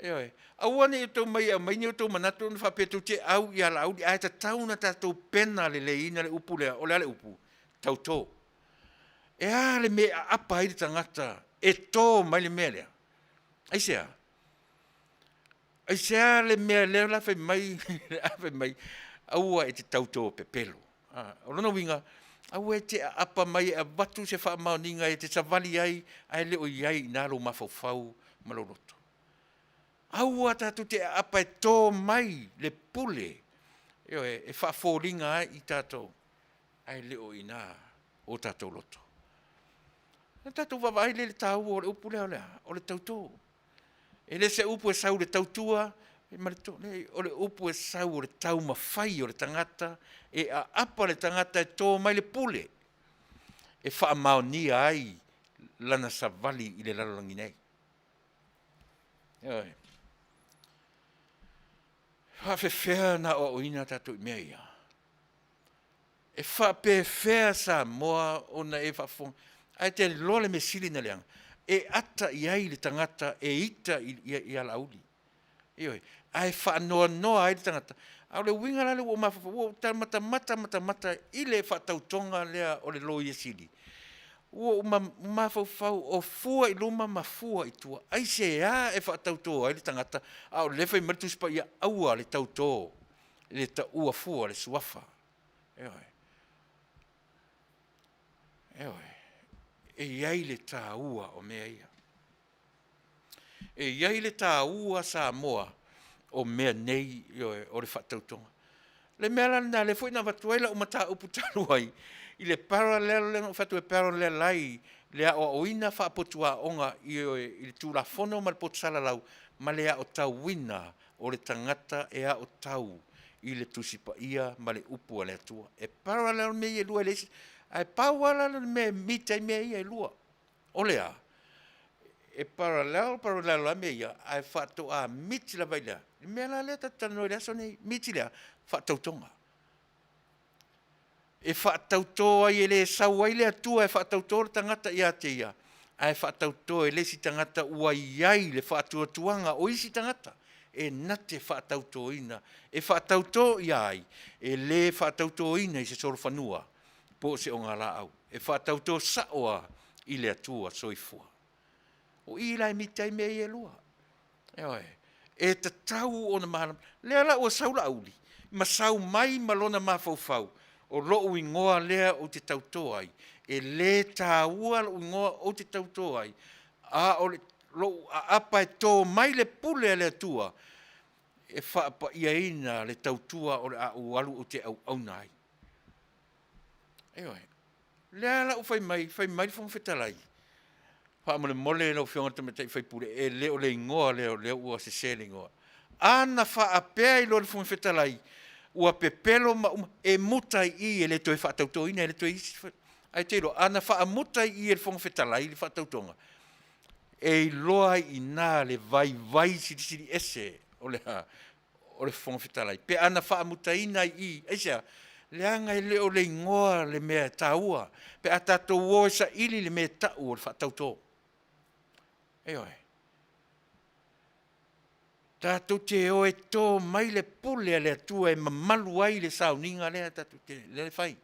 Ioe. Aua ne i outou mai e aumai ni outou manatu ona faapea tou te au ia Laauli, ae tatau ona tatou pena leleiina le upu lea. O le a le upu? Tauto. E a le mea e aapa ai le tagata e to mai le mea lea? Aisea? Aisea le mea lea la fai mai, a fai mai, aua e te tauto pepelo. O lona uiga, aua e te aapa mai e avatu se faamaoniga e te savali ai, ae le o i ai i ina lou mafaufau ma lou loto. Aua tatou te aapa e to mai le pule, ioe, e faafoliga ai i tatou, ae le o i ina o tatou loto. Na tatou vaavaai lea i le taua o le upu lea o le a? O le tauto. E le se upu e sau i le tautua ma le to, leai, o le upu e sau o le taumafai o le tagata e aapa le tagata e to mai le pule e faamaonia ai lana savali i le lalolagi nei. Ioe. Faafefea ona aoaoina tatou i mea ia? E faapefea Samoa ona e faafofoga? Ae te iloa le mea sili ona leaga, e ata i ai le tagata e ita i Laauli. Ioe, ae faanoanoa ai le tagata. A o le uiga la lea ua ou mafaufau, ua ou matamata matamata i le faatautoga lea o le Loia Sili. Ua ou mafaufau o fua i luma ma fua i tua. Aisea e faatauto ai le tagata, a o lea e fai mai le Tusi Paia, aua le tauto i le taua fua o le suafa. Ioe. Ioe. E i ai le taua o mea ia. E i ai le taua Samoa o mea nei, ioe, o le faatautoga. Le mea la lena, lea foi na avatu ai lau mataupu talu ai i le parallel lea na ou fai atu e parallel ai le aoaoina faapotuaoga, ioe, i le Tulafono ma le poto salalau ma le aotauina o le tagata e aotau i le Tusi Paia ma le Upu a le Atua. E parallel mea ia e lua, e leai se, ae pau lava la le mea e meet ai mea ia e lua, o le a? E parallel, parallel lava mea ia, ae faatoa meet lava i le a? Le mea la lea tatou te talanoa i le aso lenei, meet i le a? Faatautoga. E faatauto ai, e le sau ai le Atua e faatauto le tagata ia te ia, ae faatauto e le isi tagata ua i ai le faatuatuaga o isi tagata e na te faatautoina, e faatauto ia ai, e le faatautoina i se solofanua po o se ogalaau, e faatauto sao lava i le Atua soifua. O i la e mita ai mea ia e lua. Ioe. E tatau ona malamalama. Lea la ua sau Laauli ma sau mai ma lona mafaufau, o lou igoa lea ou te tauto ai, e le taua lou igoa ou te tauto ai, a o lou aapa e to mai le pule a le Atua e faapaiaina le tautua o le a ou alu ou te auauna ai. Ioe. Lea la ua fai mai, fai mai le Fofoga Fetalai, faamolemole lau Afioga i le Tamaitai sui usufono, e le o le igoa lea o lea ua sese le igoa. A na faapea ai loa le Fofoga Fetalai, ua pepelo ma uma, e muta i i e le toe faatautoina, e le toe isi. Ae te iloa, a na faamuta i i e le Fofoga Fetalai le faatautoga, e iloa ai i ina le vaivai silisili ese o le a? o le Fofoga Fetalai, pe ana faamutaina ai i i, aisea? Leaga e le o le igoa le mea taua, pe a tatou o e saili le mea e tau o le faatauto. Ioe. Tatou te o e to mai le pule a le Atua e mamalu ai le sauniga lea tatou te lea e fai.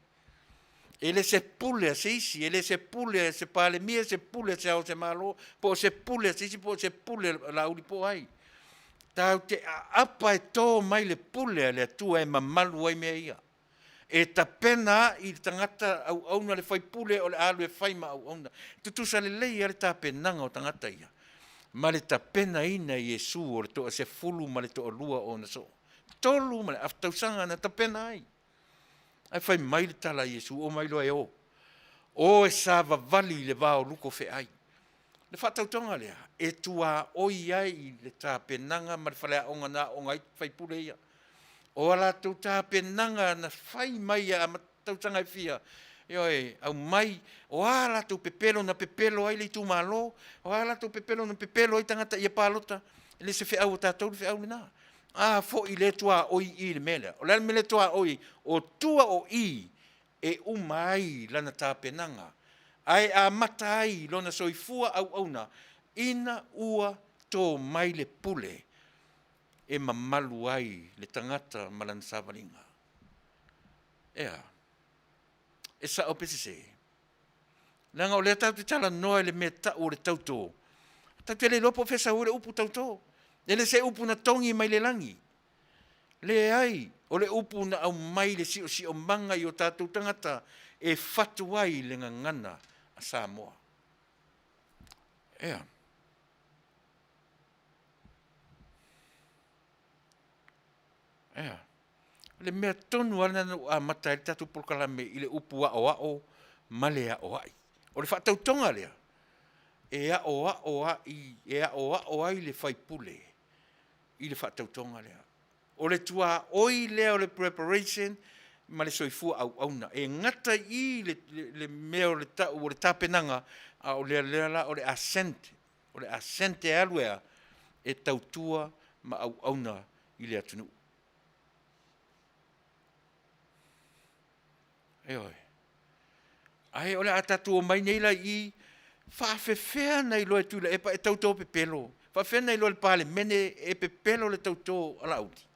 E le se pule a se isi, e le se pule a se Palemia, se pule a se Ao o se Malo, po o se pule a se isi, po o se pule a Laauli po o ai. Tatou te aapa e to mai le pule a le Atua e mamalu ai mea ia. E tapena ai le tagata auauna le faipule o le a alu e fai ma auauna. E tutusa lelei lava le tapenaga o tagata ia ma le tapenaina e Iesu o le toasefulu ma le toalua o ona soo. 3.5 tausaga na tapena ai. Ae fai mai le tala a Iesu, omai loa e o. O e savavali i le va o luko o feai. Le faatautoga lea, e tuaoi ai le tapenaga ma le faleaoga na aooga ai faipule ia. O a latou tapenaga na fai mai e tausaga e fia, ioe, aumai, o a latou pepelo na pepelo ai le itumalo, o a latou pepelo na pepelo ai tagata ia palota, e le o se feau a tatou le feau lena. A foi lea e tuaoi i i i le mea lea? O le a le mea lea e tuaoi ai? O tua o i e uma ai lana tapenaga, ae amata ai lona soifua auauna ina ua to mai le pule e mamalu ai le tagata ma lana savaliga. E a? E sao pe sese? Leaga o lea tatou te talanoa i le mea e tau o le tauto, tatou te le iloa po o fea e sau ai le upu tauto. E le se upu na togi mai le lagi. Leai, o le upu na aumai le siosiomaga i o tatou tagata e fatu ai le gagana a Samoa. Ea. Ea. O le mea tonu lava lena na ou amata ai le tatou polokalame i le upu aoao ma le aoai. O le faatautoga lea, e aoao ai, e aoao ai le faipule i le faatautoga lea. O le tuaoi lea o le preparation ma le soifua auauna. E gata i i le mea o le tau o le tapenaga, a o le lea la o le ascent, o le ascent e alu e a? E tautua ma auauna i le atunuu. Ioe. Ae o le a tatou omai nei la i i, faafefea ona iloa e Tuilaepa e tauto pepelo? Faafefea ona iloa e le Palemene e pepelo le tauto a Laauli?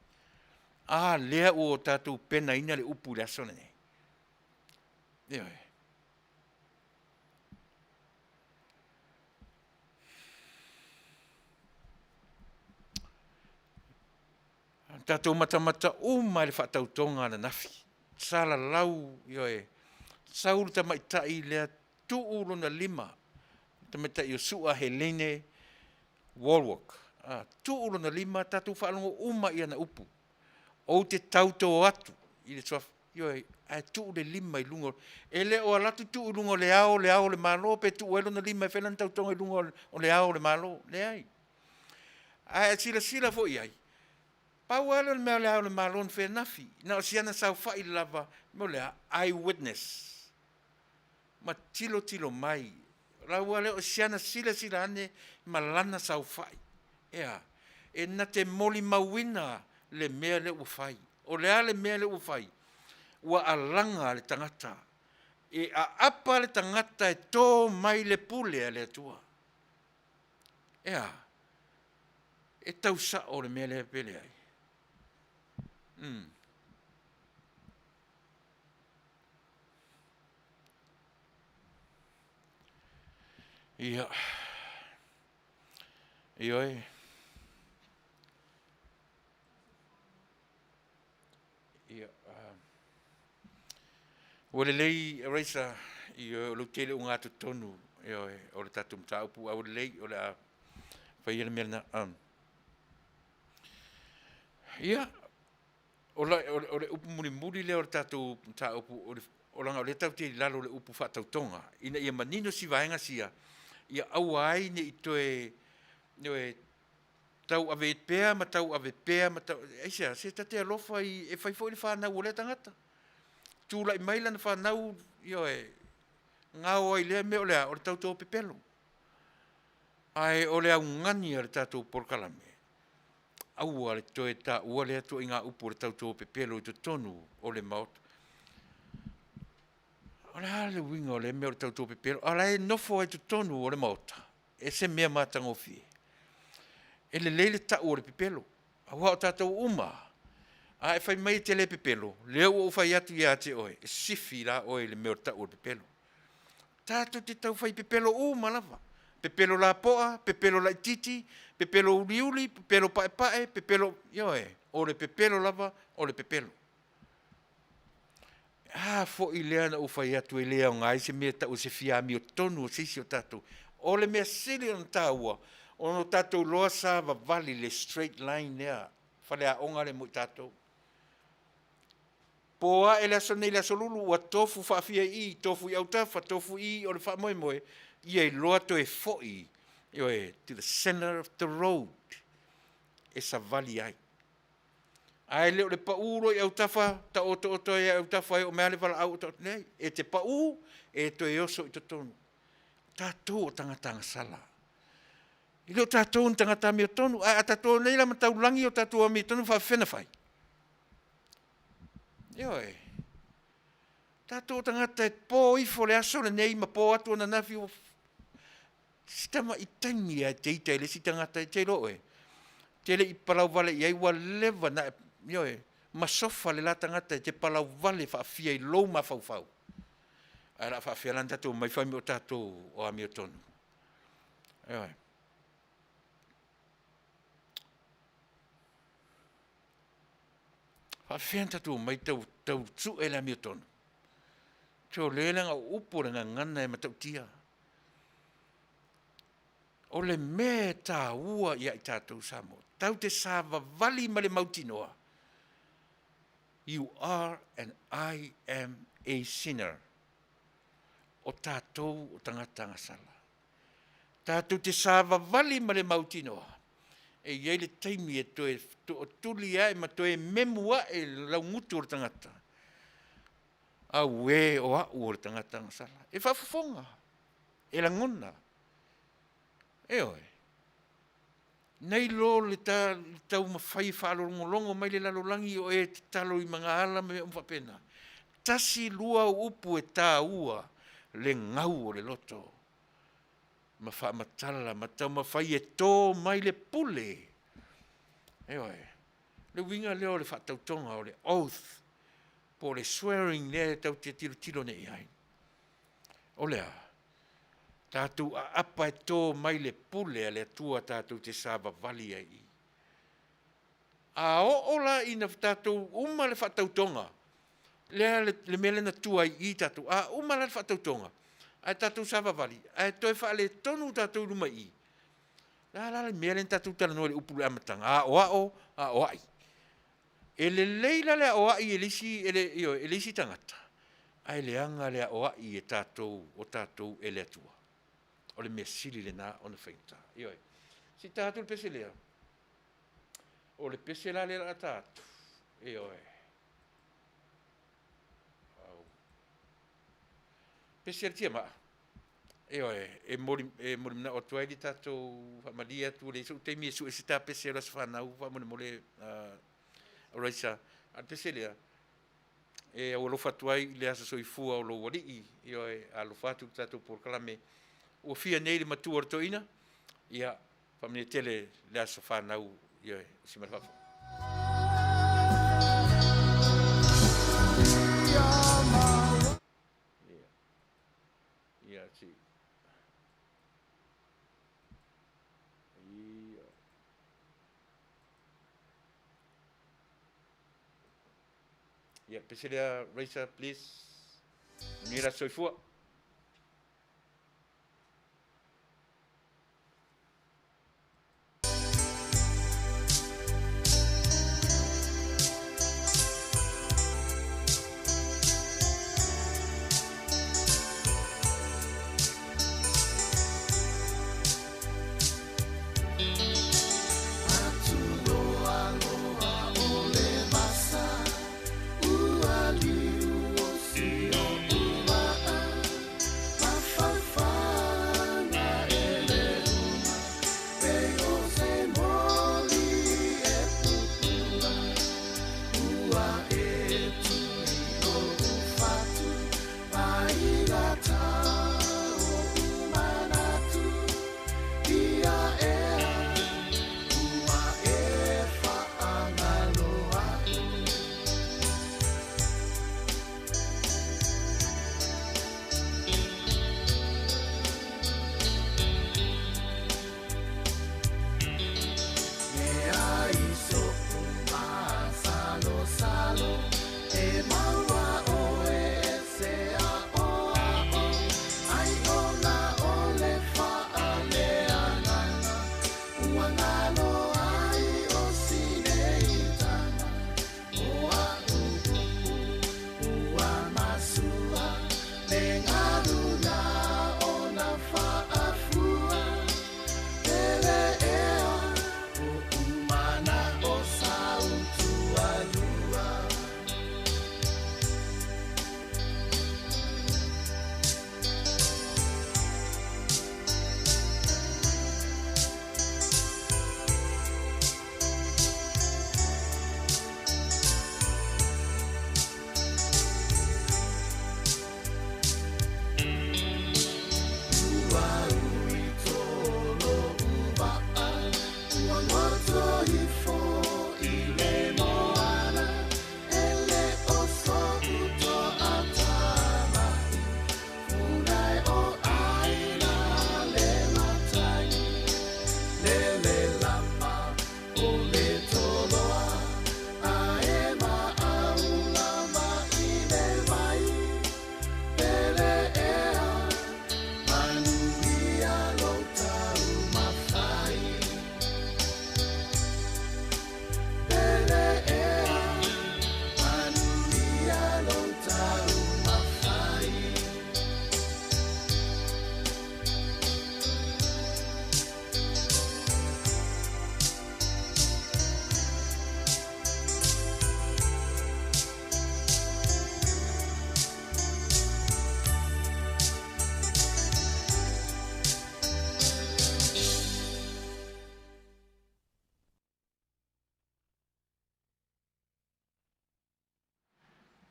A lea ua tatou penaina le upu i le aso lenei. Ioe. Tatou matamata uma i le faatautoga ananafi, salalau, ioe, sau le tamaitai lea tuu lona lima, le tamaitai Iosua Helene Wallwork, tuu lona lima, tatou faalogo uma i ana upu, ou te tauto atu i le suafa, ioe, ae tuu le lima i luga, e le o alu atu tuu i luga o le ao o le Ao o le Malo pe tuu ai lona lima e fai lana tautoga i luga o le Ao o le Malo, leai. Ae a silasila foi i ai, pau lava lea o le mea o le Ao o le Malo na fai ananafi, na o si ana saofai lava, mo le a? Eye witness, ma tilotilo mai, pau lava lea o si ana silasila ane ma lana saofai, e a? E na te molimauina le mea lea ua fai. O le a le mea lea ua fai? Ua alaga le tagata, e aapa le tagata e to mai le pule a le Atua. E a? E tau sao le mea lea pe leai? Ia. Ioe. Ia, ua lelei Raisa, ioe, o lea ou te le ogatotonu, ioe, o le tatou mataupu, ae ua lelei o le a fai ia le mea lena. Ia, o le upu mulimuli lea o le tatou mataupu, o leaga o lea tatou te i lalo o le upu faatautoga, ina ia manino si vaega sia, ia aua ai ne i toe, ioe, tauave pea ma tauave pea ma tau, aisea, se ta te alofa i, e fai foi le fanau o lea tagata. Tulai mai lana fanau, ioe, gao ai lea mea o le a, o le tauto pepelo. Ae o le augani a le tatou polokalame, Aua le toe taua lea ituaiga upu o le tauto pepelo i totonu o le Maota. O le a le uiga o lea mea o le tauto pepelo? A o la e nofo ai i totonu o le Maota, e se mea matagofie. E lelei le tau o le pepelo, aua o tatou uma lava, a e fai mai e te le pepelo, lea ua ou fai atu ia te oe, e sifi la oe i le mea o le tau o le pepelo. Tatou te taufai pepelo uma lava, pepelo lapoa, pepelo laitiiti, pepelo uliuli, pepelo paepae, pepelo, ioe, o le pepelo lava o le pepelo. A foi lea na ou fai atu e le aoga ai se mea e tau o se fia amiotonu o se isi o tatou. O le mea sili ona taua, ona o tatou iloa savavali le straight line lea, faleaoga lea mo i tatou. Po ae le aso nei le Aso Lulu ua tofu faafia i i, tofu i autafa, tofu i i o le faamoemoe, ia iloa toe foi, ioe, to the center of the road e savali ai. Ae le o le pau loa i autafa, taotooto ai i autafa e oo mai lava le valaau, leai, e te pau, e toe oso i totonu. O tatou o tagata agasala. E le o tatou ni tagata amiotonu, ae a tatou omai la ma taulagi o tatou amiotonu, e faapefea ona fai? Ioe. O tatou o tagata e po ifo le aso lenei ma po atu ananafi, ua si tamai taimi lava e te ita ai i le isi tagata, e te iloa oe, e te le i palauvale i ai ua leva ona e, ioe, masofa le la tagata e te palauvale faafia i lou mafaufau. Ae o le a faapefea la ona tatou omai fai mai o tatou o amiotonu? Ioe. Faapefea ona tatou omai tau sue le amiotonu? Se o lea leaga o upu o le gagana e matautia. O le mea e taua ia i tatou Samoa, tatou te savavali ma le mautinoa, you are and I am a sinner. O tatou o tagata agasala. Tatou te savavali ma le mautinoa, e i ai le taimi e toe tootuli ae ma toe memu ae le laugutu o le tagata, auē o au o le tagata agasala. E faafofoga, e lagona, ioe. Nai lo le taumafai e faalogologo mai le lalolagi o e tatalo i magaala ma mea uma faapena. Tasi lua au upu e taua le gau o le loto ma faamatala ma taumafai e to mai le pule. Ioe. O le uiga lea o le faatautoga o le oath po o le swearing lea e tatou te tilotilo nei i ai. O le a? Tatou aapa e to mai le pule a le Atua tatou te savavali ai i i. A oo la ina tatou uma le faatautoga, lea le mea lea na tua ai i i tatou, a uma la le faatautoga, ae tatou savavali, ae toe faaletonu tatou i luma i i, o le a la le mea lea na tatou talanoa i le upu i le amataga, aoao, aoai. E lelei la le aoai e le isi, e le, ioe, e le isi tagata, ae leaga le aoai e tatou o tatou e le Atua. O le mea sili lena ona faigata. Ioe. Se i ta atu le pese lea. O le pese la lea o le a ta atu, ioe. Pese a le tiamaa. Ioe, e moli, e molimanao atu ai le tatou faamalie atu, ua leai sou taimi e sue se ta pese o le aso fanau faamolemole Raisa. A o le pese lea, e aualofa atu ai i le aso soifua o lou alii, ioe, alofa atu i le tatou polokalame. Ua fia nei le matua o le toeaina, ia, faamanuia tele le aso fanau, ioe, o Simalefafo. Ia, si. Ia. Ia, pese lea, Raisa, please. Manuia le aso soifua.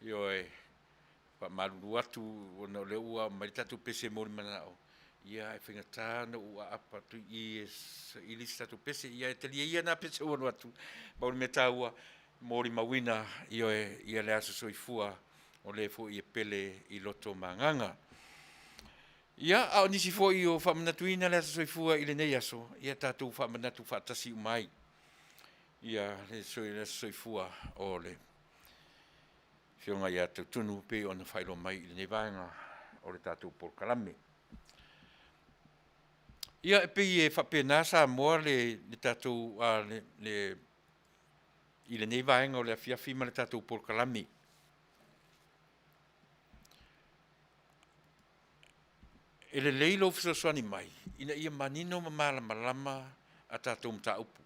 Ioe, faamalulu atu ona o lea ua aumai le tatou pese mo le manao, ia ae faigata ona ou aapa atu i i e saili se tatou pese. Ia e talia ia na pese ua alu atu, pau le mea taua, molimauina, ioe, ia le aso soifua o le foi e pele i loto ma agaga. Ia, a o nisi foi o faamanatuina le aso soifua i lenei aso, ia tatou faamanatu faatasi uma ai ia le aso soifua o le Afioga ia Tautunu pei ona faailoa mai i lenei vaega o le tatou polokalame. Ia, e pei e faapena Samoa le tatou i lenei vaega o le afiafi ma le tatou polokalame. E lelei lou fesoasoani mai ina ia manino ma malamalama a tatou mataupu.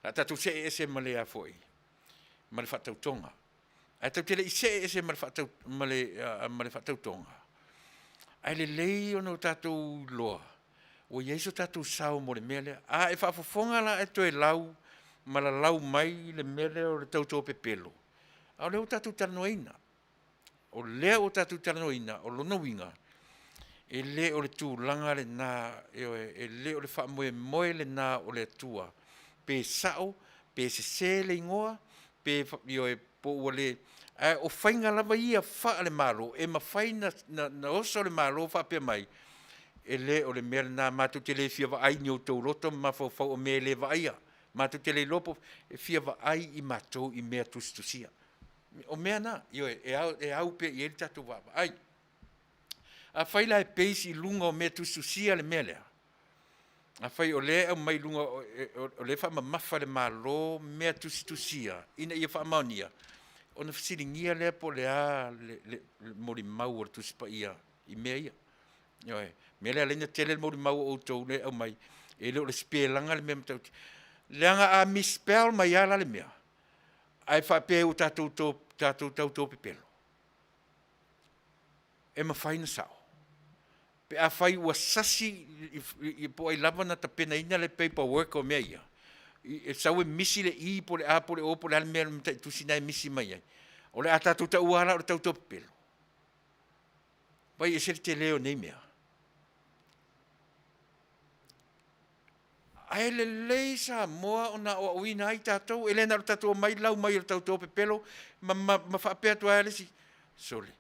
A tatou see ese ma le a foi, ma le faatautoga. Ae tatou te le i see ese ma le faatautoga, ae lelei ona o tatou iloa ua i ai so tatou sao mo le mea lea. A e faafofoga la ae toe lau ma lalau mai le mea lea o le tauto pepelo, a o lea ua tatou talanoaina. O lea ua tatou talanoaina, o lona uiga, e le o le tulaga lena, ioe, e le o le faamoemoe lena o le Atua, pe sao pe sese le igoa, pe, ioe, po ua le… Ae o faiga lava ia faale-Malo, e mafai ona oso le Malo faapea mai, e le o le mea lena, matou te le fia vaai i ni outou loto ma mafaufau o mea e le vaaia, matou te le iloa po o… e fia vaai i matou i mea tusitusia. O mea na, ioe, e au pea i ai le tatou vaavaai. Afai la e base i luga o mea tusitusia le mea lea, afai o lea e aumai i luga, o lea e faamamafa e le Malo mea tusitusia ina ia faamaonia, ona fesiligia lea po o le a le molimau a le Tusi Paia i mea ia. Ioe. O le mea lea e ala ai ona tele le molimau a outou lea e aumai, e le o le sipelaga le mea matautia. Leaga a misspell mai lava la le mea, ae faapea ua tatou tauto pepelo, e mafai ona sao pe afai ua sasi po o ai lava na tapenaina le paper work o mea ia, e sau e misi le i po o le a po o le o po o le a le mea o le mataitusi lena e misi mai ai, o le a tatou taua lava la o le tauto pepelo? Vaai ese le tele o nei mea. Ae lelei Samoa ona aoaoina ai tatou, e le na o le tatou omai lau mai o le tauto pepelo ma faapea atu ai lava le isi, sole,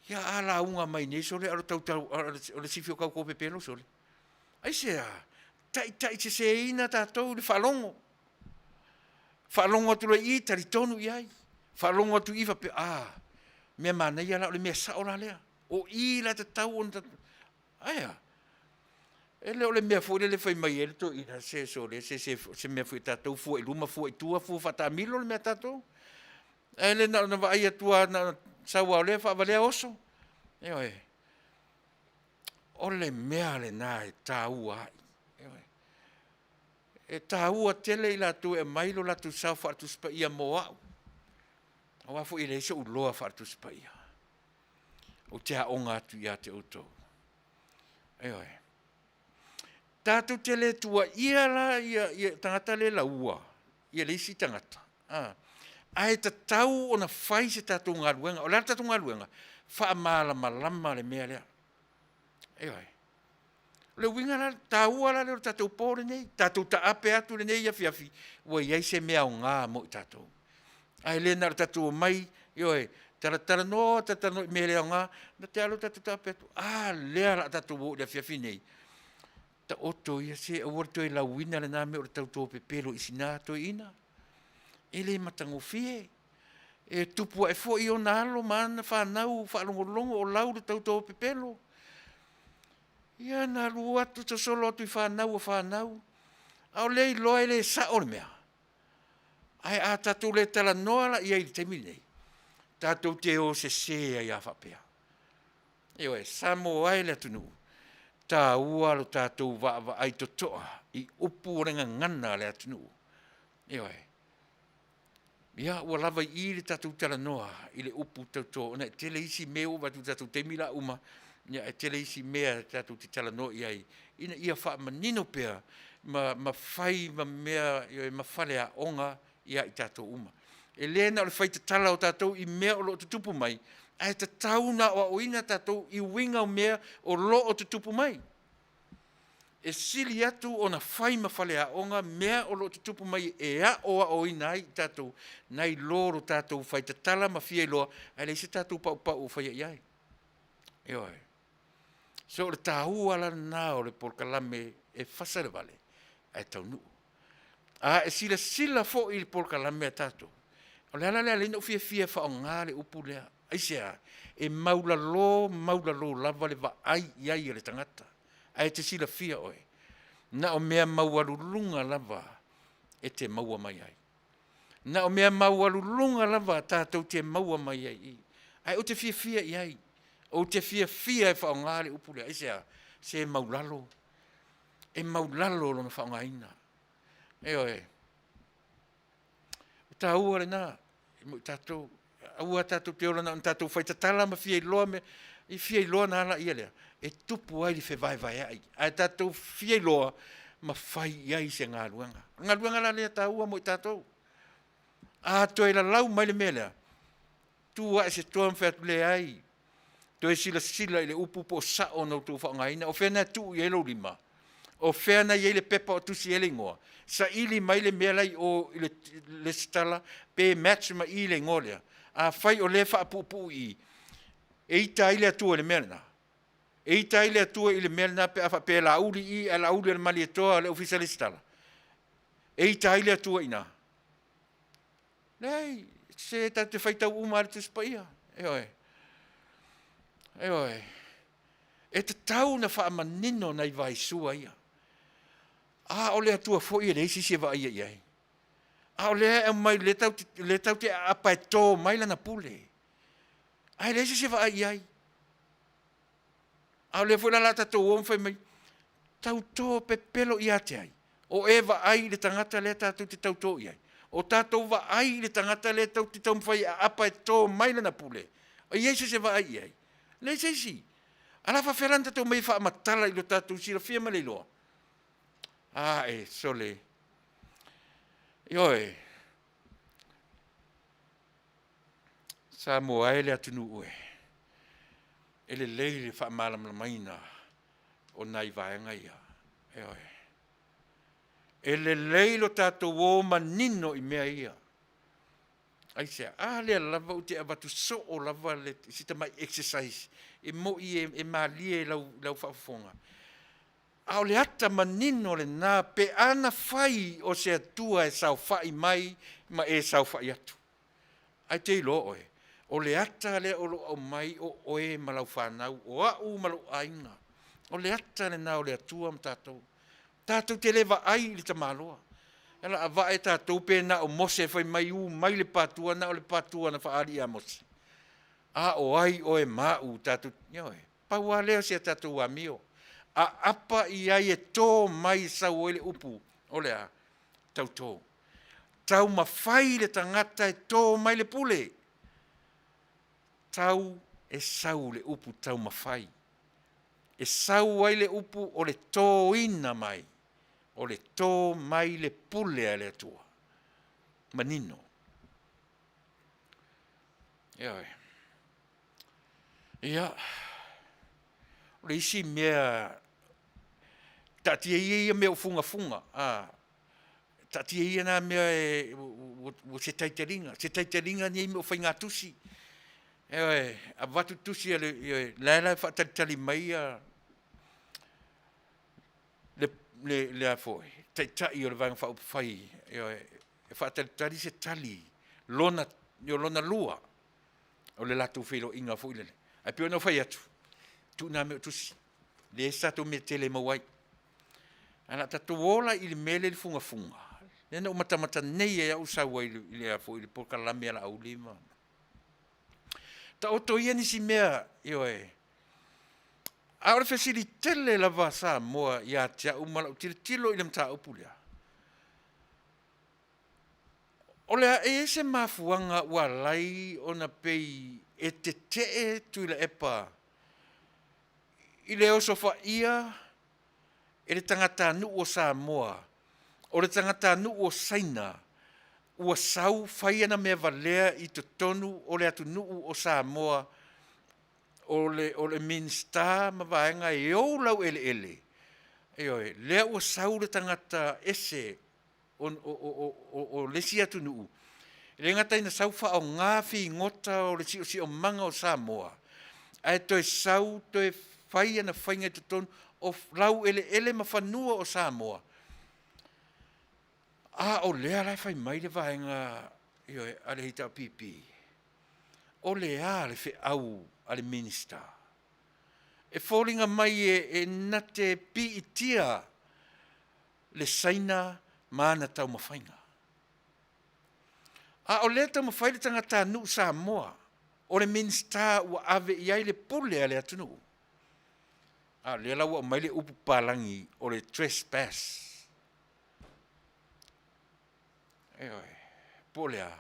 ia a lauga mai nei sole a o le sifi o tauto pepelo sole. Aisea? Taitaiseseina tatou i le faalogo. Faalogo atu loa i i, talitonu i ai. Faalogo atu i i faapea, a, mea manaia la, o le mea sao la lea. O i la e tatau ona tatou, ae a? E le o le mea foi lele fai mai ai le toeaina, se sole, se o se mea foi a tatou, fua i luma fua i tua, fua faataamilo le mea a tatou. Ae le na ona vaai atu lava na ona sau lava o lea faavalea oso. Ioe. O le mea lena e taua ai. Ioe. E taua tele i latou e aumai lo latou sao faale-Tusi Paia mo au, aua foi e leai sou iloa faale-Tusi Paia. Ou te aoga atu ia te outou. Ioe. Tatou te le tuuaia la ia tagata le laua ia le isi tagata, ae tatau ona fai se tatou galuega. O le a le tatou galuega? Faamalamalama le mea lea. Ioe. O le uiga la taua la lea o le tatou po lenei, tatou taape atu lenei afiafi ua i ai se mea aoga mo i tatou. Ae le na o le tatou omai, ioe, talatalanoa, talatalanoa i mea le aoga, ona tea lea o le tatou taape atu, a lea o le a tatou o i le afiafi lenei, taoto ia se aua le toe lauina lena mea o le tauto pepelo i sina toeaina. E le matagofie. E tupu ae foi ona alo ma ana fanau faalogologo o lau le tauto pepelo. Ia na alu atu sosolo atu i fanau a fanau, a o lea e iloa e le sao le mea. Ae a tatou le talanoa la i ai i le taimi lenei, tatou te o sese ai lava faapea. Ioe, Samoa e le atunuu, e taua lo tatou vaavaai totoa i upu o le gagana a le atunuu. Ioe. Ia, ua lava i i le tatou talanoa i le upu tauto, ona e tele isi mea ua ou vaai atu i le tatou taimi o le a uma, ae tele isi mea tatou te talanoa i ai ina ia faamanino pea. ma, ma fai ma mea, ioe, ma faleaoga ia i tatou uma. E le na o le fai tatala o tatou i mea o lo o tutupu mai, ae tatau ona aoaoina tatou i uiga o mea o lo o tutupu mai. E sili atu ona fai ma faleaoga mea o lo o tutupu mai e aoaoina ai i tatou, nai lo lo tatou fai tatala ma fia iloa, ae leai se tatou paupau o faia i ai. Ioe. So o le taua la lena o le polokalame e fasa le vale ae taunuu. A e silasila foi i le polokalame a tatou, o le ala lea lea na ou fiafia e faaaoga le upu lea. Aisea? E maulalo maulalo lava le vaai i ai a le tagata, ae te silafia oe, na o mea maualuluga lava e te maua mai ai. Na o mea maualuluga lava tatou te maua mai ai i i. Ae ou te fiafia i ai, ou te fiafia e faaaoga le upu lea. Aisea? Se maulalo, e maulalo lona faaaogaina. Ioe. O taua lena mo i tatou. Aua tatou te ola na ona tatou faitatala ma fia iloa mea, i fia iloa na ala ia lea, e tupu ai le fevaevaeai, ae tatou fia iloa ma fai i ai se galuega. O le galuega la lea taua mo i tatou. A toe lalau mai le mea lea, tu ae se toa ma fai atu, leai, toe silasila i le upu po o sao ona outou faaaogaina, o fea na tuu i ai lou lima, o fea na i ai le pepa o tusi ai le igoa, saili mai le mea la i o i le lesitala pe match ma i le igoa lea. Afai o lea e faapuupuu i i, e ita ai le Atua i le mea lena? E ita ai le Atua i le mea lena pe a faapea e Laauli i ae Laauli o le Malietoa o le Ofisa Lesitala? E ita ai le Atua i ina? Leai, se tatou te faitau uma lava i le Tusi Paia. Ioe. Ioe. E tatau ona faamanino nai vaisua ia. A o le Atua foi e leai se isi e vaaia i ai. A o lea e aumai, lea tatou te aapa e to mai lana pule. Ae leai se isi e vaai i ai. A o lea foi la o le a tatou o ma fai mai, tauto pepelo ia te ai? O e vaai i le tagata lea tatou te tauto i ai? O tatou vaai i le tagata lea tatou te taumafai e aapa e to mai lana pule? E i ai se isi e vaai i ai? Leai se isi. A o le a faapefea la ona tatou omai e faamatala i lo tatou silafia ma le iloa? Ae sole, ioe, Samoa e le atunuu e, e lelei le faamalamalamaina o nai vaega ia. Ioe. E lelei lo tatou o manino i mea ia. Aisea? A lea lava ou te avatu soo lava le, si tamai exercise e moi e, e malie i lau, lau faafofoga. A o le ata manino lena pe a na fai o se Atua e saofai mai ma e saofai atu. Ae te iloa oe, o le ata lea o lo o aumai o oe ma lau fanau, o au ma lou aiga. O le ata lena o le Atua ma tatou. Tatou te le vaai i le tamaloa. E la vae tatou pe na o Mose fai mai u mai le patua, na o le patua na faaali ia Mose. A o ai oe ma au tatou, ioe, pau lava lea o si a tatou amio. Aapa i ai e tō mai e sau ai le upu o le a? Tautō. Taumafai le tagata e tō mai le pule. Tau e sau le upu taumafai. E sau ai le upu o le tōina mai, o le tō mai le pule a le Atua. Manino. Ioe. Ia, o le isi mea, taatia ia ia mea o fugafuga, a, taatia ia nā mea e, ua se taitaliga, se taitaliga nei mea o faigatusi. Ioe, avatu tusi a le, ioe, la e la e faatalitali mai ia le, le, le a foi, taitai o le Vaega Faaupufai, ioe, e faatalitali se tali lona, lona lua o le latou feiloaiga foi lele. Ae pei ona ou fai atu, tuu nā mea o tusi, leai se tatou mea tele e maua ai. Ae o le a tatou o la i le mea lea i le fugafuga, lea na ou matamata nei ai au sau ai i le, i le polokalame a Laauli ma taoto ia nisi mea, ioe. A o le fesili tele lava a Samoa ia te au ma lau tilotilo i le mataupu lea, O le a e i ai se mafuaaga ua ala ai ona pei e tetee Tuilaepa i le osofaia e le tagatanuu o Samoa, o le tagatanuu o Saina ua sau fai ana mea valea i totonu o le atunuu o Samoa, o le, o le Minisita ma vaega e ou laueleele, ioe, lea ua sau le tagata ese o, o, o, o, o le isi atunuu, e le gata ina sau faaaoga figota o le siosiomaga o Samoa, ae toe sau toe fai ana faiga i totonu o laueleele ma fanua o Samoa. A o lea la e fai mai le vaega ioe, a le HRPP, o le a le feau a le Minisita? E foliga mai e, e na te piitia le Saina ma ana taumafaiga. A o lea e taumafai le tagatanuu Samoa, o le Minisita ua ave i ai le pule a le atunuu. A o lea la ua aumai le upu papalagi o le trespass. Ioe, po o le a?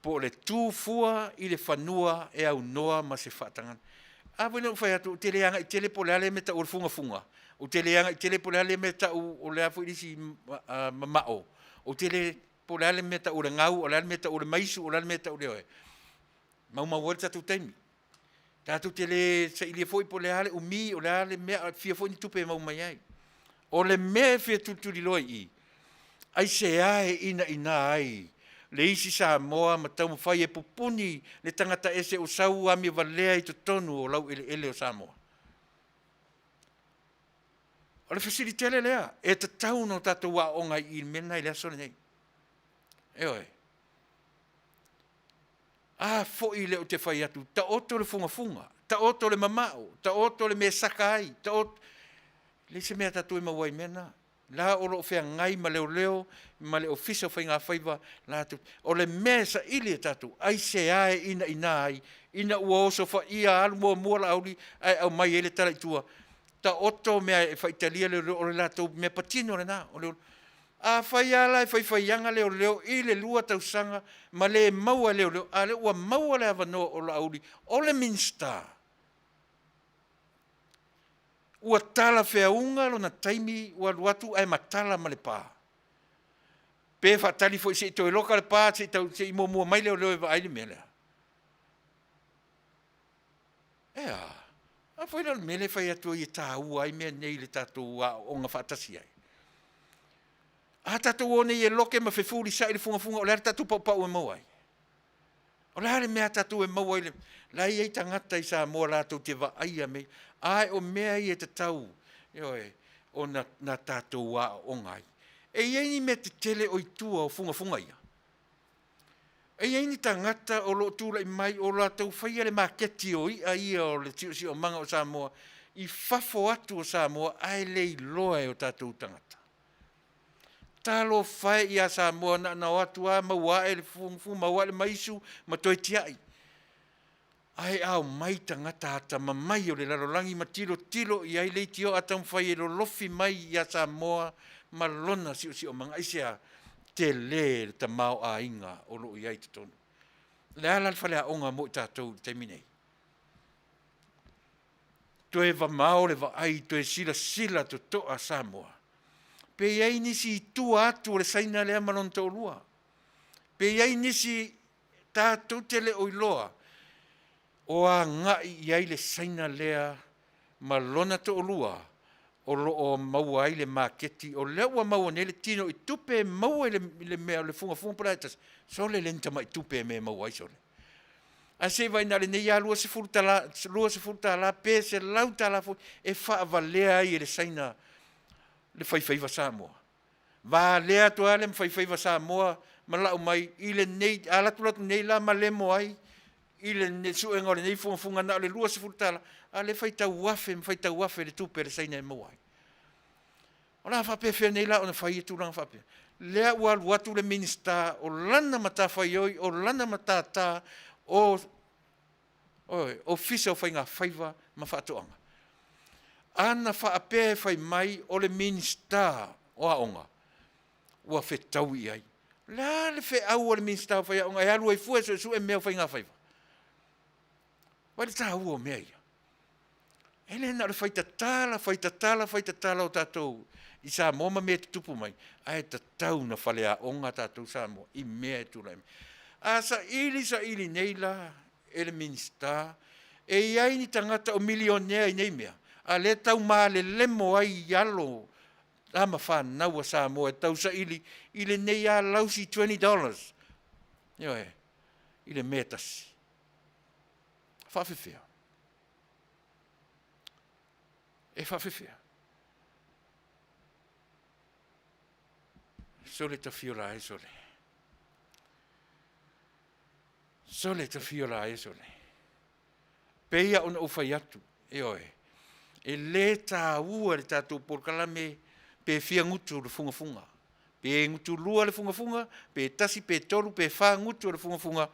Po o le tu fua i le fanua e aunoa ma se faatagaga. A foi na ou fai atu ou te le agai tele po o le a le mea e tau o le fugafuga, ou te le agai tele po o le a le mea e tau o le a foi le isi mamao, ou te le po o le a le mea e tau o le gau, o le a le mea e tau o le maisu, o le a le mea e tau o le... Maumau ai le tatou taimi. Tatou te le sailia foi po o le a le umi, o le a le mea, a fia foi ni tupe e maua mai ai. O le mea e fia tulituliloa i i, aisea e inaina ai le isi Samoa ma taumafai e pupuni le tagata ese ua sau amio valea i totonu o laueleele o Samoa? O le fesili tele lea e tatau ona tatou aooga ai i le mea lena i le aso lenei. Ioe. A foi lea ou te fai atu, taoto le fugafuga, taoto le mamao, taoto le mea e saka ai, taoto... E leai se mea a tatou e maua ai i mea na. La o lo o feagai ma leoleo ma le Ofisa o Faigafaiva latou. O le mea e saili e tatou, aisea e inaina ai ina ua osofaia alu muamua Laauli ae aumai ai le tala i tua, taoto mea e faitalia leoleo, o le latou mea patino lena. O le, afai lava la e faifaiaga leoleo i le 2 tausaga ma le maua e leoleo, a o lea ua maua le avanoa o Laauli o le Minisita, ua talafeauga lona taimi ua alu atu ae matala ma le pa. Pe faatali foi se i toe loka le pa se i tau se i muamua mai leoleo e vaai le mea lea. E a? A foi la o le mea lea e fai atu ai e taua ai mea nei i le tatou aooga faatasi ai. A tatou o nei e loke ma fefulisai le fugafuga, o le a le tatou paupau e maua ai? O le a le mea a tatou e maua ai le... La e i ai tagata i Samoa latou te vaaia mea ia, ae o mea ia e tatau, ioe, ona na tatou aooga ai. E i ai ni mea tetele o i tua o fugafuga ia? E i ai ni tagata o lo o tulai mai o latou faia le maketi o i'a ia o le siosiomaga o Samoa i fafo atu o Samoa ae le iloa e o tatou tagata? Talofa e ia Samoa, na ona o atu lava maua ae le fugafuga, maua ae le maisu ma toe tiai. Ae a omai tagata atamamai o le lalolagi ma tilotilo i ai leitioa a taumafai e lolofi mai ia Samoa ma lona siosiomaga, aisea? Tele le tamaoaiga o lo o i ai i totonu. O le a la le faleaoga mo i tatou i le taimi nei? Toe vamao le vaai, toe silasila totoa Samoa. Pe i ai nisi i tua atu o le Saina lea ma lona toalua. Pe i ai nisi tatou te le o iloa o agai i ai le Saina lea ma lona toalua o lo o maua ai le maketi, o lea ua maua nei le tino i tupe e maua i le mea o le fugafuga po o le a tasi, sole le ni tamai tupe e mea e maua ai sole. Ae se i vaai na o lenei lava $20 pe $100 foi e faavalea ai e le Saina le faifaiva Samoa. Valea atu lava le faifaiva Samoa ma lau mai i lenei, a alu atu nei la ma lemo ai i le suega o lenei fugafuga na o le $20, a o lea e faitau afe ma faitau afe le tupe a le Saina e maua ai. O le a faapefea nei la ona fai tulaga faapea? Lea ua alu atu le Minisita o lana matafaioi, o lana matata, o Ofisa o Faiga Faiva ma Faatoaga. Ana faapea e fai mai o le Minisita o Aoga, ua fetaui i ai. O le a le feau a le Minisita o Faiaoga e alu ai fua e suesue mea o faiga faiva? Vaai le taua o mea ia. E le na o le fai tatala, fai tatala, fai tatala o tatou i Samoa ma mea e tutupu mai, ae tatau na faleaoga tatou Samoa i mea e tulai mai. A saili saili nei la e le Minisita, e i ai ni tagata o milionea i nei mea, a lea e tau malelemo ai i alo tama fanau a Samoa e tau saili i lenei lava lausi $20, ioe, i le mea e tasi. Faafefea? E faafefea? Sole tafiola e sole. Sole tafiola e sole. Pei ona ou fai atu, ioe, e lē taua le tatou polokalame pe fia gutu le fugafuga, pe gutulua le fugafuga, pe tasi pe tolu pe fa gutu o le fugafuga,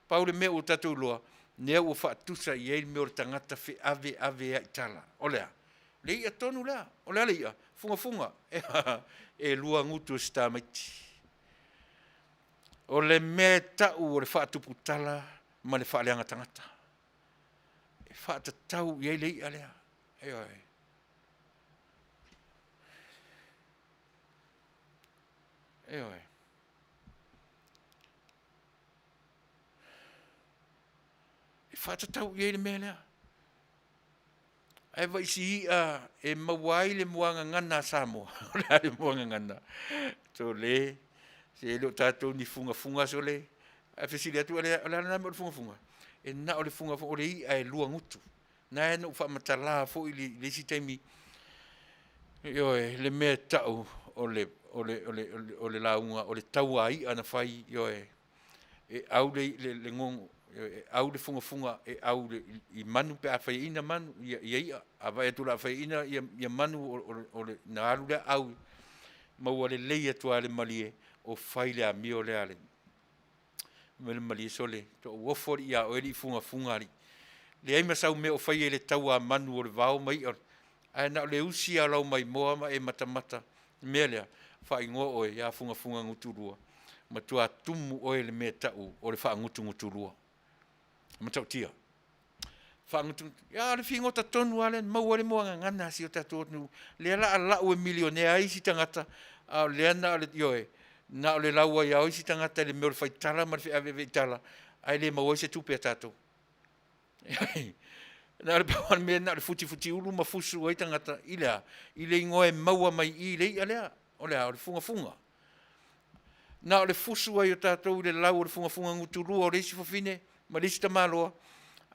pau le mea ua tatou iloa, lea ua faatusa i ai le mea o le tagata feaveaveai tala. O le a? Le i'a tonu lea. O le a le i'a? Fugafuga. E lua gutu o si tamaiti. O le mea e tau o le faatuputala ma le faaleaga tagata. E faatatau i ai le i'a lea. Ioe. Ioe. E faatatau i ai le mea lea. Ae vaai i si i'a e maua ai le muagagana a Samoa. O le a le muagagana? Sole, se e le o tatou ni fugafuga sole. Ae fesili atu, o le a lena mea o le fugafuga? E na o le fugafuga, o le i'a e lua gutu. Na na ou faamatala foi i le isi taimi, ioe, le mea e tau o le, o le, o le, o le lauga, o le tauai'a na fai, ioe, e au le, le, le gogo, e au le fugafuga, e au le, i manu pe a faiaina manu, ia, ia i'a. A vaai atu o le a faiaina ia, ia manu o, o, o le, na alu lea au, maua lelei atu lava le malie, o fai le amio lea a le, me le malie sole, toʻu ofo alii iā oe alii fugafuga alii. Leai ma sau mea o faia i le tau a manu o le vao ma i'a, ae na o le usi lava o lau maimoa ma e matamata i le mea lea, faaigoa oe ia fugafuga gutulua, matua tumu oe i le mea e tau o le faagutugutulua. Matautia. Faagutugutu, a o le figota tonu lava lea na maua ai le muagagana a si o tatou atunuu, lea la a lau e milionea ai isi tagata, a o lea na o le, ioe, na o le lau ai lava o isi tagata i le mea o le faitala ma le feaveaveaitala, ae le maua ai se tupe a tatou. Na o le pau lava le mea na o le futifutiulu ma fusu ai tagata i le a? I le igoa e maua mai i i le i'a lea. O le a? O le fugafuga. Na o le fusu ai o tatou i le lau o le fugafuga gutulua o le isi fafine ma le isi tamaloa,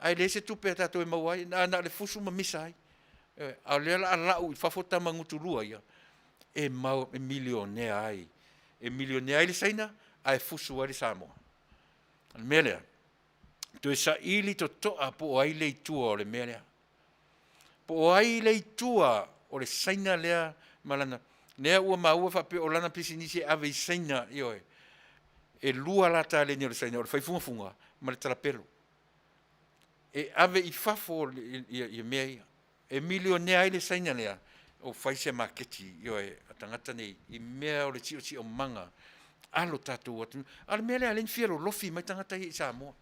ae leai se tupe a tatou e maua ai, na o le fusu ma misa ai. A o lea o le a lau i fafo tama gutulua ia e mau e milionea ai. E milionea ai le Saina ae fusu ai le Samoa. O le mea lea, toe saili totoa po o ai le itua o le mea lea. Po o ai le itua o le Saina lea ma lana, lea ua maua faapea o lana pisinisi e ave i Saina, ioe, e lua la taleni o le Saina, o le fai fugafuga ma le talapelo. E ave i fafo ia mea ia. E milionea ai le Saina lea, o fai se maketi, ioe, a tagata nei i mea o le siosiomaga a lo tatou atunuu. A o le mea lea lea na fia lolofi mai tagata ia i Samoa.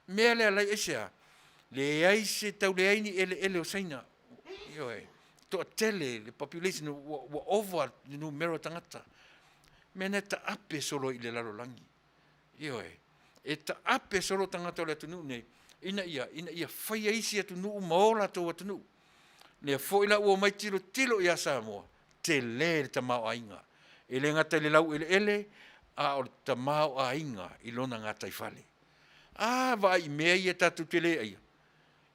Mea lea lai aisea? Leai se tau leai ni eleele o Saina. Ioe, toatele le population ua, ua ova le numera o tagata. Mea na e taape solo i le lalolagi. Ioe, e taape solo tagata o le atunuu nei ina ia, ina ia faia isi atunuu ma o latou atunuu. Lea foi la ua omai tilotilo ia Samoa, tele le tamaoaiga. E le gata i le laueleele, a o le tamaoaiga i lona gataifale. A, vaai i mea ia tatou te le aia.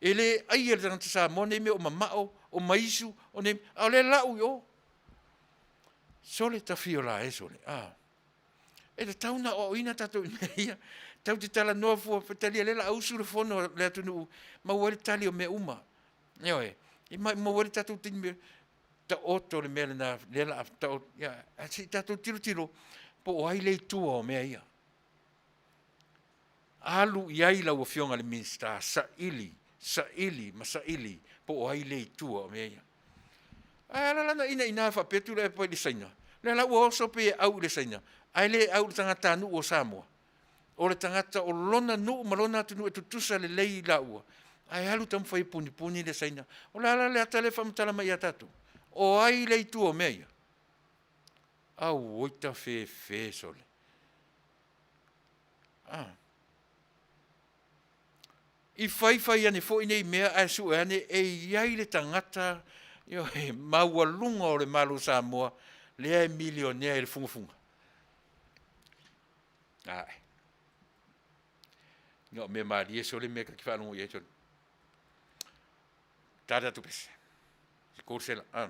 E le aia le tagata Samoa nei mea o mamao, o maisu, o nei, a o lea e lau i o. Sole tafiola e sole, a. E tatau ona aoaoina tatou i mea ia. Tatou te talanoa fua, faitalia lea o le a usu le fono a le atunuu, maua ai le tali o mea uma. Ioe, e maua ai le tatou taimi, taoto le mea lena, lea o le a taoto, ia, ae se i tatou tilotilo po o ai le itua o mea ia. Alu i ai lau Afioga i le Minisita, saili, saili ma saili po o ai le itua o mea ia. Ae ala la ona inaina faapea Tuilaepa i le Saina, lea la ua oso pei e au i le Saina, ae le au i le tagatanuu o Samoa. O le tagata o lona nuu ma lona atunuu e tutusa lelei i laua. Ae alu taumafai e punipuni le Saina. O le a la le ata lea e faamatala mai ia tatou? O ai le itu o mea ia? Auoi tafefe sole. Ah. I fai fai ane foi nei mea ae sue ane e i ai le tagata ioe maualuga o le Malo o Samoa lea e milionea i le fugafuga. Ae. Na o mea malie sole mea ta te faalogo i ai sole. Ta tatou pese. Se kosela. Ah.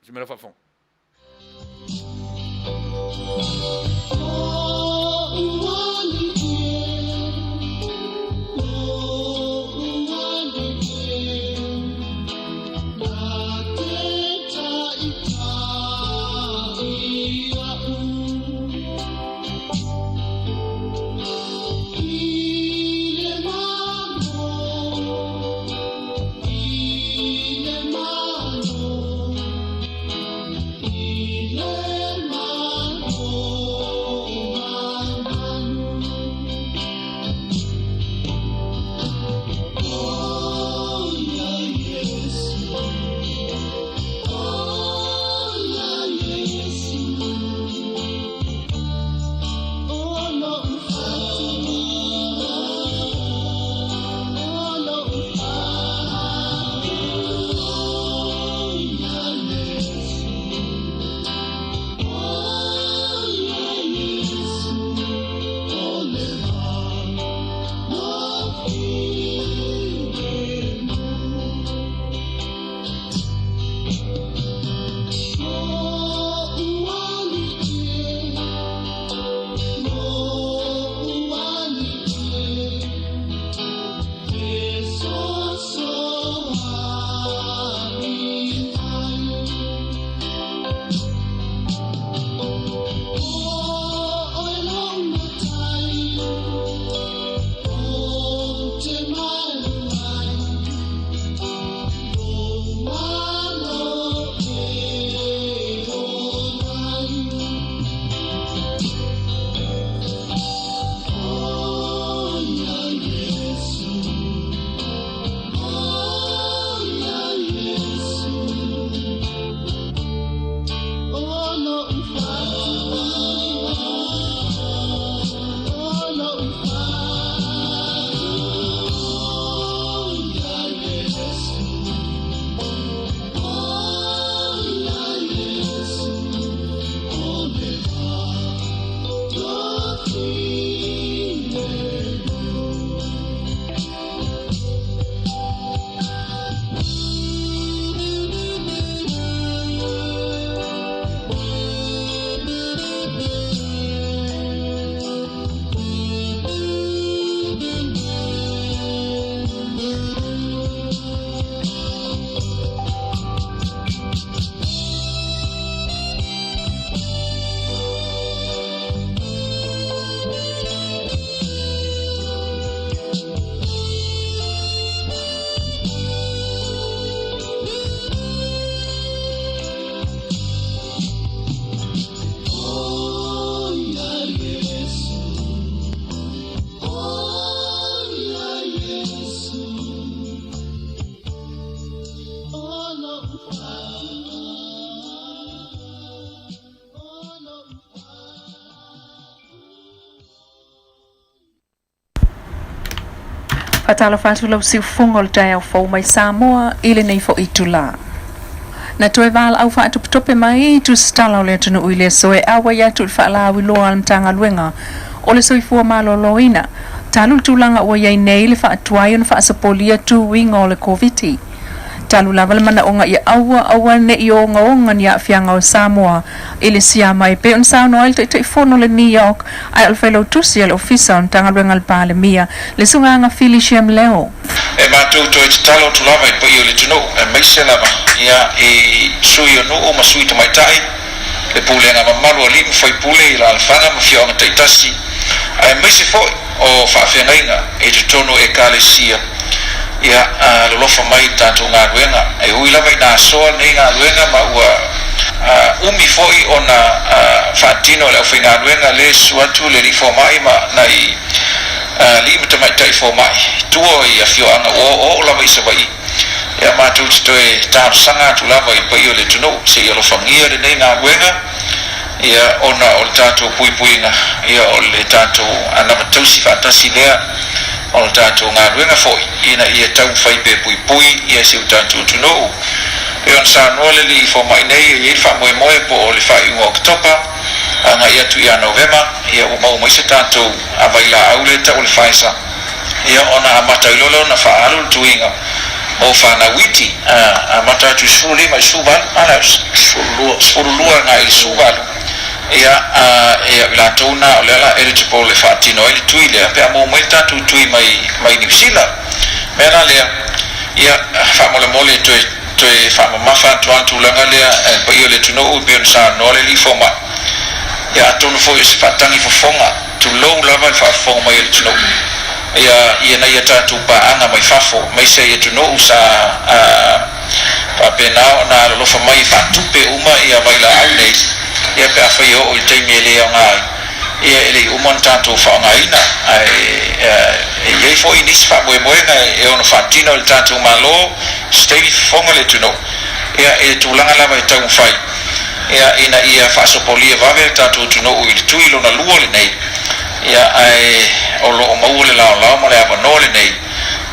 Se mea faafofoga. Faatalofa atu lau siufofoga o le taeao fou mai Samoa i lenei foi itula. Na toe valaau faatopetope mai tusitala o le atunuu i le aso e auai atu i le faalauiloa a le Matagaluega o le Soifua Maloloina talu le tulaga ua i ai nei le faatuai ona faasopolia tuuiga o le Koviti. Talu lava le manaoga ia aua, aua ne i ogaoga ni aafiaga o Samoa i le siama e pei ona saunoa ai le Taitaifono o le NEOC ae o le Failautusi a le Ofisa o le Matagaluega a le Palemia, le Susuga Felicia Mleo. E matou toe tatalo atu lava i paia o le atunuu, aemaise lava ia i sui o nuu ma sui tamaitai, le pulega mamalu a alii ma faipule i alaalafaga ma afioaga taitasi, aemaise foi o faafeagaiga i totonu o Ekalesia, ia alolofa mai i le tatou galuega. E ui lava ina asoa lenei galuega ma ua umi foi ona faatino e le aufaigaluega le susu atu le alii fomai ma nai Alii ma tamaitai fomai i tua i afioaga ua oooo lava i Savaii. Ia, matou te toe talosaga atu lava i le paia o le atunuu se i alofagia lenei galuega, ia, ona o le tatou puipuiga, ia, o le tatou anava tausi faatasi lea, o le tatou galuega foi ina ia taumafai pea e puipui ia si o tatou atunuu. E pei ona saunoa le alii fomai nei, e i ai le faamoemoe po o le faaiuga o Oketopa agai atu ia Novema, ia, ua maua mai se tatou vailaau lea e tau o le Pfizer, ia, ona amata ai loa lea ona faaalu le tuiga mo fanau iti, amata atu i le 15 i le 18, a le 12 agai i le 18, ia, ia, i latou na o lea la eligible e faatino ai le tui lea pe a maua mai le tatou tui mai mai Niu Sila. Mea la lea, ia, faamolemole toe toe faamamafa atu lava le tulaga lea e le paia o le atunuu e pei ona saunoa le alii fomai. Ia, atonu foi o se faatagi fofoga, tulou lava le faafofoga mai a le atunuu, ia, ia nai a tatou paaga mai fafo, aemaise i atunuu sa faapena ona alolofa mai e faatupe uma ia vailaau nei, ia, pe afai e oo i le taimi e le aoga ai, ia, e le i uma ona tatou faaaogaina. Ae e i ai foi nisi faamoemoega e ono faatino e le tatou Malo, se taimi fofoga le atunuu, ia, i le tulaga lava e taumafai, ia, ina ia faasopolia vave le tatou atunuu i le tui lona lua lenei, ia, ae o lo o maua le laolao ma le avanoa lenei,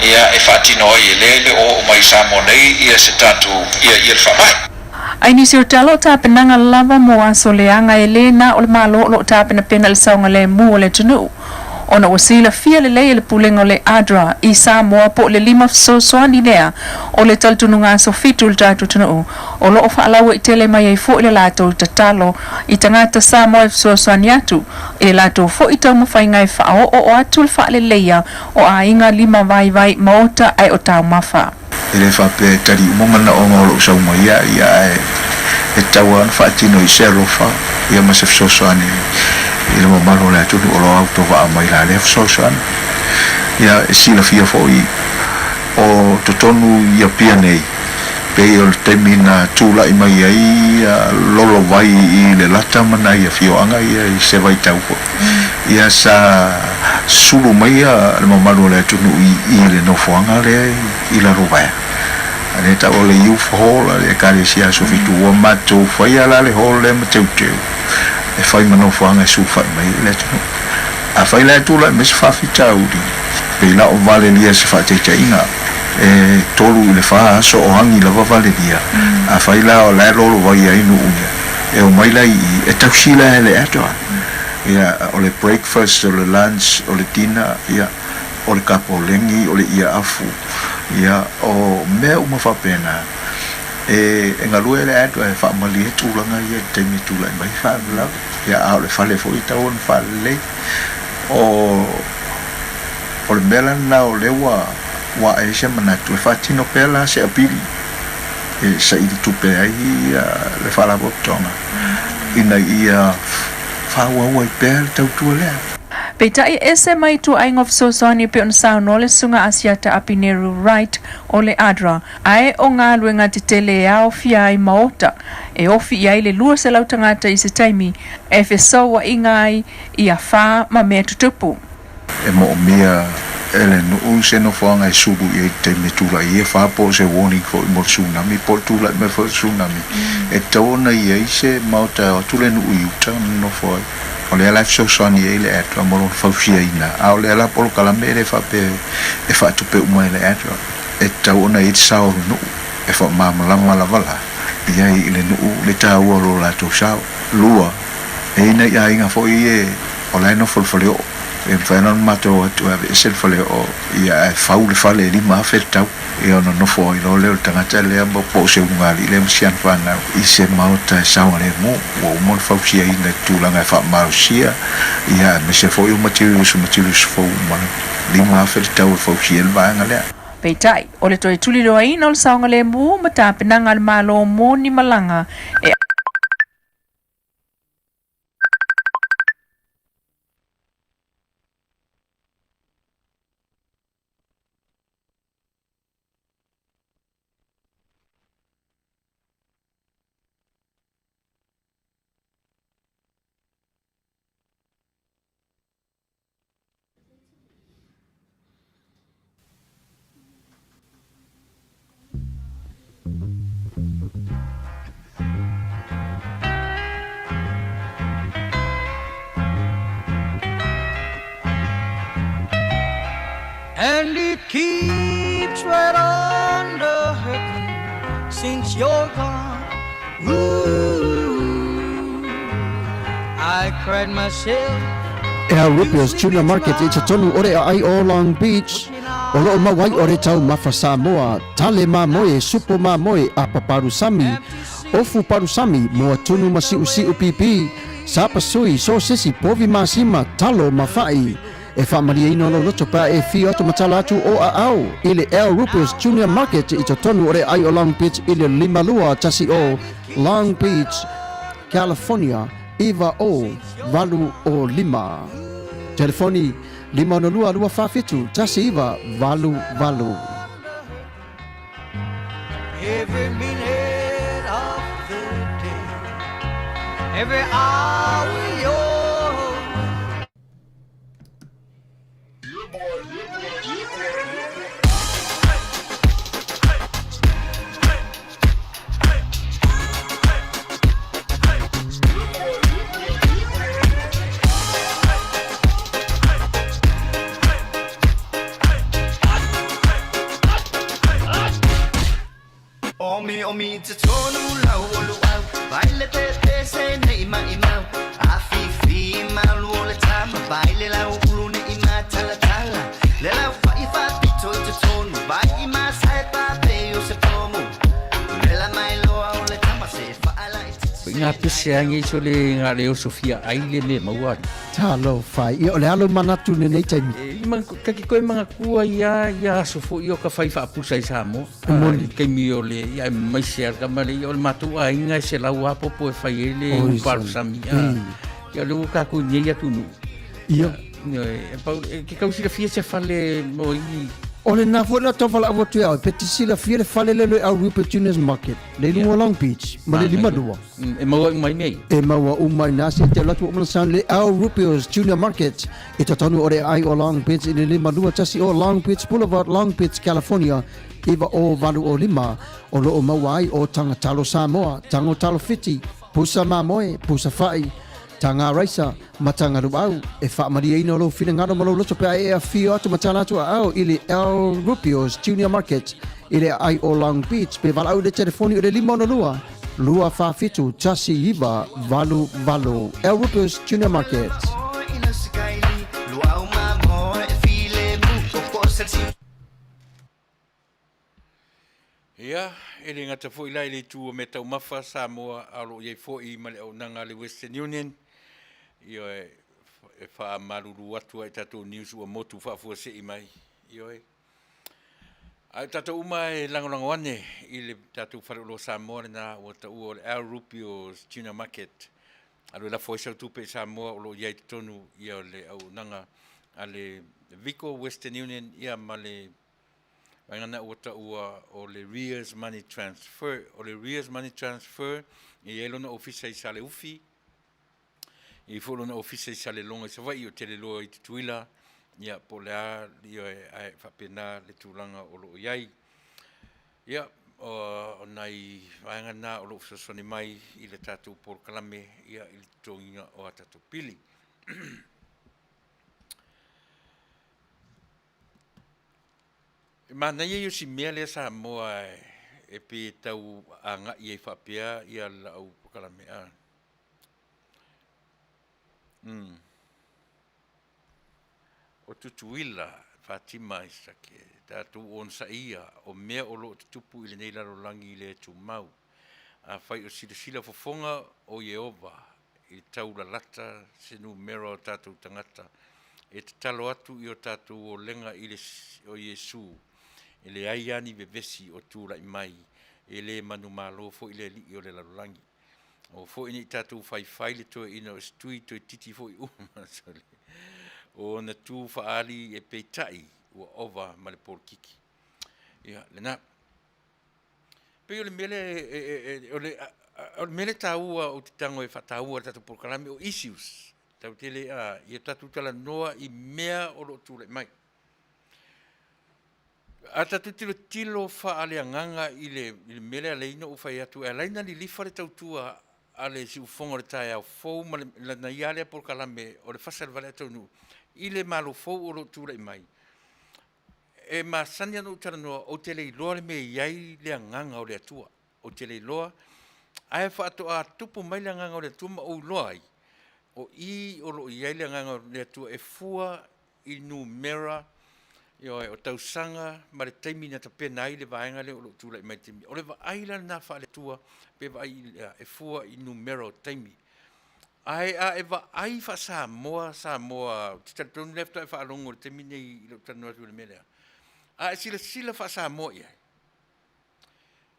ia, e faatino ai e lea e le o oo mai i Samoa nei ia se tatou, ia, ia le faamai. Ai nisi o tala o tapenaga lava mo aso leaga e lē na o le Malo o lo o tapenapena i le saogalemu o le atunuu, ona ua silafia lelei e le Pulega o le ADRA i Samoa po o le lima fesoasoani lea o le talitonuga aso fitu i le tatou atunuu o lo o faalauaitele mai ai foi le latou tatalo i tagata Samoa e fesoasoani atu i le latou foi taumafaiga e faaoooo atu le faaleleia o aiga lima vaivai maota ae o taumafa. E le faapea e tali uma manaoga o lou sau mai ia ia ae e tatau lava ona faatino i se alofa ia ma se fesoasoani i le mamalu o le atunuu o lo o autovaa mai la lea fesoasoani. Ia e silafia foi o totonu i Apia nei pei o le taimi na tulai mai ai lolo vai i le lata ma nai afioaga ia i se vaitau foi ia sa sulu mai le mamalu o le atunuu i i le nofoaga lea i Lalovaea lea e tau o le Youth Hall a le Ekalesia Aso Fitu ua matou faia la le hall lea ma teuteu e fai ma nofoaga e sulufai mai ai le atunuu. Afai la e tulai mai se faafitauli, pei la o valelia se faataitaiga, e tolu i le fa aso o agi lava valelia, afai la o la e lolovai ai nuu ia, e omai la i i, e tausi la e le atoa. Ia, o le breakfast, o le lunch, o le dinner, ia, o le kapolegi, o le ia afu, ia, o mea uma faapena, e, e galue le atoa e faamalie tulaga ia i le taimi e tulai mai faalavelave. Ia, a o le fale foi e tatau ona faalelei. O, o le mea la lena o lea ua, ua ae ai se manatu e faatino pea la se apili e saili tupe ai ia le Faalapotopotoga ina ia faaauau ai pea le tautua lea. Peitai, e ese mai ituaiga o fesoasoani e pei ona saunoa le Susuga Asiata Apineru Wright o le ADRA, ae o galuega tetele e aofia ai maota e ofi i ai le 200 tagata i se taimi e fesouaiga ai i afa ma mea tutupu. E moomia e le nuu se nofoaga e sulu i ai i le taimi e tulai ai afa po o se warning foi mo le tsunami po o le tulai mai foi o le tsunami. E tatau ona i ai se maota e o atu le nuu i uta ona nofo ai. O lea la e fesoasoani ai le ADRA mo lona fausiaina, a o lea la polokalame e le faapea e faatupe uma e le ADRA. E tatau ona i ai le sao o le nuu e faamalamalama lava la i ai i le nuu le taua o lo latou sao. Lua, e i ai nai aiga foi ia o la e nofo i le faleoo, e mafai ona matou o atu e aveese le faleoo ia ae fau le fale e 5,000 le tau, ia ona nofo ai loa lea o le tagata lea po o se ulugalii lea ma si ana fanau i se maota e saogalemu ua uma ona fausiaina i le tulaga e faamalosia ia aemaise foi o materials, o materials fou uma lava. 5,000 le tau e fausia ai le vaega lea. Peitai, o le toe tuliloaina o le saogalemu ma tapenaga a le Malo mo ni malaga e. And it keeps right on the hurting since you're gone. Ooh, I cried myself. El Rupio's Tuna Market i totonu o le aai o Long Beach, o loo maua ai o le taumafa Samoa, tale mamoe, supo mamoe, apa palusami, ofu palusami, moa tunu ma siusiu pipi, sapasui, sosesi, povi masima, talo ma fa'i. E faamalieina lou loto pe a e afio atu ma tala atu o aao i le El Rupio's Junior Market i totonu o le aai o Long Beach i le 5210 Long Beach, California 90805. Telefoni 562 247 1988. Every minute of the day, every hour you're Omi omi te tonu lau o luau Vai le te te se nei mai mau A fi fi malu o le tama Vai le lau ulu ne i ma tala tala Le lau fa i fa pito i te tonu Vai i ma sai pa pe o se pomu Le la mai loa o le tama se fa ala i te Nga pese angi so le nga le o Sofia ai le me maua. Talofa, ia o le alo manatu lenei taimi. E, ma, ka ki koe mangakua ia, ia aso fo'i o ka fai faapusa i Samoa. E moni. I taimi o le, ia e mai se ala ma le, ia o le matou aiga e selau lava popo e fai ai le Oi, upalosami. sole. Ah, ia o lea ua tatou i nei atunuu. Ia. E pau, e ke tau silafia se fale mo i... O lena foi la tau valaau atu ia oe, pe te silafia le fale lea o le Aurupe Juniors Market, le i luga o Long Beach, ma le 52. E maua uma i mea ia. E maua uma i nā se te alu atu o Mana le Al Rupio's Junior Market i totonu o le aai o Long Beach i le 521 o Long Beach Boulevard, Long Beach, California 90805 o loo maua ai o taga talo Samoa, tago talo Fiti, pusa mamoe, pusa fa'i, taga raisa, ma taga luau. E faamalieina lou finagalo ma lou loto pe a e afio atu ma tala atu aao i le Al Rupio's Junior Market i le aai o Long Beach pe valaau i le telefoni o le 562 247 1988. Al Rupio's Junior Market. Ia, e le gata foi la i le itu o meataumafa Samoa, a o lo o i ai foi ma le auaunaga a le Western Union, ioe, e faamalulu atu ai i tatou news ua motu faafuasei mai, ioe. A o tatou uma e lagolago ane i le tatou faleoloa Samoa lena ua taua o le Al Rupio's Tuna Market. Alu e lafo ai sau tupe i Samoa o lo o i ai i totonu ia o le auaunaga a le Vico Western Union ia ma le vaega lena ua taua o le Rears Money Transfer. O le Rears Money Transfer e i ai lona ofisa i Saleufi, e i ai foi lona ofisa i Saleloga i Savaii, o Teleloa i Tutuila, ia po o le a, ioe, ae faapena le tulaga o lo o i ai. Ia, o nai vaega na o lo o fesoasoani mai i le tatou polokalame ia i le totogiina o a tatou pili. E manaia ia o si mea lea Samoa e pei e tau agai ai faapea ia lau polokalame a. O Tutuila, Fatima Isake, tatou onosaia o mea o lo o tutupu i lenei lalolagi le tumau. Afai o silasila fofoga o Ieova i le tau lalata se numera o tatou tagata, e tatalo atu i o tatou olega i le o Iesu, e leai lava ni vevesi o tulai mai, e le manumalo foi le alii o le lalolagi. Aua foi ne i tatou faifai le toeaina o se tui toeititi foi uma sole o ona tu faaali e peitai ua ova ma le polokiki. Ia, lena. Pei o le mea lea, o le, o le mea lea taua ou te tago e faataua le tatou polokalame o issues. Tau tele, a, ia tatou talanoa i mea o lo o tulai mai. A tatou tilotilo faaleagaga i le mea lea alai na ou fai atu, e alai na lilifa le tautua a le siufofoga o le taeao fou ma lana ia lea polokalame o le fasa i le valeataunuu i le Malo fou o lo o tulai mai. E masani ona ou talanoa, ou te le iloa le mea e i ai le agaga o le Atua. Ou te le iloa, ae faatoa tupu mai le agaga o le Atua ma ou iloa ai, o i o lo o i ai le agaga o le Atua e fua i numera, ioe, o tausaga ma le taimi na tapena ai le vaega lea o lo o tulai mai i le taimi. O le vaai la lena faale-Atua pe vaai e fua i numera o taimi. Ae a e vaai faa-Samoa, Samoa, ou te talitonu o lea faatoa e faalogo i le taimi lenei i lou talanoa atu i le mea lea. A e silasila faa-Samoa i ai,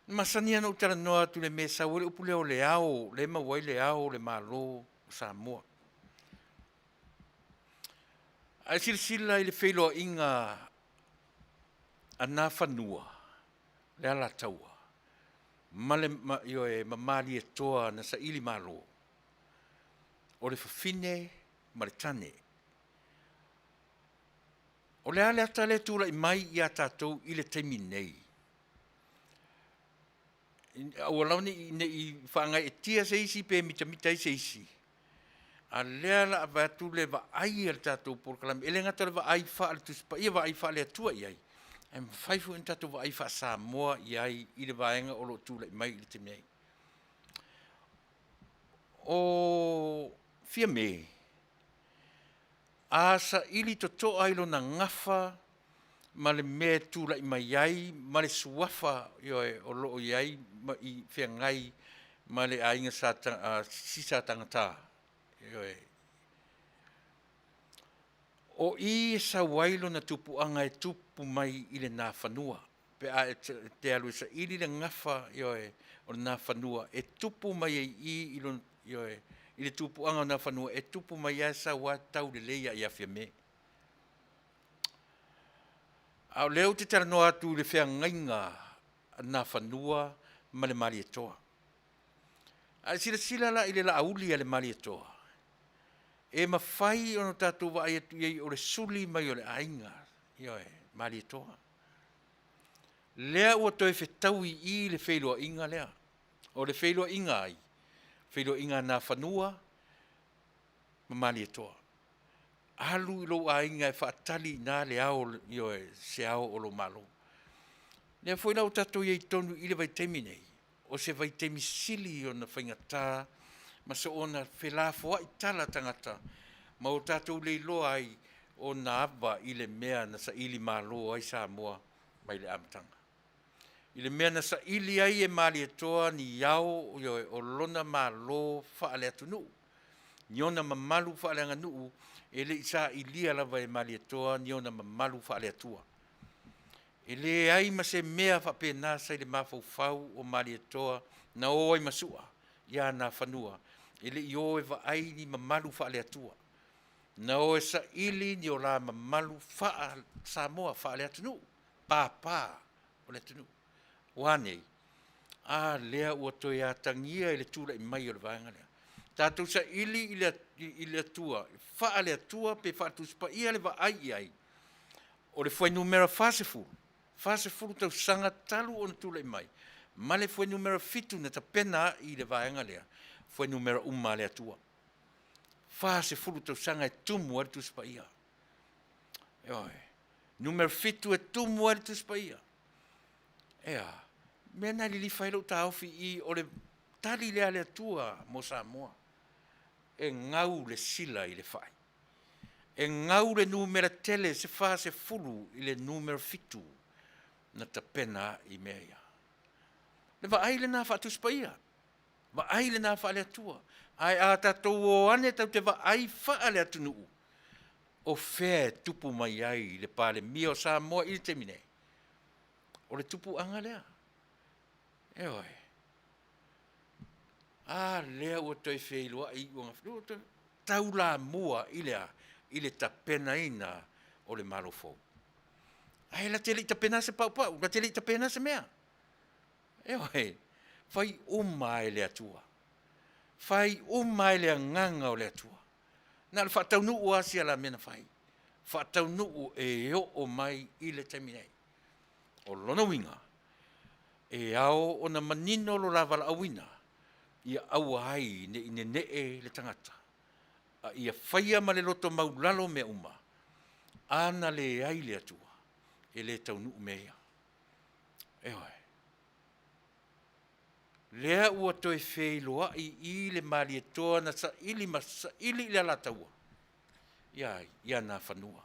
e masani lava ona ou talanoa atu i le mea e sau ai le upu lea o le ao, lea e maua ai le ao o le Malo o Samoa. A e silasila i le feiloaiga a Nafanua, le Alataua, ma le, ioe, ma Malietoa na saili malo, o le fafine ma le tane. O le a le ata lea e tulai mai ia tatou i le taimi nei? Aua lava ne i faagaeetia se isi pe mitamita ai se isi, a o lea o le a avatu le vaai a le tatou polokalame, e le gata o le vaai faale-Tusi Paia, vaai faale-Atua i ai, ae mafai foi ona tatou vaai faa-Samoa i ai i le vaega o lo o tulai mai i le taimi nei. O Fiame, a saili totoa i lona gafa ma le mea e tulai mai ai ma le suafa, ioe, o lo o i ai ma i feagai ma le aiga Sisa Tagata, ioe, o i e sau ai lona tupuaga e tupu mai i le Nafanua. Pe a e te alu e saili le gafa, ioe, o le Nafanua e tupu mai ai i i lona, ioe, i le tupuaga o Nafanua e tupu mai ai sau lava tau lelei lava ia Fiame. A o lea ou te talanoa atu i le feagaiga a Nafanua ma le Malietoa. A e silasila la i le Laauli a le Malietoa, e mafai ona tatou vaai atu i ai o le suli mai o le aiga, ioe, Malietoa. Lea ua toe fetaui i i le feiloaiga lea. O le feiloaiga a ai? Feiloaiga a Nafanua ma Malietoa. Alu i lou aiga e faatali i ina le ao, ioe, se ao o lou Malo. Lea foi la ua tatou i ai tonu i le vaitaimi nei, o se vaitaimi sili ona faigata ma soona felafoai tala tagata ma o tatou le iloa ai ona ava i le mea na saili malo ai Samoa mai le amataga. I le mea na saili ai e Malietoa ni ao, ioe, o lona Malo faaleatunuu, ni ona mamalu faaleaganuu, e le i sailia lava e Malietoa ni ona mamalu faale-Atua. E leai ma se mea faapena sa i le mafaufau o Malietoa na o ai ma Sua ia Nafanua, e le i o e vaai ni mamalu faale-Atua. Na o e saili ni o la mamalu faa-Samoa, faale-atunuu, papa o le atunuu. Ua a nei? A lea ua toe atagia i le tulai mai o le vaega lea. Tatou saili i le Atua, faale-Atua pe faale-Tusi Paia le vaai i ai, o le fuainumera 40, 40 tausaga talu ona tulai mai, ma le fuainumera 7 na tapena ai le vaega lea, fuainumera uma a le Atua. 40 tausaga e tumu ai le Tusi Paia. Ioe. Numera 7 e tumu ai le Tusi Paia. Ea, mea na lilifa ai lou taofi i o le tali lea a le Atua mo Samoa. E gau le sila i le fai. E gau le numera tele se 40 i le numera 7 na tapena ai mea ia. Le vaai lena faa-Tusi Paia. Vaai lena faale-Atua. Ae a tatou o ane tatou te vaai faale-atunuu, o fea e tupu mai ai le Palemia o Samoa i le taimi nei? O le tupuaga lea. Ioe. A lea ua toe feiloai ua taulamua i le a? I le tapenaina o le Malo fou. Ae la te le i tapena se paupau, la te le i tapena se mea. Ioe, fai uma lava e le Atua. Fai uma lava e le Agaga o le Atua. Na o le faataunuu lava si ala mea na fai. Faataunuu e oo mai i le taimi nei. O lona uiga, e ao ona manino lo la valaauina, ia aua ai ne i nenee le tagata, a ia faia ma le loto maulalo mea uma, a na leai le Atua. E le taunuu mea ia. Ioe. Lea ua toe feiloai i le Malietoa na saili ma saili i le Alataua ia ai? Ia Nafanua.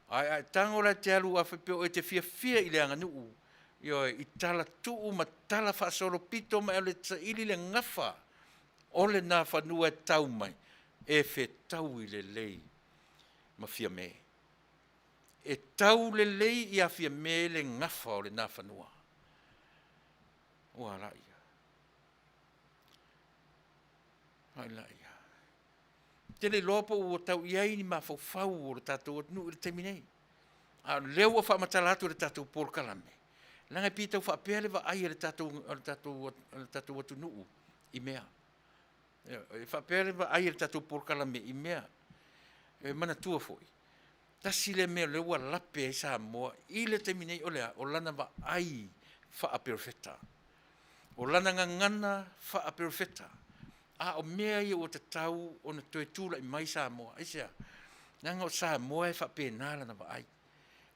Ae a e tago la e te alu a faapea o e te fiafia i le aganuu, ioe, i tala tuu ma tala faasolopito ma e alu e saili le gafa o le Nafanua e tau mai, e fetaui lelei ma Fiame. E tau lelei ia Fiame le gafa o le Nafanua. Ua laia. Ai laia. Te le iloa po ua tau i ai ni mafaufau o le tatou atunuu i le taimi nei. A o lea ua faamatala atu e le tatou polokalame, leaga e pei e tau faapea le vaai a le tatou, a le tatou, a le tatou atunuu i mea. E faapea le vaai a le tatou polokalame i mea. E manatua foi, tasi lea mea o lea ua lape ai Samoa i le taimi nei, o le a? O lana vaai faaperofeta. O lana gagana faaperofeta. A o mea ia ua tatau ona toe tulai mai Samoa. Aisea? Leaga o Samoa e faapena lana vaai.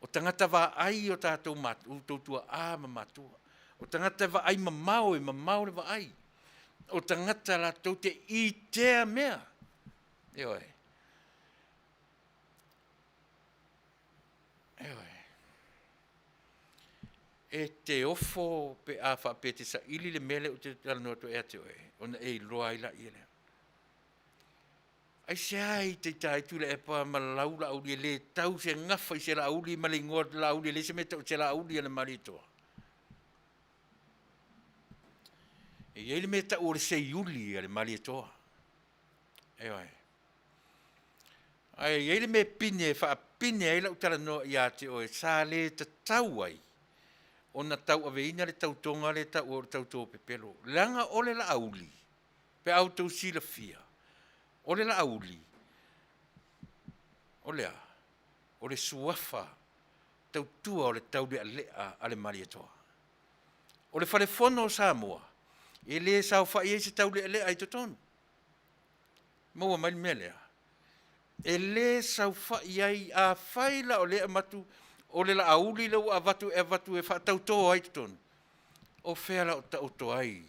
O tagata vaai o tatou outou tuaa ma matua. O tagata vaai mamao, e mamao le vaai. O tagata latou te itea mea. Ioe. Ioe. E te ofo pe a faapea e te saili le mea lea ou te talanoa atu ai ia te oe, ona e iloa ai laia lea. Aisea e itaita ai Tuilaepa ma lau Laauli e le tau se gafa i se Laauli ma le igoa Laauli e leai se mea e tau o se Laauli a le Malietoa? E i ai le mea e tau o le seiuli a le Malietoa. Ioe. Ae i ai le mea pine e faapine ai lau talanoa ia te oe sa le tatau ai ona tauaveina le tautoga lea e taua o le tauto pepelo. Leaga o le Laauli, pe a outou silafia, o le Laauli, o le a? O le suafa tautua o le taulealea a le Malietoa. O le Falefono o Samoa, e le saofai ai se taulealea i totonu. Maua mai le mea lea? E le saofai ai, afai la o lea e avatu o le Laauli lea ua avatu e avatu e faatauto ai i totonu, o fea la o taoto ai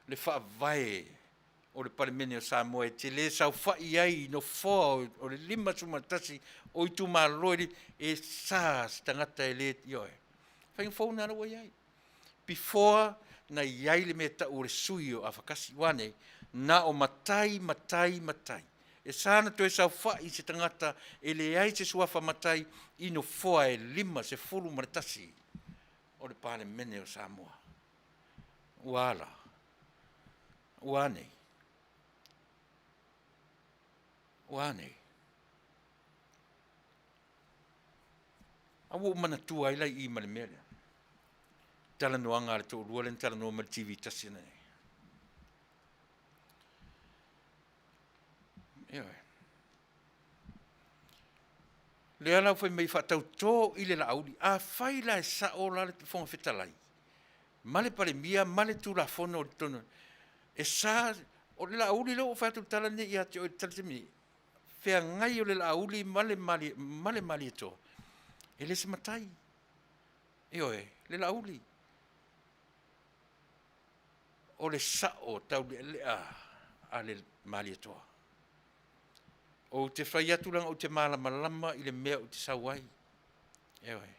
le faavae o le Palemene o Samoa e te le saofai ai i nofoa o le 51 o itumalo e sa se tagata e le, ioe. Faiga fou lena la ua i ai. Before na i ai le mea e tau o le sui o afakasi, ua nei, na o matai, matai, matai. E sa na toe saofai se tagata e leai se suafa matai i nofoa e 51 o le Palemene o Samoa. Ua a la? Ua a nei? Ua a nei? A ua ou manatua ai la i i ma le mea lea. Talanoaga a le toalua lea na talanoa mai i le TV tasi nei. Ioe. Lea la ua fai mai faatautō i le Laauli. Afai la e sao la le Fofoga Fetalai ma le Palemia ma le Tulafono i totonu, e sa, o le Laauli lea ua ou fai atu le tala lenei ia te oe i le tala taimi nei, feagai o le Laauli ma le ma le Malietoa, e le se matai. Ioe, le Laauli. O le sao taulealea a le Malietoa. Ou te fai atu leaga ou te malamalama i le mea ou te sau ai. Ioe.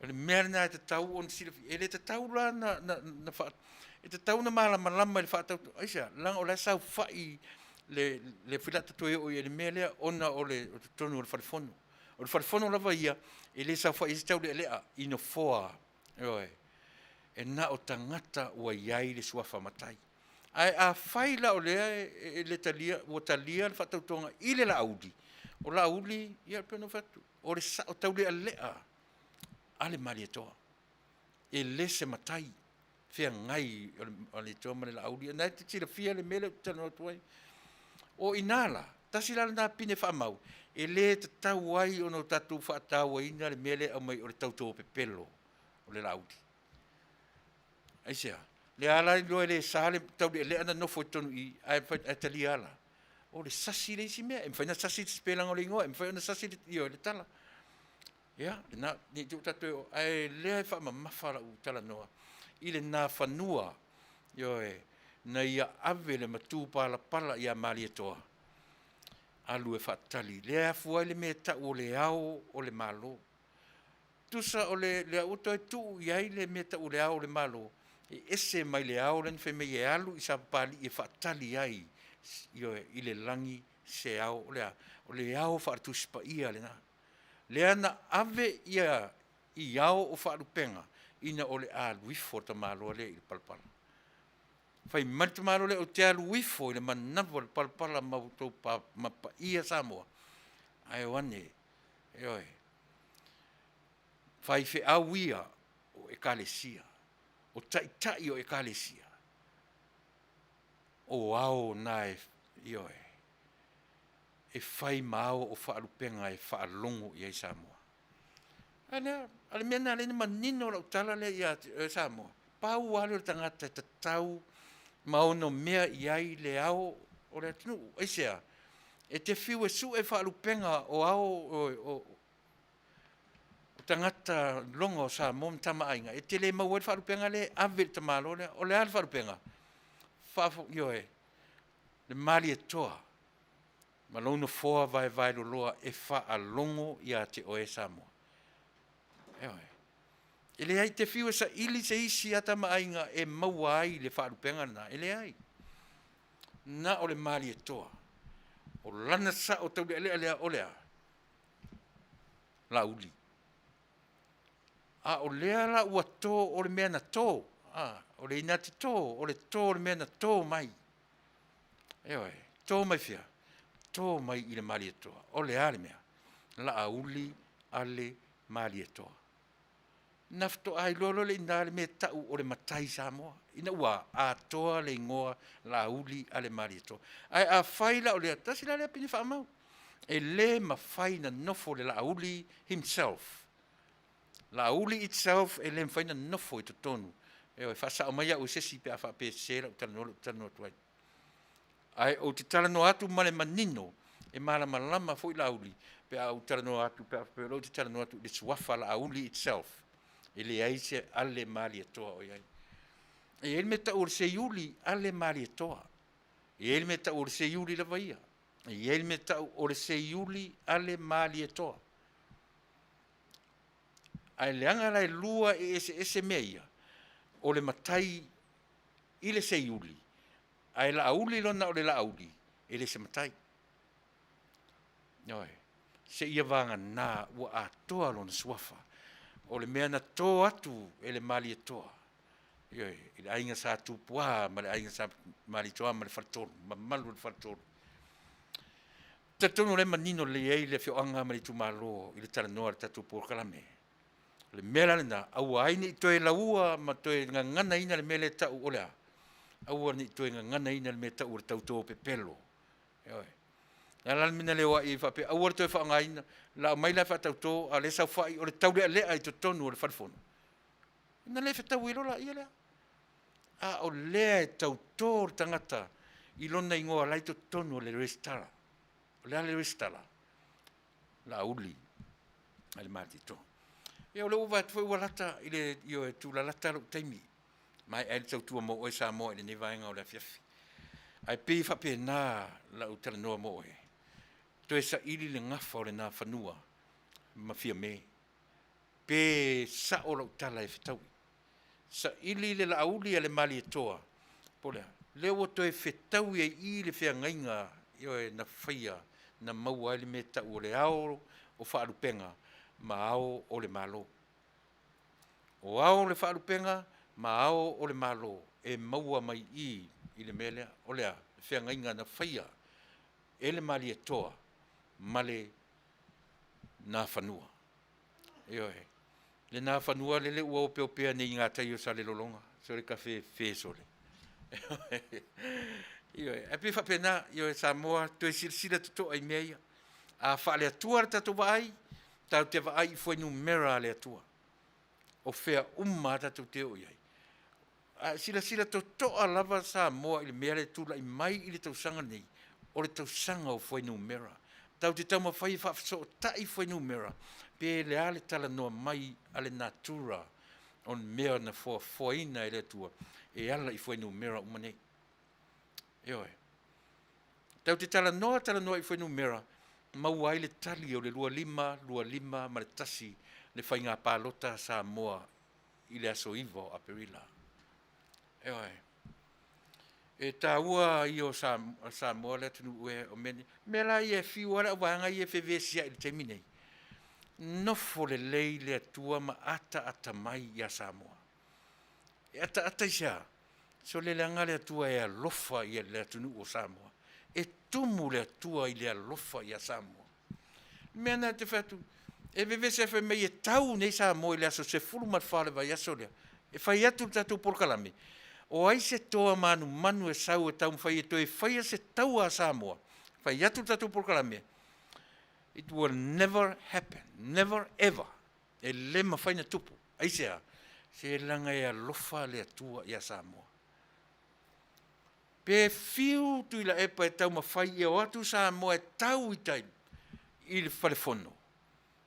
O le mea lena e tatau ona silafia. E le tatau la na, na, na fa, e tatau ona malamalama i le faatau, aisea, leaga o la e saofai le, le filata toe oo i ai i le mea lea ona o le o totonu o le falefono. O le falefono lava ia, e le saofai ai se taulealea i nofoa, ioe, e na o tagata ua i ai le suafa matai. Ae afai la o lea e le talia, ua talia le faatautoga i le Laauli, o Laauli, ia pei ona ou fai atu, o le sao taulealea a le Malietoa. E le se matai feagai o le Malietoa ma le Laauli. O lena e te silafia le mea lea ou te talanoa atu ai. O i ina la, tasi la lena pine faamau, e le tatau ai ona o tatou faatauaina le mea lea e aumai o le tauto pepelo o le Laauli. Aisea? Lea lava la iloa e le sa le taulealea ona nofo i totonu i i, ae, ae talia lava la. O le sasi le isi mea. E mafai ona sasi le sipelaga o le igoa, e mafai ona sasi le, ioe, le tala. Ia, lena, ne i te i ua tatou e oo, ae lea e faamamafa lau talanoa i le Nafanua, ioe, na ia ave le matupalapala ia Malietoa, alu e faatali, lea e afua ai le mea e tau o le Ao o le Malo. Tusa o le, lea ua toe tuu i ai le mea e tau o le Ao o le Malo, e ese mai le ao lea na fai mai e alu i Sapapalii e faatali ai, ioe, i le lagi se ao, o le a? O le ao faale-Tusi Paia lena. Lea na ave ia i ao o faalupega ina o le a alu ifo le tamaloa lea i le palapala. Fai mai le tamaloa lea, ou te alu ifo i le manava o le palapala ma outou ma paia Samoa, ae o ane, ioe, faifeau ia o Ekalesia, o taitai o Ekalesia, o ao na e, ioe, e fai ma ao o faalupega e faalogo i ai Samoa. A lea, o le mea lena lea na manino lau tala lea ia te oe Samoa, pau lava lea o le tagata e tatau ma onomea i ai le ao o le atunuu. Aisea? E te fiu e sue faalupega o ao o tagata logo o Samoa ma Tama a Aiga, e te le maua ai le faalupega lea e ave i le tamaloa lea. O le a le faalupega? Ioe, le Malietoa ma lou nofoa vaevaeloloa e faalogo ia te oe Samoa. Ioe. E leai, te fiu e saili se isi a Tama a Aiga e maua ai le faalupega lena, e leai. Na o le Malietoa, o lana sao taulealea lea o le a? Laauli. A o lea la ua to, o le mea na to, a, o le inatito, o le to o le mea na to mai. Ioe, to mai fea? To mai i le Malietoa. O le a le mea? Laauli ale Malietoa. Na faatoa iloa loa lea i ina le mea e tau o le matai Samoa, ina ua atoa le igoa Laauli ale Malietoa. Ae afai la o lea, tasi la lea pine faamau, e le mafai ona nofo le Laauli himself. Laauli itself e le mafai ona nofo i totonu. Ioe, faasao mai au e se isi pe a faapea e sese lau talanoa lea ou te talanoa atu ai. Ae ou te talanoa atu ma le manino e malamalama foi Laauli pe a ou talanoa atu, pe a faapea o lea ou te talanoa atu i le suafa Laauli itself, e leai se Ale Malietoa o i ai. E i ai le mea e tau o le Seiuli Ale Malietoa. E i ai le mea e tau o le Seiuli lava ia. E i ai le mea e tau o le Seiuli Ale Malietoa. Ae leaga la e lua e eseese mea ia, o le matai i le seiuli, ae Laauli lona o le Laauli, e le se matai. Ioe. Seia vagana ua atoa lona suafa, o le mea na to atu e le Malietoa, ioe, i le aiga Sa Tupua ma le aiga Sa Malietoa ma le Faletolu, mamalu o le Faletolu. Talitonu o lea e manino lelei ai le afioaga ma le itumalo i le talanoa a le tatou polokalame. O le mea la lena, aua ai ne i toe laua ma toe gaganaina le mea lea e tau o le a? Aua ne i toe gaganaina le mea e tau o le tauto pepelo. Ioe. O le a la le mea na le o ai ai faapea aua le toe faaaogaina, la aumai la e faatauto, a o lea e saofai o le taulealea i totonu o le fale fono. Ona le fetaui loa lea lea. A o lea e tauto le tagata i lona igoa la e i totonu o le resitala. O le a le resitala? Laauli a le Malietoa. Ia o lea ua vaai atu foi ua lata i le, ioe, tulalata lou taimi, maea ai le tautua mo oe Samoa i lenei vaega o le afiafi. Ae pei e faapena lau talanoa mo oe, toe saili le gafa o le Nafanua ma Fiame. Pe sao lau tala e fetaui. Saili le Laauli a le Malietoa, po o le a? Lea ua toe fetaui ai i i le feagaiga, ioe, na faia, na maua ai le mea e tau o le ao o faalupega ma ao o le Malo. O ao o le faalupega ma ao o le Malo e maua mai i i le mea lea, o le a? Le feagaiga na faia e le Malietoa ma le Nafanua. Ioe. Le Nafanua lele ua opeopea nei i gatai o Salelologa, sole kafe fe sole. Ioe, ae pei e faapena, ioe Samoa, toe silasila totoa i mea ia. A faale-Atua le tatou vaai, tatou te vaai i fuainumera a le Atua. O fea uma lava tatou te oo i ai. A e silasila totoa lava Samoa i le mea lea e tulai mai i le tausaga lenei, o le tausaga o fuainumera. Tatou te taumafai e faafesootai fuainumera pe le a le talanoa mai a le natura o le mea na foafoaina e le Atua e ala i fuainumera uma nei. Ioe. Tatou te talanoa talanoa i fuainumera, maua ai le tali o le 25, 25 ma le 1 le faiga palota a Samoa i le aso 9 o Aperila. Ioe. E taua ia o Samoa le atunuu e o mea nei. Mea la ia e fiu lava le auvaega ia e fevesiai i le taimi nei, nofo lelei le Atua ma ataata mai ia Samoa. E ataata i se a? Sole leaga le Atua e alofa i le atunuu o Samoa. E tumu le Atua i le alofa ia Samoa. Le mea lena e te fai atu, e vevesi ai fai mai e tau nei Samoa i le aso 14 o le vaiaso lea, e fai atu le tatou polokalame, o ai se toa manumanu e sau e taumafai e toe faia se taua a Samoa, fai atu le tatou polokalame, it will never happen, never ever. E le mafai ona tupu. Aisea? Se leaga e alofa le Atua ia Samoa. Pe fiu Tuilaepa e taumafai ia o atu Samoa e tau i tai i le falefono,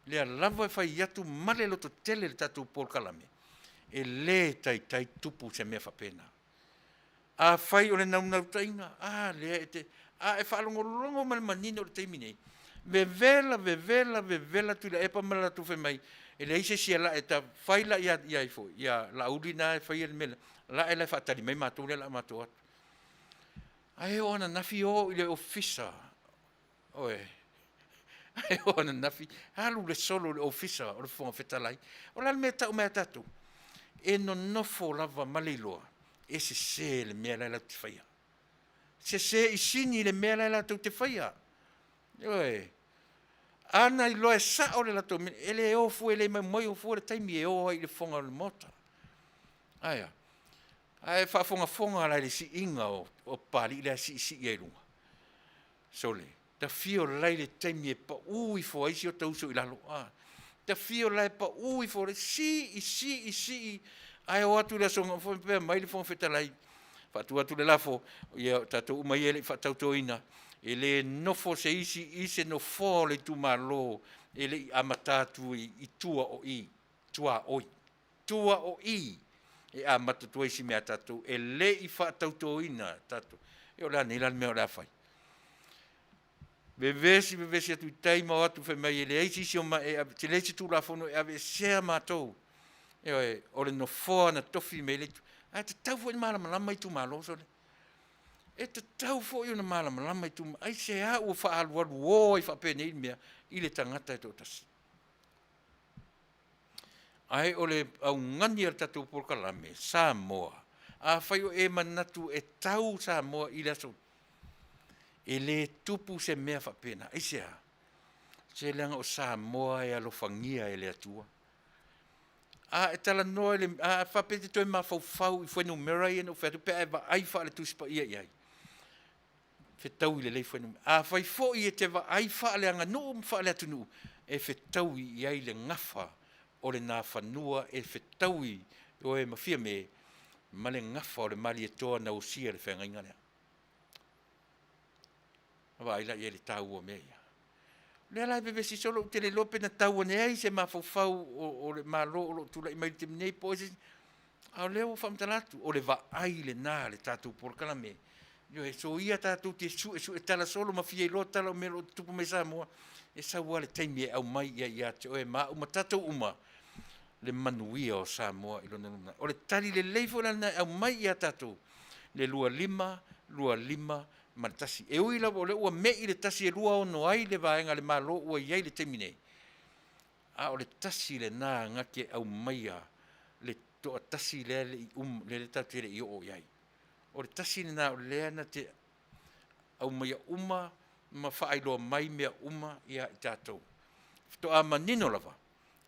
lea lava e fai atu ma le lototele le tatou polokalame, e le taitai tupu se mea faapena. Afai o le naunautaiga, a lea e te, a e faalogologo ma le manino i le taimi nei, vevela, vevela, vevela Tuilaepa ma le latou fai mai, e leai se isi e lae ta fai la ia ia ifo, ia Laauli na e faia le mea lea, lae la e faatali mai matou lea la matou o atu. Ae oo ananafi o i le ofisa, oe, ae oo ananafi, alu le solo i le ofisa o le Fofoga Fetalai. O le a le mea e tau mai a tatou? E nonofo lava ma le iloa, e sese le mea la e latou te faia. Sese i sini le mea la e latou te faia. Ioe. A na iloa e sao le latou mea, e le o fua, e le maumau fua le taimi e o ai i le fofoga o le Maota. Ae a? Ae faafogafoga la i le siiga o Papalii la e siisii ai i luga. Sole, tafio la i le taimi e pau ifo ai si o ta uso i lalo. A, tafio la e pau ifo le sii, sii, sii, ae o atu i le aso faapea mai le Fofoga Fetalai, faatu atu le lafo, ia o tatou uma ia e le i faatautoina, e le nofo se isi i se nofoa o le itumalo e le i amata atu i tua o i, tuaoi. Tua o i e amata atu ai si mea a tatou e le i faatautoina tatou. Ia o le a nei la le mea o le a fai? Vevesi, vevesi atu i tai ma o atu fai mai e leai se isi o ma e ave, leai se Tulafono e aveesea matou. Ioe, o le nofoa na tofi mai le itu. Ae tatau foi ona malamalama itumalo sole. E tatau foi ona malamalama itumalo. Aisea ua faaalualuo ai faapenei le mea i le tagata e toatasi? Ae o le augani a le tatou polokalame, Samoa, afai o e manatu e tau Samoa i le aso, e le tupu se mea faapena. Aisea? Se leaga o Samoa e alofagia e le Atua. A e talanoa i le, a faapea e te toe mafaufau i fuainumera ia na ou fai atu pe a e vaai faale-Tusi Paia i ai, fetaui lelei fuainumera. Afai foi e te vaai faaleaganuu ma faaleatunuu, e fetaui i ai le gafa o le Nafanua, e fetaui oe ma Fiame ma le gafa o le Malietoa na osia le feagaiga lea. Na vaai la i ai i le taua o mea ia. O lea la e vevesi solo, ou te le iloa pe na tau ane ai se mafaufau o le Malo o lo o tulai mai i le taimi nei po o ai se isi, a o lea ua faamatala atu, o le vaai lena a le tatou polokalame. Ioe, soia tatou te suesuetala solo ma fia iloa tala o mea o lo o tutupu mai Samoa, e sau lava le taimi e aumai i ai ia te oe ma au ma tatou uma le manuia o Samoa i lona lumanai. O le tali lelei foi la lena e aumai ia tatou le 25, 25 ma le 1. E ui lava o lea ua me'i le 1 e 26 ai le vaega a le Malo ua i ai i le taimi nei, a o le 1 lena na te aumaia le toatasi lea le i um, lea tatou te le i oo i ai. O le 1 lena o lea na te aumaia uma ma faailoa mai mea uma ia i tatou. Faatoa manino lava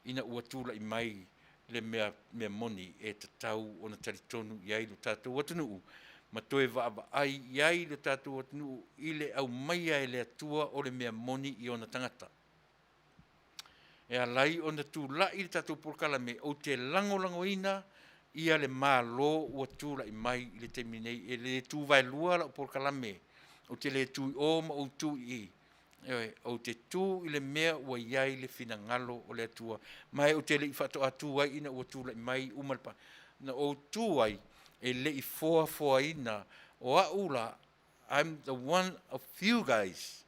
ina ua tulai mai le mea, mea moni e tatau ona talitonu i ai lo tatou atunuu ma toe vaavaai i ai lo tatou atunuu i le aumaia e le Atua o le mea moni i ona tagata. E ala ai ona tulai le tatou polokalame, ou te lagolagoina ia le Malo ua tulai mai i le taimi nei. E le tuvaelua lau polokalame, ou te le tu i o ma ou tu i i. Ioe, ou te tu i le mea ua i ai le finagalo o le Atua, ma e ou te le i faatoa tu ai ina ua tulai mai uma le pa, na ou tu ai e le i foafoaina o a'u la, I'm the one of few guys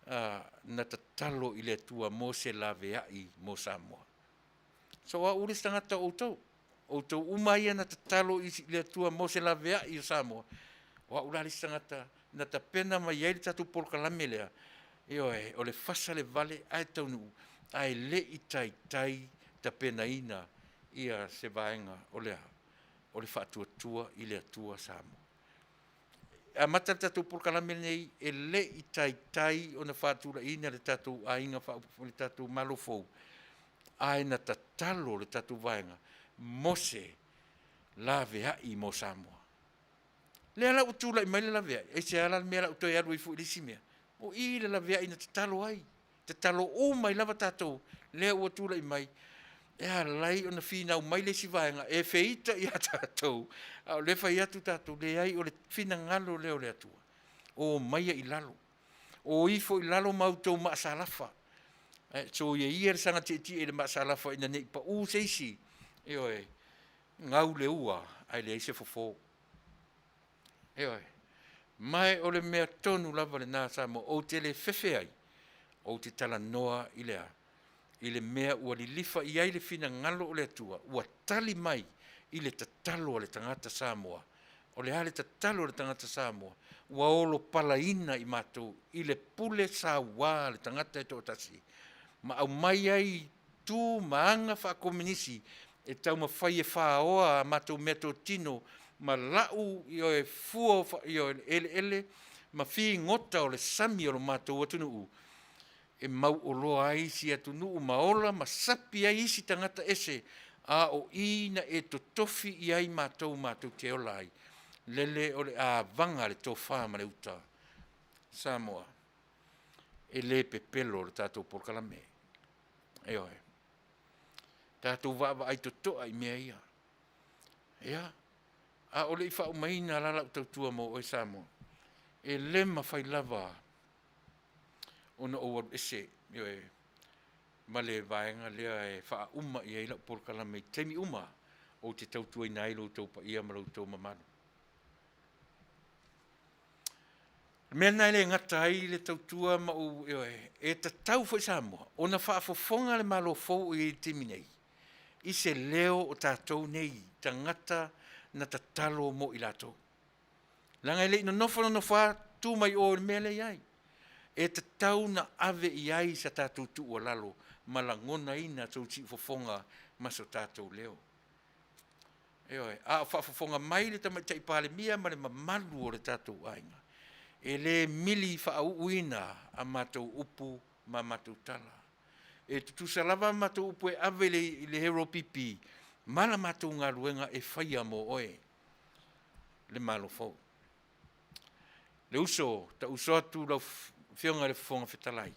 uh, na tatalo i le Atua mo se laveai mo Samoa. So o a'u le isi tagata o outou, outou uma ia na tatalo i le Atua mo se laveai o Samoa, o a'u la le isi tagata na tapena mai ai le tatou polokalame lea, ioe, o le fasa le vale ae taunuu, ae le i taitai tapenaina ia se vaega o le a? O le faatuatua i le Atua Samoa. E amata le tatou polokalame lenei, e le i taitai ona faatulaiina le tatou aiga faaopoopo, le tatou Malo fou, ae na tatalo le tatou vaega mo se laveai mo Samoa. Lea la ua tulai mai le laveai, aisea la le mea la ua toe alu ai foi i le isi mea? O i le laveai na tatalo ai, tatalo uma ai lava tatou, lea ua tulai mai, e ala ai ona finau mai le isi vaega e feita ia tatou, a o lea e fai atu tatou, leai, o le finagalo lea o le Atua, o maia i lalo, o ifo i lalo ma outou maasalafa. Ae soia ia le saga tietie i le maasalafa ina ne i pau se isi, ioe, gau le ua ae leai se fofo. Ioe. Ma o le mea tonu lava lena Samoa, ou te le fefe ai, ou te talanoa i le a? I le mea ua lilifa i ai le finagalo o le Atua, ua tali mai i le tatalo a le tagata Samoa. O le a le tatalo a le tagata Samoa? Ua olopalaina i matou i le pule saua a le tagata e toatasi, ma aumai ai tu ma aga faakominisi e taumafai e faoa a matou meatotino ma lau ioe fua ioe eleele ma figota o le sami o lo matou atunuu e mauoloa ai isi atunuu ma ola ma sapi ai isi tagata ese, a o i na e totofi i ai matou matou te ola ai. Lele o le avaga le tofa ma le uta. Samoa, e le pepelo le tatou polokalame. Ioe. Tatou vaavaai totoa i mea ia. Ia, a o le i faaumaina la lau tautua mo oe Samoa, e le mafai lava ona ou alu ese, ioe, ma le vaega lea e faauma i ai lau polokalame i taimi uma ou te tautuaina ai lo outou paia ma lo outou mamalu. O le mea lena e le gata ai le tautua ma ou, ioe, e tatau foi Samoa ona faafofoga le Malo fou o i ai i le taimi nei i se leo o tatou nei tagata na tatalo mo i latou. Leaga e le i nonofo nonofo lava tu mai o i le mea lea e i ai. E tatau ona ave i ai sa tatou tuualalo ma lagonaina sou siufofoga ma so tatou leo. Ioe, a o faafofoga mai le Tamaitai Palemia ma le mamalu o le tatou aiga, e le mili faauuina a matou upu ma a matou tala. E tutusa lava a matou upu e ave i le Hero PP ma la matou galuega e faia mo oe le Malo fou. Le uso, ta uso atu lau Afioga i le Fofoga Fetalai,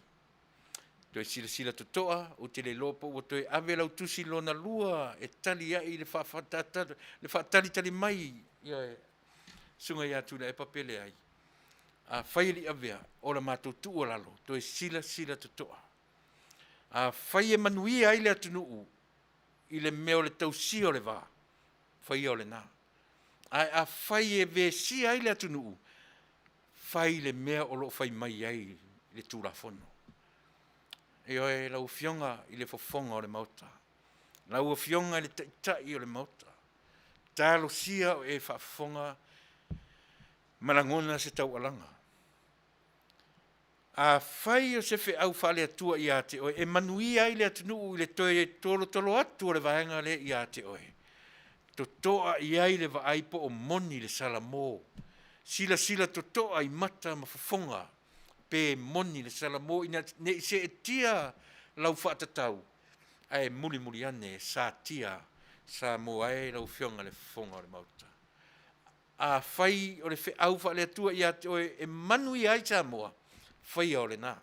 Toe silasila totoa, ou te le iloa po ua toe ave lau tusi lona lua e tali ai i le faatalitali mai ia Susuga ia Tuilaepa pe leai. Afai e le i avea, o la matou tuualalo, toe silasila totoa. Afai e manuia ai le atunuu i le mea o le tausia o le va, faia o lena. Ae afai e vesia ai le atunuu, fai le mea o lo o fai mai ai le Tulafono. Ioe, lau Afioga i le Fofoga o le Maota, lau Afioga i le Taitai o le Maota, talosia o e faafofoga ma lagona se taualaga. Afai o se feau faale-Atua ia te oe e manuia ai le atunuu i le toe tolotolo atu o le vaega lea ia te oe, totoa i ai le vaai po o moni le salamo. Silasila totoa i mata ma fofoga pe moni le salamo ina ne i seetia lau faatatau ae mulimuli ane satia Samoa e lau Afioga i le Fofoga o le Maota. Afai o le feau faale-Atua ia te oe e manuia ai Samoa, faia o lena.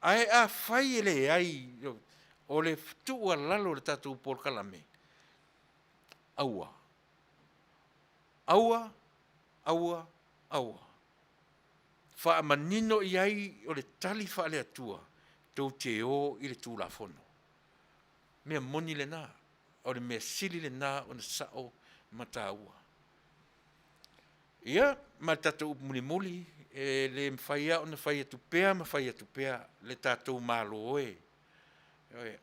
Ae afai e leai, o le tuualalo o le tatou polokalame, aua, aua, aua, aua. Faamanino i ai o le tali faale-Atua, tou te o i le Tulafono. Mea moni lena, o le mea sili lena ona sao ma taua. Ia, ma le tatou upu mulimuli, e le mafai lava ona fai atu pea ma fai atu pea le tatou Malo e,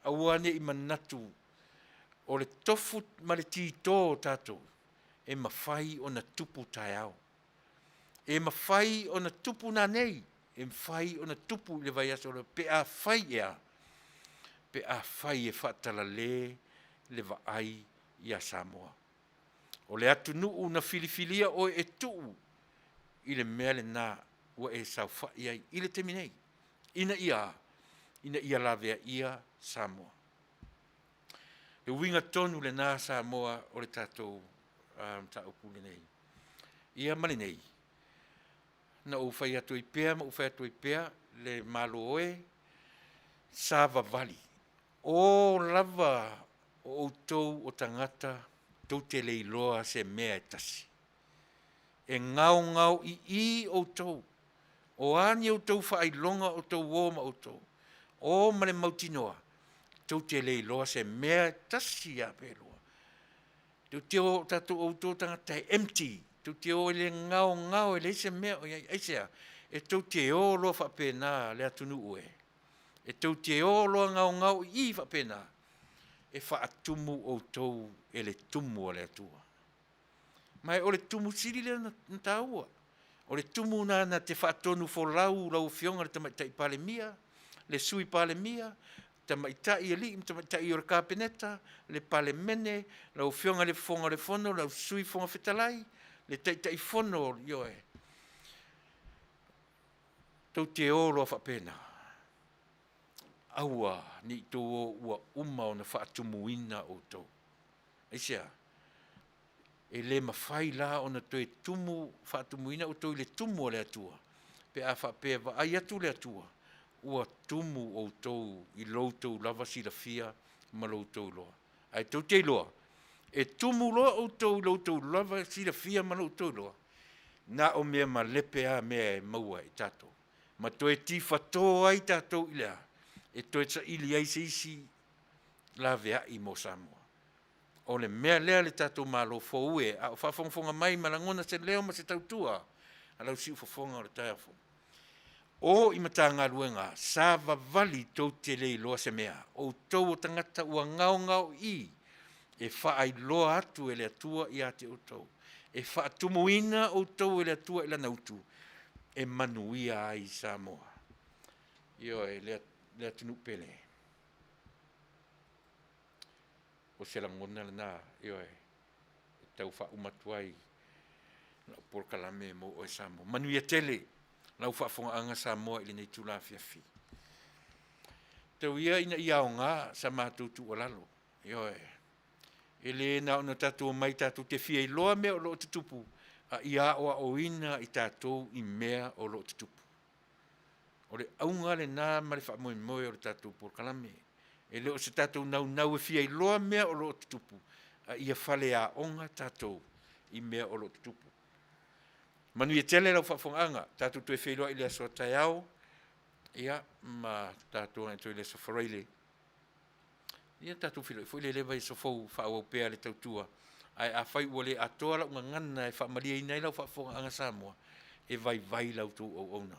aua ne i manatu o le tofu ma le tito o tatou e mafai ona tupu taeao. E mafai ona tupu nanei, e mafai ona tupu i le vaiaso pe afai e a? Pe afai e faatalale le vaai ia Samoa. O le atunuu na filifilia oe e tuu i le mea lena ua e saofai ai i le taimi nei, ina ia a? Ina ia laveaia Samoa. Le uiga tonu lena Samoa o le tatou mataupu lenei. Ia ma lenei, na ou fai atu ai pea ma ou fai atu ai pea, le Malo e, savavali, o lava o outou o tagata tou te le iloa se mea e tasi. E gaogaoi'i outou, o a ni outou faailoga o outou o ma outou, o ma le mautinoa, tou te le iloa se mea e tasi lava pe lua. Tou te o, tatou outou o tagata e empty, tou te o e le gaogao e leai se mea o i ai. Aisea? E tou te o loa faapena le atunuu e, e tou te o loa gaogao i i faapena, e faatumu outou e le tumu a le Atua. Ma o le tumu sili lea na taua. O le tumu lena na te faatonufolau lau Afioga i le Tamaitai Palemia, le Sui Palemia, tamaitai alii ma tamaitai o le Kapeneta, le Palemene, lau Afioga i le Fofoga o le Fono, lau Sui Fofoga Fetalai, le Taitaifono, ioe. Tou te o loa faapena, aua ne i tou o ua uma ona faatumuina outou. Aisea? E le mafai la ona toe tumu faatumuina outou i le tumu a le Atua pe a faapea e vaai atu le Atua ua tumu outou i lo outou lava silafia ma lo outou iloa. Ae tou te iloa, e tumu loa outou i lo outou lava silafia ma lo outou iloa, na o mea malepe lava mea e maua e tatou, ma toe tifato ai tatou i le a? E toe saili ai se isi laveai mo Samoa. O le mea lea le tatou Malo fou e, a o faafogafoga mai ma lagona se leo ma se tautua a lau siufofoga o le taeao fou. O i Matagaluega, savavali tou te le iloa se mea, outou o tagata ua gaogaoii e faailoa atu e le Atua ia te outou, e faatumuina outou e le Atua i Lana utu, e manuia ai Samoa. Ioe, le atunuu pele. O se lagona lena, ioe, e tau faauma atu ai lau polokalame mo oe Samoa. Manuia tele lau faafofogaaga Samoa i lenei itula afiafi. Tau ia ina ia aoga sa matou tuualalo, ioe, e le na ona tatou omai tatou te fia iloa mea o lo o tutupu, a ia aoaoina i tatou i mea o lo o tutupu. O le auga lena ma le faamoemoe o le tatou polokalame. E le o se tatou naunau e fia iloa mea o lo o tutupu, a ia faleaoga tatou i mea o lo o tutupu. Manuia tele lau faafofogaaga, tatou toe feiloai i le aso a taeao, ia ma tatou agai atu ai i le aso Faraile. Ia tatou feiloai foi i le vaiaso fou faaauau pea le tautua. Ae afai ua le atoa lau gagana e faamalieina ai lau faafofogaaga Samoa, e vaivai la outou auauna.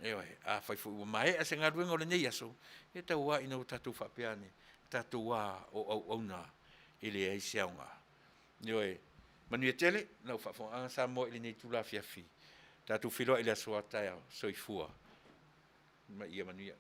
Ioe, afai foi ua maea se galuega o lenei aso, ia tau lava ina ua tatou faapea ane, tatou lava o auauna e leai se aoga. Ioe, manuia tele lau faafofogaaga Samoa i lenei itula afiafi. Tatou feiloai i le aso a taeao. Soifua ma ia manuia.